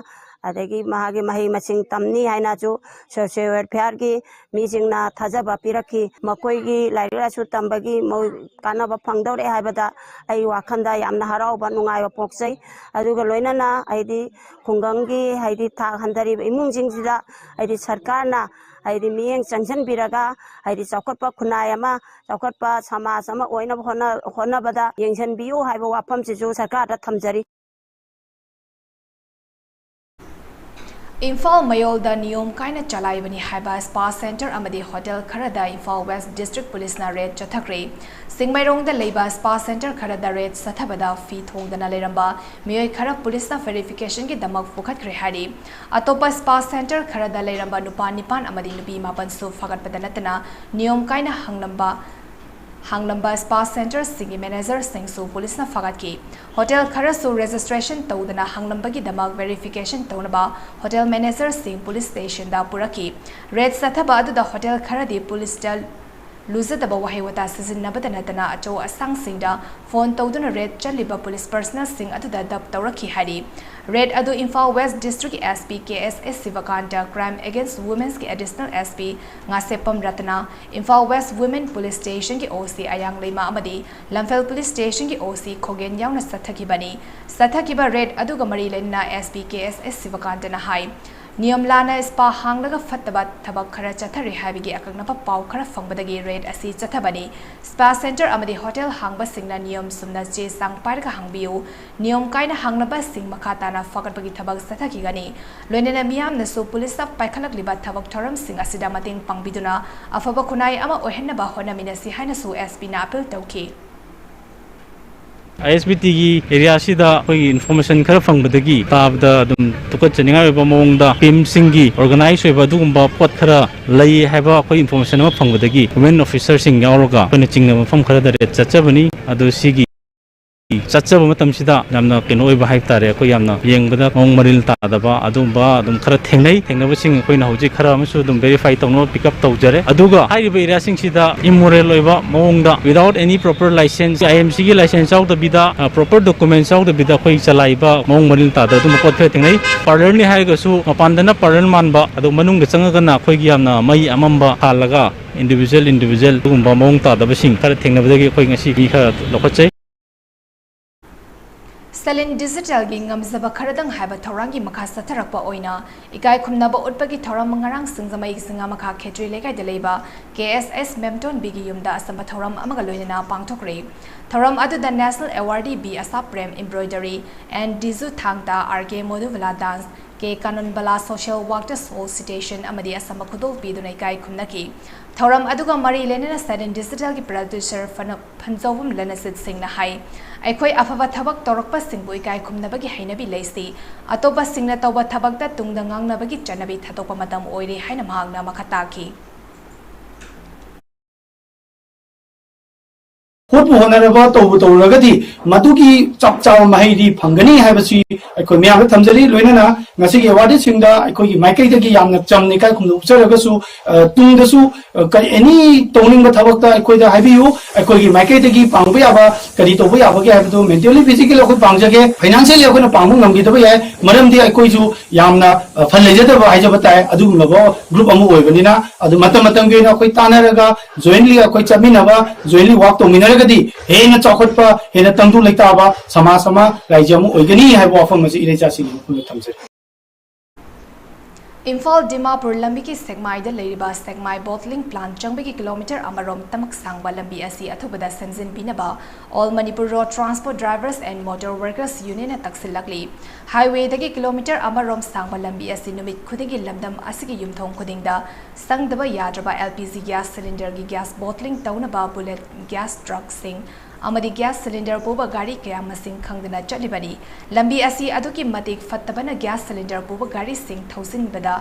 ꯑꯗꯒꯤ ꯃꯍꯥꯛꯀꯤ ꯃꯍꯩ ꯃꯁꯤꯡ ꯇꯝꯅꯤ ꯍꯥꯏꯅꯁꯨ ꯁꯣꯁꯤꯌꯦꯜ ꯋꯦꯜꯐꯤꯌꯥꯔꯒꯤ ꯃꯤꯁꯤꯡꯅ ꯊꯥꯖꯕ ꯄꯤꯔꯛꯈꯤ꯫ ꯃꯈꯣꯏꯒꯤ ꯂꯥꯏꯔꯤꯛ ꯂꯥꯏꯁꯨ ꯇꯝꯕꯒꯤ ꯃꯣꯏ ꯀꯥꯟꯅꯕ ꯐꯪꯗꯧꯔꯦ ꯍꯥꯏꯕꯗ ꯑꯩ ꯋꯥꯈꯜꯗ ꯌꯥꯝꯅ ꯍꯔꯥꯎꯕ, ꯅꯨꯡꯉꯥꯏꯕ ꯄꯣꯛꯆꯩ꯫ ꯑꯗꯨꯒ ꯂꯣꯏꯅꯅ ꯍꯥꯏꯗꯤ ꯈꯨꯡꯒꯪꯒꯤ ꯍꯥꯏꯗꯤ ꯊꯥꯛ ꯍꯟꯊꯔꯤꯕ ꯏꯃꯨꯡꯁꯤꯡꯁꯤꯗ ꯍꯥꯏꯗꯤ ꯁꯔꯀꯥꯔꯅ ꯍꯥꯏꯗꯤ ꯃꯤꯠꯌꯦꯡ ꯆꯪꯁꯤꯟꯕꯤꯔꯒ ꯍꯥꯏꯗꯤ ꯆꯥꯎꯈꯠꯄ ꯈꯨꯟꯅꯥꯏ ꯑꯃ, ꯆꯥꯎꯈꯠꯄ ꯁꯃꯥꯖ ꯑꯃ ꯑꯣꯏꯅꯕ ꯍꯣꯠꯅ-, ꯍꯣꯠꯅꯕꯗ ꯌꯦꯡꯁꯤꯟꯕꯤꯌꯨ ꯍꯥꯏꯕ ꯋꯥꯐꯝꯁꯤꯁꯨ ꯁꯔꯀꯥꯔꯗ ꯊꯝꯖꯔꯤ꯫ ꯏꯝꯐꯥꯜ ꯃꯌꯣꯜꯗ ꯅꯤꯌꯣꯝ ꯀꯥꯏꯅ ꯆꯂꯥꯏꯕꯅꯤ ꯍꯥꯏꯕ ꯁ꯭ꯄꯥ ꯁꯦꯟꯇꯔ ꯑꯃꯗꯤ ꯍꯣꯇꯦꯜ ꯈꯔꯗ ꯏꯝꯐꯥꯜ ꯋꯦꯁ ꯗꯤꯁꯇ꯭ꯔꯤꯛ ꯄꯨꯂꯤꯁꯅ ꯔꯦꯗ ꯆꯠꯊꯈ꯭ꯔꯦ꯫ ꯆꯤꯡꯃꯩꯔꯣꯡꯗ ꯂꯩꯕ ꯁ꯭ꯄꯥ ꯁꯦꯟꯇꯔ ꯈꯔꯗ ꯔꯦꯗ ꯆꯠꯊꯕꯗ ꯐꯤ ꯊꯣꯡꯗꯅ ꯂꯩꯔꯝꯕ ꯃꯤꯑꯣꯏ ꯈꯔ ꯄꯨꯂꯤꯁꯅ ꯚꯦꯔꯤꯐꯤꯀꯦꯁꯟꯒꯤꯗꯃꯛ ꯄꯨꯈꯠꯈ꯭ꯔꯦ ꯍꯥꯏꯔꯤ꯫ ꯑꯇꯣꯞꯄ ꯁ꯭ꯄꯥ ꯁꯦꯟꯇꯔ ꯈꯔꯗ ꯂꯩꯔꯝꯕ ꯅꯨꯄꯥ ꯅꯤꯄꯥꯟ ꯑꯃꯗꯤ ꯅꯨꯄꯤ ꯃꯥꯄꯟꯁꯨ ꯐꯥꯒꯠꯄꯗ ꯅꯠꯇꯅ ꯅꯤꯌꯣꯝ ꯀꯥꯏꯅ ꯍꯥꯡꯂꯝꯕ ꯍꯥꯡꯂꯝꯕ ꯁ꯭ꯄꯥ ꯁꯦꯟꯇꯔꯁꯤꯡꯒꯤ ꯃꯦꯅꯦꯖꯔꯁꯤꯡꯁꯨ ꯄꯨꯂꯤꯁꯅ ꯐꯥꯒꯠꯈꯤ꯫ ꯍꯣꯇꯦꯜ ꯈꯔꯁꯨ ꯔꯦꯖꯤꯁꯇ꯭ꯔꯦꯁꯟ ꯇꯧꯗꯅ ꯍꯥꯡꯂꯝꯕꯒꯤꯗꯃꯛ ꯚꯦꯔꯤꯐꯤꯀꯦꯁꯟ ꯇꯧꯅꯕ ꯍꯣꯇꯦꯜ ꯃꯦꯅꯦꯖꯔꯁꯤꯡ ꯄꯨꯂꯤꯁ ꯁ꯭ꯇꯦꯁꯟꯗ ꯄꯨꯔꯛꯈꯤ꯫ ꯔꯦꯗ ꯆꯠꯊꯕ ꯑꯗꯨꯗ ꯍꯣꯇꯦꯜ ꯈꯔꯗꯤ ꯄꯨꯂꯤꯁꯇ ꯂꯨꯖꯗꯕ ꯋꯥꯍꯩ ꯋꯥꯇꯥ ꯁꯤꯖꯤꯟꯅꯕꯗ ꯅꯠꯇꯅ ꯑꯆꯧ ꯑꯁꯥꯡꯁꯤꯡꯗ ꯐꯣꯟ ꯇꯧꯗꯨꯅ ꯔꯦꯗ ꯆꯠꯂꯤꯕ ꯄꯨꯂꯤꯁ ꯄꯔꯁꯅꯦꯜꯁꯤꯡ ꯑꯗꯨꯗ ꯗꯞ ꯇꯧꯔꯛꯈꯤ ꯍꯥꯏꯔꯤ꯫ ꯔꯦꯗ ꯑꯗꯨ ꯏꯝꯐꯥꯜ ꯋꯦꯁ ꯗꯤꯁꯇ꯭ꯔꯤꯛꯀꯤ S P K S S Shivakant, Crime Against Womenꯒꯤ ꯑꯦꯗꯤꯁꯅꯦꯜ ꯑꯦꯁ ꯄꯤ ꯉꯥꯁꯦꯞꯄꯝ ꯔꯇꯅꯥ, ꯏꯝꯐꯥꯜ ꯋꯦꯁ ꯋꯨꯃꯦꯟ ꯄꯨꯂꯤꯁ ꯁ꯭ꯇꯦꯁꯟꯒꯤ ꯑꯣ ꯁꯤ ꯑꯌꯥꯡ ꯂꯩꯃ ꯑꯃꯗꯤ ꯂꯝꯐꯦꯜ ꯄꯨꯂꯤꯁ ꯁ꯭ꯇꯦꯁꯟꯒꯤ ꯑꯣ ꯁꯤ ꯈꯣꯒꯦꯟ ꯌꯥꯎꯅ ꯆꯠꯊꯈꯤꯕꯅꯤ꯫ ꯆꯠꯊꯈꯤꯕ ꯔꯦꯗ ꯑꯗꯨꯒ ꯃꯔꯤ ꯂꯩꯅꯅ ꯑꯦꯁ ꯄꯤ ꯀꯦ ꯑꯦꯁ ꯑꯦꯁ ꯁꯤꯕꯀꯥꯟꯇꯅ ꯍꯥꯏ, ꯅꯤꯌꯝ ꯂꯥꯟꯅ ꯁ꯭ꯄꯥ ꯍꯥꯡꯂꯒ ꯐꯠꯇꯕ ꯊꯕꯛ ꯈꯔ ꯆꯠꯊꯔꯤ ꯍꯥꯏꯕꯒꯤ ꯑꯀꯛꯅꯕ ꯄꯥꯎ ꯈꯔ ꯐꯪꯕꯗꯒꯤ ꯔꯦꯗ ꯑꯁꯤ ꯆꯠꯊꯕꯅꯤ꯫ ꯁ꯭ꯄꯥ ꯁꯦꯟꯇꯔ ꯑꯃꯗꯤ ꯍꯣꯇꯦꯜ ꯍꯥꯡꯕꯁꯤꯡꯅ ꯅꯤꯌꯝ ꯆꯨꯝꯅ ꯆꯦ ꯆꯥꯡ ꯄꯥꯏꯔꯒ ꯍꯥꯡꯕꯤꯌꯨ꯫ ꯅꯤꯌꯝ ꯀꯥꯏꯅ ꯍꯥꯡꯅꯕꯁꯤꯡ ꯃꯈꯥ ꯇꯥꯅ ꯐꯒꯠꯄꯒꯤ ꯊꯕꯛ ꯆꯠꯊꯈꯤꯒꯅꯤ꯫ ꯂꯣꯏꯅꯅ ꯃꯤꯌꯥꯝꯅꯁꯨ ꯄꯨꯂꯤꯁꯇ ꯄꯥꯏꯈꯠꯂꯛꯂꯤꯕ ꯊꯕꯛ ꯊꯧꯔꯝꯁꯤꯡ ꯑꯁꯤꯗ ꯃꯇꯦꯡ ꯄꯥꯡꯕꯤꯗꯨꯅ ꯑꯐꯕ ꯈꯨꯟꯅꯥꯏ ꯑꯃ ꯑꯣꯏꯍꯟꯅꯕ ꯍꯣꯠꯅꯃꯤꯟꯅꯁꯤ ꯍꯥꯏꯅꯁꯨ ꯑꯦꯁ ꯄꯤꯅ ꯑꯄꯤꯜ ꯇꯧꯈꯤ꯫ ꯑꯥꯏ ꯑꯦꯁ ꯕꯤ ꯇꯤꯒꯤ ꯑꯦꯔꯤꯌꯥꯁꯤꯗ ꯑꯩꯈꯣꯏꯒꯤ ꯏꯟꯐꯣꯔꯃꯦꯁꯟ ꯈꯔ ꯐꯪꯕꯗꯒꯤ ꯇꯥꯕꯗ ꯑꯗꯨꯝ ꯇꯨꯀꯠꯆꯅꯤꯡꯉꯥꯏ ꯑꯣꯏꯕ ꯃꯑꯣꯡꯗ ꯄꯤꯝꯁꯤꯡꯒꯤ ꯑꯣꯔꯒꯅꯥꯏꯁ ꯑꯣꯏꯕ ꯑꯗꯨꯒꯨꯝꯕ ꯄꯣꯠ ꯈꯔ ꯂꯩ ꯍꯥꯏꯕ ꯑꯩꯈꯣꯏ ꯏꯟꯐꯣꯔꯃꯦꯁꯟ ꯑꯃ ꯐꯪꯕꯗꯒꯤ ꯋꯨꯃꯦꯟ ꯑꯣꯐꯤꯁꯔꯁꯤꯡ ꯌꯥꯎꯔꯒ ꯑꯩꯈꯣꯏꯅ ꯆꯤꯡꯅꯕ ꯃꯐꯝ ꯈꯔꯗ ꯔꯦꯗ ꯆꯠꯆꯕꯅꯤ꯫ ꯑꯗꯨ ꯁꯤꯒꯤ ꯆꯠꯆꯕ ꯃꯇꯝꯁꯤꯗ ꯌꯥꯝꯅ ꯀꯩꯅꯣ ꯑꯣꯏꯕ ꯍꯥꯏꯕ ꯇꯥꯔꯦ, ꯑꯩꯈꯣꯏ ꯌꯥꯝꯅ ꯌꯦꯡꯕꯗ ꯃꯑꯣꯡ ꯃꯔꯤꯜ ꯇꯥꯗꯕ ꯑꯗꯨꯝꯕ ꯑꯗꯨꯝ ꯈꯔ ꯊꯦꯡꯅꯩ꯫ ꯊꯦꯡꯅꯕꯁꯤꯡ ꯑꯩꯈꯣꯏꯅ ꯍꯧꯖꯤꯛ ꯈꯔ ꯑꯃꯁꯨ ꯑꯗꯨꯝ verify ꯇꯧꯅꯕ pick up ꯇꯧꯖꯔꯦ꯫ ꯑꯗꯨꯒ ꯍꯥꯏꯔꯤꯕ areaꯁꯤꯡꯁꯤꯗ immoral ꯑꯣꯏꯕ ꯃꯑꯣꯡꯗ, without any proper license, I M Cꯒꯤ license ꯌꯥꯎꯗꯕꯤꯗ, ꯑ, proper documents ꯌꯥꯎꯗꯕꯤꯗ ꯑꯩꯈꯣꯏ ꯆꯂꯥꯏꯕ ꯃꯑꯣꯡ ꯃꯔꯤꯜ ꯇꯥꯗꯕ ꯑꯗꯨꯝꯕ ꯄꯣꯠ ꯈꯔ ꯊꯦꯡꯅꯩ꯫ Parlourꯅꯤ ꯍꯥꯏꯔꯒꯁꯨ ꯃꯄꯥꯟꯗꯅ parlour ꯃꯥꯟꯕ, ꯑꯗꯣ ꯃꯅꯨꯡꯗ ꯆꯪꯉꯒꯅ ꯑꯩꯈꯣꯏꯒꯤ ꯌꯥꯝꯅ ꯃꯩ ꯑꯃꯝꯕ ꯍꯥꯜꯂꯒ individual individual ꯑꯗꯨꯒꯨꯝꯕ ꯃꯑꯣꯡ ꯇꯥꯗꯕꯁꯤꯡ ꯈꯔ ꯊꯦꯡꯅꯕꯗꯒꯤ ꯑꯩꯈꯣꯏ ꯉꯁꯤ ꯃꯤ ꯈꯔ ꯂꯧꯈꯠꯆꯩ꯫ ꯁꯦꯂꯤꯟ ꯗꯤꯖꯤꯇꯦꯜꯒꯤ ꯉꯝꯖꯕ ꯈꯔꯗꯪ ꯍꯥꯏꯕ ꯊꯧꯔꯥꯡꯒꯤ ꯃꯈꯥ ꯆꯠꯊꯔꯛꯄ ꯑꯣꯏꯅ ꯏꯀꯥꯏ ꯈꯨꯝꯅꯕ ꯎꯠꯄꯒꯤ ꯊꯧꯔꯝ ꯉꯔꯥꯡ ꯁꯤꯡꯖꯃꯩꯒꯤ ꯆꯤꯡꯉꯥꯃꯈꯥ ꯈꯦꯇ꯭ꯔꯤ ꯂꯩꯀꯥꯏꯗ ꯂꯩꯕ K S S ꯃꯦꯝꯇꯣꯟꯕꯤꯒꯤ ꯌꯨꯝꯗ ꯑꯆꯝꯕ ꯊꯧꯔꯝ ꯑꯃꯒ ꯂꯣꯏꯅꯅ ꯄꯥꯡꯊꯣꯛꯈ꯭ꯔꯦ꯫ ꯊꯧꯔꯝ ꯑꯗꯨꯗ National Awardee B ꯑꯁꯥꯞ Prem, embroidery and Dizu ꯊꯥꯡ ꯇꯥ, R K ꯃꯣꯗꯨꯕꯂꯥ dance, K ꯀꯥꯅꯟꯕꯂꯥ social work, soul citation ꯑꯃꯗꯤ ꯑꯆꯝꯕ ꯈꯨꯗꯣꯜ ꯄꯤꯗꯨꯅ ꯏꯀꯥꯏ ꯈꯨꯝꯅꯈꯤ꯫ ꯊꯧꯔꯝ ꯑꯗꯨꯒ ꯃꯔꯤ ꯂꯩꯅꯅ ꯁꯦꯂꯤꯟ ꯗꯤꯖꯤꯇꯦꯜꯒꯤ producer ꯐꯅ ꯐꯟꯖꯧꯕꯝ ꯂꯅꯁꯤꯠ ꯁꯤꯡꯅ ꯍꯥꯏ, ꯑꯩꯈꯣꯏ ꯑꯐꯕ ꯊꯕꯛ ꯇꯧꯔꯛꯄꯁꯤꯡꯕꯨ ꯏꯀꯥꯏ ꯈꯨꯝꯅꯕꯒꯤ ꯍꯩꯅꯕꯤ ꯂꯩꯁꯤ꯫ ꯑꯇꯣꯞꯄꯁꯤꯡꯅ ꯇꯧꯕ ꯊꯕꯛꯇ ꯇꯨꯡꯗ ꯉꯥꯡꯅꯕꯒꯤ ꯆꯠꯅꯕꯤ ꯊꯥꯗꯣꯛꯄ ꯃꯇꯝ ꯑꯣꯏꯔꯦ ꯍꯥꯏꯅ ꯃꯍꯥꯛꯅ ꯃꯈꯥ ꯇꯥꯈꯤ꯫ ꯍꯣꯠꯄꯨ ꯍꯣꯠꯅꯔꯕ, ꯇꯧꯕꯨ ꯇꯧꯔꯨꯔꯒꯗꯤ ꯃꯗꯨꯒꯤ ꯆꯞ ꯆꯥꯕ ꯃꯍꯩꯗꯤ ꯐꯪꯒꯅꯤ ꯍꯥꯏꯕꯁꯤ ꯑꯩꯈꯣꯏ ꯃꯌꯥꯝꯗ ꯊꯝꯖꯔꯤ꯫ ꯂꯣꯏꯅꯅ ꯉꯁꯤꯒꯤ ꯑꯦꯋꯥꯔꯗꯤꯁꯤꯡꯗ ꯑꯩꯈꯣꯏꯒꯤ ꯃꯥꯏꯀꯩꯗꯒꯤ ꯌꯥꯝꯅ ꯆꯝꯅ ꯏꯀꯥꯏ ꯈꯨꯝꯅꯕ ꯎꯠꯆꯔꯒꯁꯨ, ꯑ, ꯇꯨꯡꯗꯁꯨ, ꯑ, ꯀꯔꯤ, ꯑꯦꯅꯤ ꯇꯧꯅꯤꯡꯕ ꯊꯕꯛꯇ ꯑꯩꯈꯣꯏꯗ ꯍꯥꯏꯕꯤꯌꯨ꯫ ꯑꯩꯈꯣꯏꯒꯤ ꯃꯥꯏꯀꯩꯗꯒꯤ ꯄꯥꯡꯕ ꯌꯥꯕ ꯀꯔꯤ ꯇꯧꯕ ꯌꯥꯕꯒꯦ ꯍꯥꯏꯕꯗꯨ mentally, physically ꯑꯩꯈꯣꯏ ꯄꯥꯡꯖꯒꯦ꯫ Financially ꯑꯩꯈꯣꯏꯅ ꯄꯥꯡꯕ ꯉꯝꯈꯤꯗꯕ ꯌꯥꯏ, ꯃꯔꯝꯗꯤ ꯑꯩꯈꯣꯏꯁꯨ ꯌꯥꯝꯅ, ꯑ, ꯐꯜ ꯂꯩꯖꯗꯕ ꯍꯥꯏꯖꯕ ꯇꯥꯏ, ꯑꯗꯨꯒꯨꯝꯂꯕ group ꯑꯃ ꯑꯣꯏꯕꯅꯤꯅ꯫ ꯑꯗꯨ ꯃꯇꯝ ꯃꯇꯝꯒꯤ ꯑꯣꯏꯅ ꯑꯩꯈꯣꯏ ꯇꯥꯟꯅꯔꯒ, jointly ꯑꯩꯈꯣꯏ ꯆꯠꯃꯤꯟꯅꯕ, jointly work ꯇꯧꯃꯤꯟꯅꯔꯒꯗꯤ ꯍꯦꯟꯅ ꯆꯥꯎꯈꯠꯄ, ꯍꯦꯟꯅ ꯇꯪꯗꯨ ꯂꯩꯇꯥꯕ ꯁꯃꯥꯖ ꯑꯃ, ꯔꯥꯏꯖ꯭ꯌ ꯑꯃ ꯑꯣꯏꯒꯅꯤ ꯍꯥꯏꯕ ꯋꯥꯐꯝ ꯑꯁꯤ ꯏꯔꯩꯆꯥꯁꯤꯡꯒꯤ ꯃꯐꯝꯗ ꯊꯝꯖꯔꯤ꯫ ꯏꯝꯐꯥꯜ ꯗꯤꯃꯥꯄꯨꯔ ꯂꯝꯕꯤꯒꯤ ꯁꯦꯛꯃꯥꯏꯗ ꯂꯩꯔꯤꯕ ꯁꯦꯛꯃꯥꯏ bottling plant ꯆꯪꯕꯒꯤ ꯀꯤꯂꯣꯃꯤꯇꯔ ꯑꯃꯔꯣꯝ ꯇꯃꯛ ꯁꯥꯡꯕ ꯂꯝꯕꯤ ꯑꯁꯤ ꯑꯊꯨꯕꯗ ꯁꯦꯝꯖꯤꯟꯕꯤꯅꯕ All Manipur Road Transport Drivers and Motor Workers Union ꯅ ꯇꯛꯁꯤꯜꯂꯛꯂꯤ꯫ Highway ꯗꯒꯤ ꯀꯤꯂꯣꯃꯤꯇꯔ ꯑꯃꯔꯣꯝ ꯁꯥꯡꯕ ꯂꯝꯕꯤ ꯑꯁꯤ ꯅꯨꯃꯤꯠ ꯈꯨꯗꯤꯡꯒꯤ ꯂꯝꯗꯝ ꯑꯁꯤꯒꯤ ꯌꯨꯝꯊꯣꯡ ꯈꯨꯗꯤꯡꯗ ꯆꯪꯗꯕ ꯌꯥꯗ꯭ꯔꯕ L P G gas cylinder ꯒꯤ gas bottling ꯇꯧꯅꯕ bullet gas truck ꯁꯤꯡ ꯑꯃꯗꯤ gas cylinder ꯄꯨꯕ ꯒꯥꯔꯤ ꯀꯌꯥ ꯃꯁꯤꯡ ꯈꯪꯗꯅ ꯆꯠꯂꯤꯕꯅꯤ꯫ ꯂꯝꯕꯤ ꯑꯁꯤ ꯑꯗꯨꯛꯀꯤ ꯃꯇꯤꯛ ꯐꯠꯇꯕꯅ gas cylinder ꯄꯨꯕ ꯒꯥꯔꯤꯁꯤꯡ ꯊꯧꯖꯤꯟꯕꯗ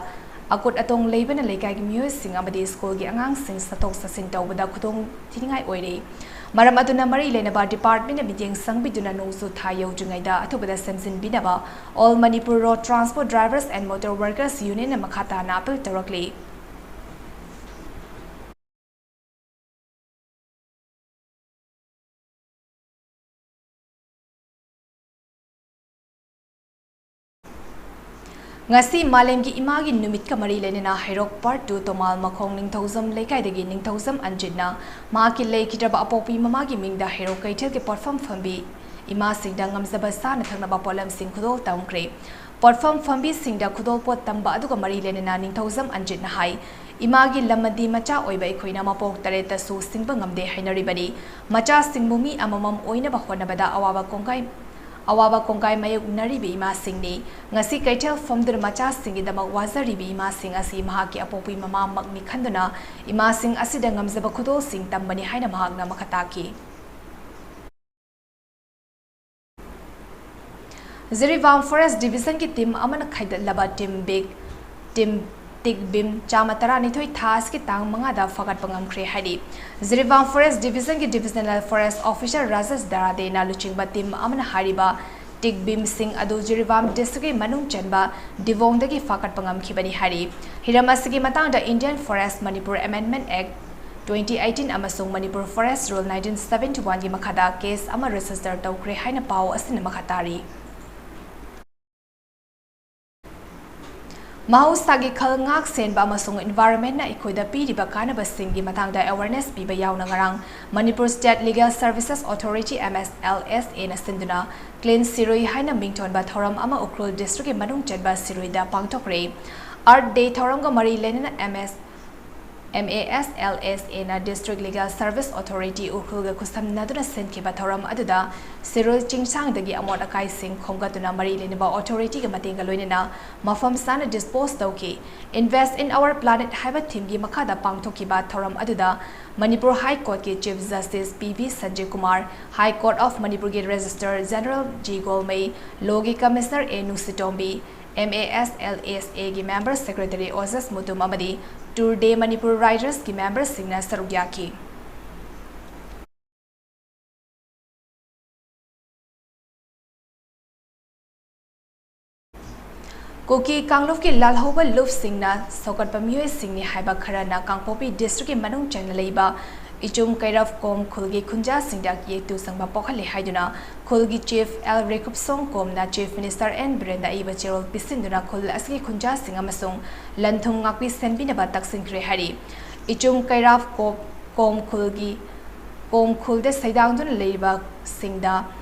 ꯑꯀꯨꯠ ꯑꯇꯣꯡ ꯂꯩꯕꯅ ꯂꯩꯀꯥꯏꯒꯤ ꯃꯤꯑꯣꯏꯁꯤꯡ ꯑꯃꯗꯤ ꯁ꯭ꯀꯨꯜꯒꯤ ꯑꯉꯥꯡꯁꯤꯡ ꯆꯠꯊꯣꯛ ꯆꯠꯁꯤꯟ ꯇꯧꯕꯗ ꯈꯨꯗꯣꯡ ꯊꯤꯅꯤꯡꯉꯥꯏ ꯑꯣꯏꯔꯦ꯫ ꯃꯔꯝ ꯑꯗꯨꯅ ꯃꯔꯤ ꯂꯩꯅꯕ departmentꯅ ꯃꯤꯠꯌꯦꯡ ꯆꯪꯕꯤꯗꯨꯅ ꯅꯣꯡꯖꯨ ꯊꯥ ꯌꯧꯗ꯭ꯔꯤꯉꯩꯗ ꯑꯊꯨꯕꯗ ꯁꯦꯝꯖꯤꯟꯕꯤꯅꯕ All Manipur Road Transport Drivers and Motor Workers Unionꯅ ꯃꯈꯥ ꯇꯥꯅ appeal ꯇꯧꯔꯛꯂꯤ꯫ ꯉꯁꯤ ꯃꯥꯂꯦꯝꯒꯤ ꯏꯃꯥꯒꯤ ꯅꯨꯃꯤꯠꯀ ꯃꯔꯤ ꯂꯩꯅꯅ ꯍꯩꯔꯣꯛ Part Two ꯇꯣꯃꯥꯜ ꯃꯈꯣꯡ ꯅꯤꯡꯊꯧꯖꯝ ꯂꯩꯀꯥꯏꯗꯒꯤ ꯅꯤꯡꯊꯧꯖꯝ ꯑꯟꯖꯤꯠꯅ ꯃꯍꯥꯛꯀꯤ ꯂꯩꯈꯤꯗ꯭ꯔꯕ ꯑꯄꯣꯛꯄꯤ ꯃꯃꯥꯒꯤ ꯃꯤꯡꯗ ꯍꯩꯔꯣꯛ ꯀꯩꯊꯦꯜꯒꯤ ꯄꯣꯠꯐꯝ ꯐꯝꯕꯤ ꯏꯃꯥꯁꯤꯡꯗ ꯉꯝꯖꯕ ꯆꯥꯅ ꯊꯛꯅꯕ ꯄꯣꯠꯂꯝꯁꯤꯡ ꯈꯨꯗꯣꯜ ꯇꯝꯈ꯭ꯔꯦ꯫ ꯄꯣꯠꯐꯝ ꯐꯝꯕꯤꯁꯤꯡꯗ ꯈꯨꯗꯣꯜꯄꯣꯠ ꯇꯝꯕ ꯑꯗꯨꯒ ꯃꯔꯤ ꯂꯩꯅꯅ ꯅꯤꯡꯊꯧꯖꯝ ꯑꯟꯖꯤꯠꯅ ꯍꯥꯏ, ꯏꯃꯥꯒꯤ ꯂꯝꯃꯗꯤ ꯃꯆꯥ ꯑꯣꯏꯕ ꯑꯩꯈꯣꯏꯅ ꯃꯄꯣꯛ ꯇꯔꯦꯠꯇꯁꯨ ꯁꯤꯡꯕ ꯉꯝꯗꯦ ꯍꯥꯏꯅꯔꯤꯕꯅꯤ꯫ ꯃꯆꯥꯁꯤꯡꯕꯨ ꯃꯤ ꯑꯃꯃꯝ ꯑꯣꯏꯅꯕ ꯍꯣꯠꯅꯕꯗ ꯑꯋꯥꯕ ꯀꯣꯡꯒꯥꯏ ꯑꯋꯥꯕ ꯀꯣꯡꯒꯥꯏ ꯃꯥꯌꯣꯛꯅꯔꯤꯕ ꯏꯃꯥꯁꯤꯡꯅꯤ꯫ ꯉꯁꯤ ꯀꯩꯊꯦꯜ ꯐꯝꯗꯨꯅ ꯃꯆꯥꯁꯤꯡꯒꯤꯗꯃꯛ ꯋꯥꯖꯔꯤꯕ ꯏꯃꯥꯁꯤꯡ ꯑꯁꯤ ꯃꯍꯥꯛꯀꯤ ꯑꯄꯣꯛꯄꯤ ꯃꯃꯥꯃꯛꯅꯤ ꯈꯟꯗꯨꯅ ꯏꯃꯥꯁꯤꯡ ꯑꯁꯤꯗ ꯉꯝꯖꯕ ꯈꯨꯗꯣꯜꯁꯤꯡ ꯇꯝꯕꯅꯤ ꯍꯥꯏꯅ ꯃꯍꯥꯛꯅ ꯃꯈꯥ ꯇꯥꯈꯤ꯫ ꯖꯤꯔꯤꯕꯥꯝ Forest Divisionꯒꯤ team ꯑꯃꯅ ꯈꯥꯏꯗꯠꯂꯕ team ꯕꯤꯛ, team ꯇꯤꯛꯕꯤꯝ ꯆꯥꯝꯃ ꯇꯔꯥꯅꯤꯊꯣꯏ ꯊꯥ ꯑꯁꯤꯒꯤ ꯇꯥꯡ ꯃꯉꯥꯗ ꯐꯥꯒꯠꯄ ꯉꯝꯈ꯭ꯔꯦ ꯍꯥꯏꯔꯤ꯫ Jiribam Forest Divisionꯒꯤ Divisional Forest Officer Rajesh ꯗꯔꯥꯗꯦꯅ ꯂꯨꯆꯤꯡꯕ team ꯑꯃꯅ ꯍꯥꯏꯔꯤꯕ ꯇꯤꯛꯕꯤꯝꯁꯤꯡ ꯑꯗꯨ ꯖꯤꯔꯤꯕꯥꯝ districtꯀꯤ ꯃꯅꯨꯡ ꯆꯟꯕ ꯗꯤꯕꯣꯡꯗꯒꯤ ꯐꯥꯒꯠꯄ ꯉꯝꯈꯤꯕꯅꯤ ꯍꯥꯏꯔꯤ꯫ ꯍꯤꯔꯝ ꯑꯁꯤꯒꯤ ꯃꯇꯥꯡꯗ Indian Forest Manipur Amendment Act twenty eighteen ꯑꯃꯁꯨꯡ Manipur Forest Rule nineteen seventy-oneꯒꯤ ꯃꯈꯥꯗ case ꯑꯃ register ꯇꯧꯈ꯭ꯔꯦ ꯍꯥꯏꯅ ꯄꯥꯎ ꯑꯁꯤꯅ ꯃꯈꯥ ꯇꯥꯔꯤ꯫ ꯃꯍꯧꯁꯥꯒꯤ ꯈꯜ ꯉꯥꯛ ꯁꯦꯟꯕ ꯑꯃꯁꯨꯡ environmentꯅ ꯑꯩꯈꯣꯏꯗ ꯄꯤꯔꯤꯕ ꯀꯥꯟꯅꯕꯁꯤꯡꯒꯤ ꯃꯇꯥꯡꯗ awareness ꯄꯤꯕ ꯌꯥꯎꯅ ꯉꯔꯥꯡ Manipur State Legal Services Authority, M S L S Aꯅ ꯁꯤꯟꯗꯨꯅ Clean ꯁꯤꯔꯨꯏ ꯍꯥꯏꯅ ꯃꯤꯡꯊꯣꯟꯕ ꯊꯧꯔꯝ ꯑꯃ ꯎꯈ꯭ꯔꯨꯜ districtꯀꯤ ꯃꯅꯨꯡ ꯆꯟꯕ ꯁꯤꯔꯨꯏꯗ ꯄꯥꯡꯊꯣꯛꯈ꯭ꯔꯦ꯫ Earth Day ꯊꯧꯔꯝꯒ ꯃꯔꯤ ꯂꯩꯅꯅ M S, M A S L S Aꯅ District Legal Service Authority ꯎꯈ꯭ꯔꯨꯜꯒ ꯈꯨꯠꯁꯝꯅꯗꯨꯅ ꯁꯤꯟꯈꯤꯕ ꯊꯧꯔꯝ ꯑꯗꯨꯗ ꯁꯤꯔꯨꯏ ꯆꯤꯡꯁꯥꯡꯗꯒꯤ ꯑꯃꯣꯠ ꯑꯀꯥꯏꯁꯤꯡ ꯈꯣꯝꯒꯠꯇꯨꯅ ꯃꯔꯤ ꯂꯩꯅꯕ authorityꯒ ꯃꯇꯦꯡꯒ ꯂꯣꯏꯅꯅ ꯃꯐꯝ ꯆꯥꯅ dispose ꯇꯧꯈꯤ꯫ Invest in Our Planet ꯍꯥꯏꯕ themeꯒꯤ ꯃꯈꯥꯗ ꯄꯥꯡꯊꯣꯛꯈꯤꯕ ꯊꯧꯔꯝ ꯑꯗꯨꯗ Manipur High Courtꯀꯤ Chief Justice P V Sanjay Kumar, High Court of Manipurꯒꯤ Registrar General G Golmei, Lawꯒꯤ Commissioner A ꯅꯨꯡꯁꯤꯇꯣꯝꯕꯤ, M A S L S Aꯒꯤ Member Secretary ꯑꯣꯖꯁ Mutum ꯑꯃꯗꯤ Tour de Manipur Ridersꯀꯤ memberꯁꯤꯡꯅ ꯁꯔꯨꯛ ꯌꯥꯈꯤ꯫ ꯀꯨꯀꯤ ꯀꯥꯡꯂꯨꯞꯀꯤ ꯂꯥꯜꯍꯧꯕ ꯂꯨꯞꯁꯤꯡꯅ ꯁꯧꯒꯠꯄ ꯃꯤꯑꯣꯏꯁꯤꯡꯅꯤ ꯍꯥꯏꯕ ꯈꯔꯅ ꯀꯥꯡꯄꯣꯛꯄꯤ ꯗꯤꯁꯇ꯭ꯔꯤꯛꯀꯤ ꯃꯅꯨꯡ ꯆꯟꯅ ꯂꯩꯕ ꯏꯆꯨꯝ ꯀꯩꯔꯞ ꯀꯣꯝ ꯈꯨꯜꯒꯤ ꯈꯨꯟꯖꯥꯁꯤꯡꯗ ꯌꯦꯇꯨ ꯆꯪꯕ ꯄꯣꯛꯍꯜꯂꯦ ꯍꯥꯏꯗꯨꯅ ꯈꯨꯜꯒꯤ ꯆꯤꯐ ꯑꯦꯜ ꯔꯦꯈꯨꯞꯁꯣꯡ ꯀꯣꯝꯅ ꯆꯤꯐ ꯃꯤꯅꯤꯁꯇꯔ ꯑꯦꯟ ꯕꯤꯔꯦꯟꯗ ꯏꯕ ꯆꯦꯔꯣꯜ ꯄꯤꯁꯤꯟꯗꯨꯅ ꯈꯨꯜ ꯑꯁꯤꯒꯤ ꯈꯨꯟꯖꯥꯁꯤꯡ ꯑꯃꯁꯨꯡ ꯂꯟ ꯊꯨꯝ ꯉꯥꯛꯄꯤ ꯁꯦꯟꯕꯤꯅꯕ ꯇꯛꯁꯤꯟꯈ꯭ꯔꯦ ꯍꯥꯏꯔꯤ꯫ ꯏꯆꯨꯝ ꯀꯩꯔꯥꯞ ꯀꯣꯞ ꯀꯣꯝ ꯈꯨꯜꯒꯤ ꯀꯣꯝ ꯈꯨꯜꯗ ꯁꯩꯗꯥꯡꯗꯨꯅ ꯂꯩꯔꯤꯕꯁꯤꯡꯗ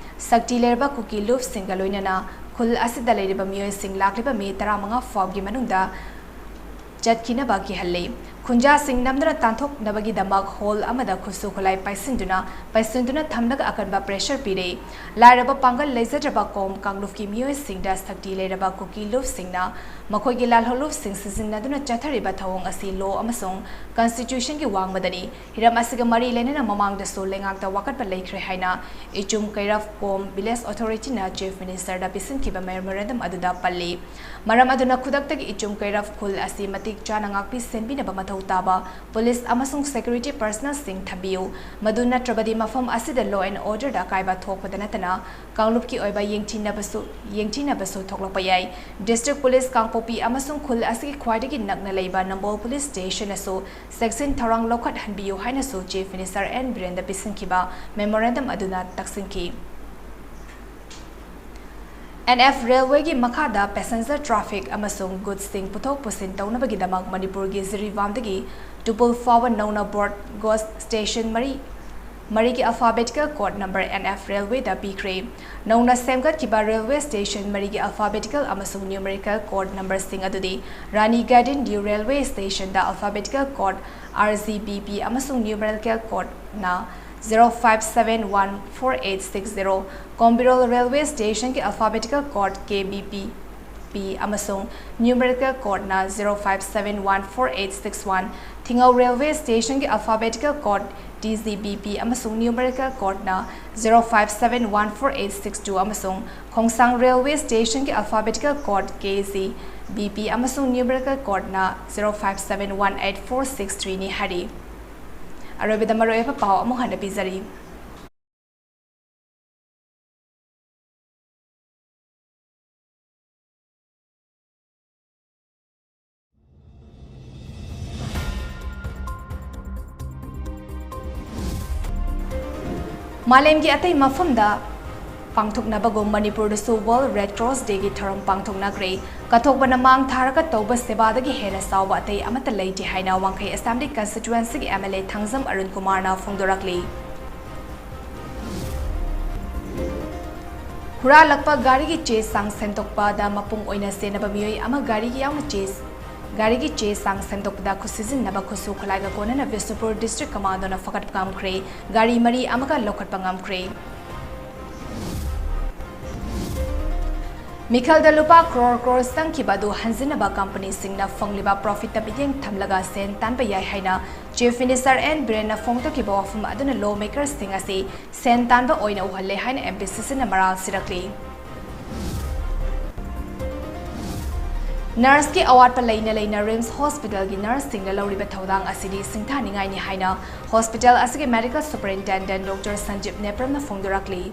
ꯁꯛꯇꯤ ꯂꯩꯔꯕ ꯀꯨꯀꯤ ꯂꯨꯞꯁꯤꯡꯒ ꯂꯣꯏꯅꯅ ꯈꯨꯜ ꯑꯁꯤꯗ ꯂꯩꯔꯤꯕ ꯃꯤꯑꯣꯏꯁꯤꯡ ꯂꯥꯛꯂꯤꯕ ꯃꯦ ꯇꯔꯥꯃꯉꯥ ꯐꯥꯎꯒꯤ ꯃꯅꯨꯡꯗ ꯆꯠꯈꯤꯅꯕ ꯀꯤꯍꯜꯂꯤ꯫ ꯈꯨꯟꯖꯥꯁꯤꯡ ꯅꯝꯗꯨꯅ ꯇꯥꯟꯊꯣꯛꯅꯕꯒꯤꯗꯃꯛ ꯍꯣꯜ ꯑꯃꯗ ꯈꯨꯠꯁꯨ ꯈꯨꯠꯂꯥꯏ ꯄꯥꯏꯁꯤꯟꯗꯨꯅ ꯄꯥꯏꯁꯤꯟꯗꯨꯅ ꯊꯝꯂꯒ ꯑꯀꯟꯕ ꯄ꯭ꯔꯦꯁꯔ ꯄꯤꯔꯤ꯫ ꯂꯥꯏꯔꯕ ꯄꯥꯡꯒꯜ ꯂꯩꯖꯗ꯭ꯔꯕ ꯀꯣꯝ ꯀꯥꯡꯂꯨꯞꯀꯤ ꯃꯤꯑꯣꯏꯁꯤꯡꯗ ꯁꯛꯇꯤ ꯂꯩꯔꯕ ꯀꯨꯀꯤ ꯂꯨꯞꯁꯤꯡꯅ ꯃꯈꯣꯏꯒꯤ ꯂꯥꯜꯍꯧꯂꯨꯞꯁꯤꯡ ꯁꯤꯖꯤꯟꯅꯗꯨꯅ ꯆꯠꯊꯔꯤꯕ ꯊꯧꯑꯣꯡ ꯑꯁꯤ ꯂꯣ ꯑꯃꯁꯨꯡ ꯀꯟꯁꯇꯤꯇ꯭ꯌꯨꯁꯟꯒꯤ ꯋꯥꯡꯃꯗꯅꯤ꯫ ꯍꯤꯔꯝ ꯑꯁꯤꯒ ꯃꯔꯤ ꯂꯩꯅꯅ ꯃꯃꯥꯡꯗꯁꯨ ꯂꯩꯉꯥꯛꯇ ꯋꯥꯀꯠꯄ ꯂꯩꯈ꯭ꯔꯦ ꯍꯥꯏꯅ ꯏꯆꯨꯝ ꯀꯩꯔꯞ ꯀꯣꯝ ꯚꯤꯂꯦꯖ ꯑꯣꯊꯣꯔꯤꯇꯤꯅ ꯆꯤꯐ ꯃꯤꯅꯤꯁꯇꯔꯗ ꯄꯤꯁꯤꯟꯈꯤꯕ ꯃꯦꯃꯣꯔꯦꯟꯗꯝ ꯑꯗꯨꯗ ꯄꯜꯂꯤ꯫ ꯃꯔꯝ ꯑꯗꯨꯅ ꯈꯨꯗꯛꯇꯒꯤ ꯏꯆꯨꯝ ꯀꯩꯔꯞ ꯈꯨꯜ ꯑꯁꯤ ꯃꯇꯤꯛ ꯆꯥꯅ ꯉꯥꯛꯄꯤ ꯁꯦꯟꯕꯤꯅꯕ ꯃꯊꯧ ꯇꯥꯕ ꯄꯨꯂꯤꯁ ꯑꯃꯁꯨꯡ ꯁꯦꯀ꯭ꯌꯨꯔꯤꯇꯤ ꯄꯔꯁꯅꯦꯜꯁꯤꯡ ꯊꯝꯕꯤꯌꯨ, ꯃꯗꯨ ꯅꯠꯇ꯭ꯔꯕꯗꯤ ꯃꯐꯝ ꯑꯁꯤꯗ law and orderꯗ ꯑꯀꯥꯏꯕ ꯊꯣꯛꯄꯗ ꯅꯠꯇꯅ ꯀꯥꯡꯂꯨꯞꯀꯤ ꯑꯣꯏꯕ ꯌꯦꯡꯊꯤꯅꯕꯁꯨ ꯌꯦꯡꯊꯤꯅꯕꯁꯨ ꯊꯣꯛꯂꯛꯄ ꯌꯥꯏ꯫ ꯗꯤꯁꯇ꯭ꯔꯤꯛ ꯄꯨꯂꯤꯁ ꯀꯥꯡꯄꯣꯛꯄꯤ ꯑꯃꯁꯨꯡ ꯈꯨꯜ ꯑꯁꯤꯒꯤ ꯈ꯭ꯋꯥꯏꯗꯒꯤ ꯅꯛꯅ ꯂꯩꯕ ꯅꯝꯕꯣꯜ ꯄꯨꯂꯤꯁ ꯁ꯭ꯇꯦꯁꯟꯅꯁꯨ ꯆꯦꯛꯁꯤꯟ ꯊꯧꯔꯥꯡ ꯂꯧꯈꯠꯍꯟꯕꯤꯌꯨ ꯍꯥꯏꯅꯁꯨ ꯆꯤꯐ ꯃꯤꯅꯤꯁꯇꯔ ꯑꯦꯟ ꯕꯤꯔꯦꯟꯗ ꯄꯤꯁꯤꯟꯈꯤꯕ ꯃꯦꯃꯣꯔꯦꯟꯗꯝ ꯑꯗꯨꯅ ꯇꯛꯁꯤꯟꯈꯤ꯫ ꯑꯦꯟ ꯑꯦꯐ ꯔꯦꯜꯋꯦꯒꯤ ꯃꯈꯥꯗ ꯄꯦꯁꯦꯟꯖꯔ ꯇ꯭ꯔꯥꯐꯤꯛ ꯑꯃꯁꯨꯡ ꯒꯨꯗꯁꯁꯤꯡ ꯄꯨꯊꯣꯛ ꯄꯨꯁꯤꯟ ꯇꯧꯅꯕꯒꯤꯗꯃꯛ ꯃꯅꯤꯄꯨꯔꯒꯤ ꯖꯤꯔꯤꯕꯥꯝꯗꯒꯤ ꯇꯨꯄꯨꯜ ꯐꯥꯎꯕ ꯅꯧꯅ ꯕ꯭ꯔꯣꯗ ꯒꯣꯖ ꯁ꯭ꯇꯦꯁꯟ ꯃꯔꯤ, ꯃꯔꯤꯒꯤ alphabetical code number N F ꯔꯦꯜꯋꯦꯗ ꯄꯤꯈ꯭ꯔꯦ꯫ ꯅꯧꯅ ꯁꯦꯝꯒꯠꯈꯤꯕ ꯔꯦꯜꯋꯦ ꯁ꯭ꯇꯦꯁꯟ ꯃꯔꯤꯒꯤ alphabetical ꯑꯃꯁꯨꯡ numerical code numberꯁꯤꯡ ꯑꯗꯨꯗꯤ ꯔꯥꯅꯤ ꯒꯥꯔꯗꯦꯟ ꯅ꯭ꯌꯨ ꯔꯦꯜꯋꯦ ꯁ꯭ꯇꯦꯁꯟꯗ alphabetical code R G B P ꯑꯃꯁꯨꯡ numerical codeꯅ zero five seven one four eight six zero, Kombirol railway ꯁ꯭ꯇꯦꯁꯟꯒꯤ alphabetical code K B P P ꯑꯃꯁꯨꯡ numerical codeꯅ zero five seven one four eight six one, Thingou railway ꯁ꯭ꯇꯦꯁꯟꯒꯤ alphabetical code T G B P ꯑꯃꯁꯨꯡ numerical codeꯅ zero five seven one four eight six two ꯑꯃꯁꯨꯡ Khongsang railway ꯁ꯭ꯇꯦꯁꯟꯒꯤ alphabetical code K G B P ꯑꯃꯁꯨꯡ numerical codeꯅ zero five seven one eight four six threeꯅꯤ ꯍꯥꯏꯔꯤ꯫ ꯑꯔꯣꯏꯕꯗ ꯃꯔꯨꯑꯣꯏꯕ ꯄꯥꯎ ꯑꯃꯨꯛ ꯍꯟꯅ ꯄꯤꯖꯔꯤ꯫ ꯃꯥꯂꯦꯝꯒꯤ ꯑꯇꯩ ꯃꯐꯝꯗ ꯄꯥꯡꯊꯣꯛꯅꯕꯒꯨꯝ ꯃꯅꯤꯄꯨꯔꯗꯁꯨ World Red Cross Dayꯒꯤ ꯊꯧꯔꯝ ꯄꯥꯡꯊꯣꯛꯅꯈ꯭ꯔꯦ꯫ ꯀꯠꯊꯣꯛꯄꯅ ꯃꯥꯡ ꯊꯥꯔꯒ ꯇꯧꯕ ꯁꯦꯕꯥꯗꯒꯤ ꯍꯦꯟꯅ ꯆꯥꯎꯕ ꯑꯇꯩ ꯑꯃꯠꯇ ꯂꯩꯇꯦ ꯍꯥꯏꯅ ꯋꯥꯡꯈꯩ Assembly Constituencyꯒꯤ MLA ꯊꯥꯡꯖꯝ ꯑꯔꯨꯟ ꯀꯨꯃꯥꯔꯅ ꯐꯣꯡꯗꯣꯔꯛꯂꯤ꯫ ꯍꯨꯔꯥꯜꯂꯛꯄ ꯒꯥꯔꯤꯒꯤ ꯆꯦ ꯆꯥꯡ ꯁꯦꯝꯗꯣꯛꯄꯗ ꯃꯄꯨꯡ ꯑꯣꯏꯅ ꯆꯦꯟꯅꯕ ꯃꯤꯑꯣꯏ ꯑꯃ ꯒꯥꯔꯤꯒꯤ ꯌꯥꯎꯅ ꯆꯦ, ꯒꯥꯔꯤꯒꯤ ꯆꯦ ꯆꯥꯡ ꯁꯦꯝꯗꯣꯛꯄꯗ ꯈꯨꯠ ꯁꯤꯖꯤꯟꯅꯕ ꯈꯨꯠꯁꯨ ꯈꯨꯠꯂꯥꯏꯒ ꯀꯣꯟꯅꯅ ꯕꯤꯁꯅꯨꯄꯨꯔ District Commandoꯅ ꯐꯒꯠꯄ ꯉꯝꯈ꯭ꯔꯦ꯫ ꯒꯥꯔꯤ ꯃꯔꯤ ꯑꯃꯒ ꯂꯧꯈꯠꯄ ꯉꯝꯈ꯭ꯔꯦ꯫ ꯃꯤꯈꯜꯗ ꯂꯨꯄꯥ ꯀ꯭ꯔꯣꯔ ꯀ꯭ꯔꯣꯔ ꯆꯪꯈꯤꯕ ꯑꯗꯨ ꯍꯟꯖꯤꯟꯅꯕ ꯀꯝꯄꯅꯤꯁꯤꯡꯅ ꯐꯪꯂꯤꯕ profitꯇ ꯃꯤꯠꯌꯦꯡ ꯊꯝꯂꯒ ꯁꯦꯟ ꯇꯥꯟꯕ ꯌꯥꯏ ꯍꯥꯏꯅ Chief Minister N ꯕꯤꯔꯦꯟꯅ ꯐꯣꯡꯗꯣꯛꯈꯤꯕ ꯋꯥꯐꯝ ꯑꯗꯨꯅ lawmakersꯁꯤꯡ ꯑꯁꯤ ꯁꯦꯟ ꯇꯥꯟꯕ ꯑꯣꯏꯅ ꯎꯍꯜꯂꯦ ꯍꯥꯏꯅ MPCCꯅ ꯃꯔꯥꯜ ꯁꯤꯔꯛꯂꯤ꯫ Nurseꯀꯤ ꯑꯋꯥꯠꯄ ꯂꯩꯅ ꯂꯩꯅ RIMS Hospitalꯒꯤ nurseꯁꯤꯡꯅ ꯂꯧꯔꯤꯕ ꯊꯧꯗꯥꯡ ꯑꯁꯤꯗꯤ ꯁꯤꯡꯊꯥꯅꯤꯡꯉꯥꯏꯅꯤ ꯍꯥꯏꯅ hospital ꯑꯁꯤꯒꯤ Medical Superintendent Doctor ꯁꯟꯖꯤꯞ ꯅꯦꯄ꯭ꯔꯝꯅ ꯐꯣꯡꯗꯣꯔꯛꯂꯤ꯫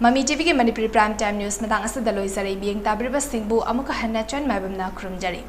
ꯃꯃꯤ TVꯒꯤ ꯃꯅꯤꯄꯨꯔꯤ Prime Time News ꯃꯇꯥꯡ ꯑꯁꯤꯗ ꯂꯣꯏꯖꯔꯦ꯫ ꯃꯤꯠꯌꯦꯡ ꯇꯥꯕꯤꯔꯤꯕꯁꯤꯡꯕꯨ ꯑꯃꯨꯛꯀ ꯍꯟꯅ ꯆꯟ ꯃꯥꯏꯕꯝꯅ ꯈꯨꯔꯨꯝꯖꯔꯤ꯫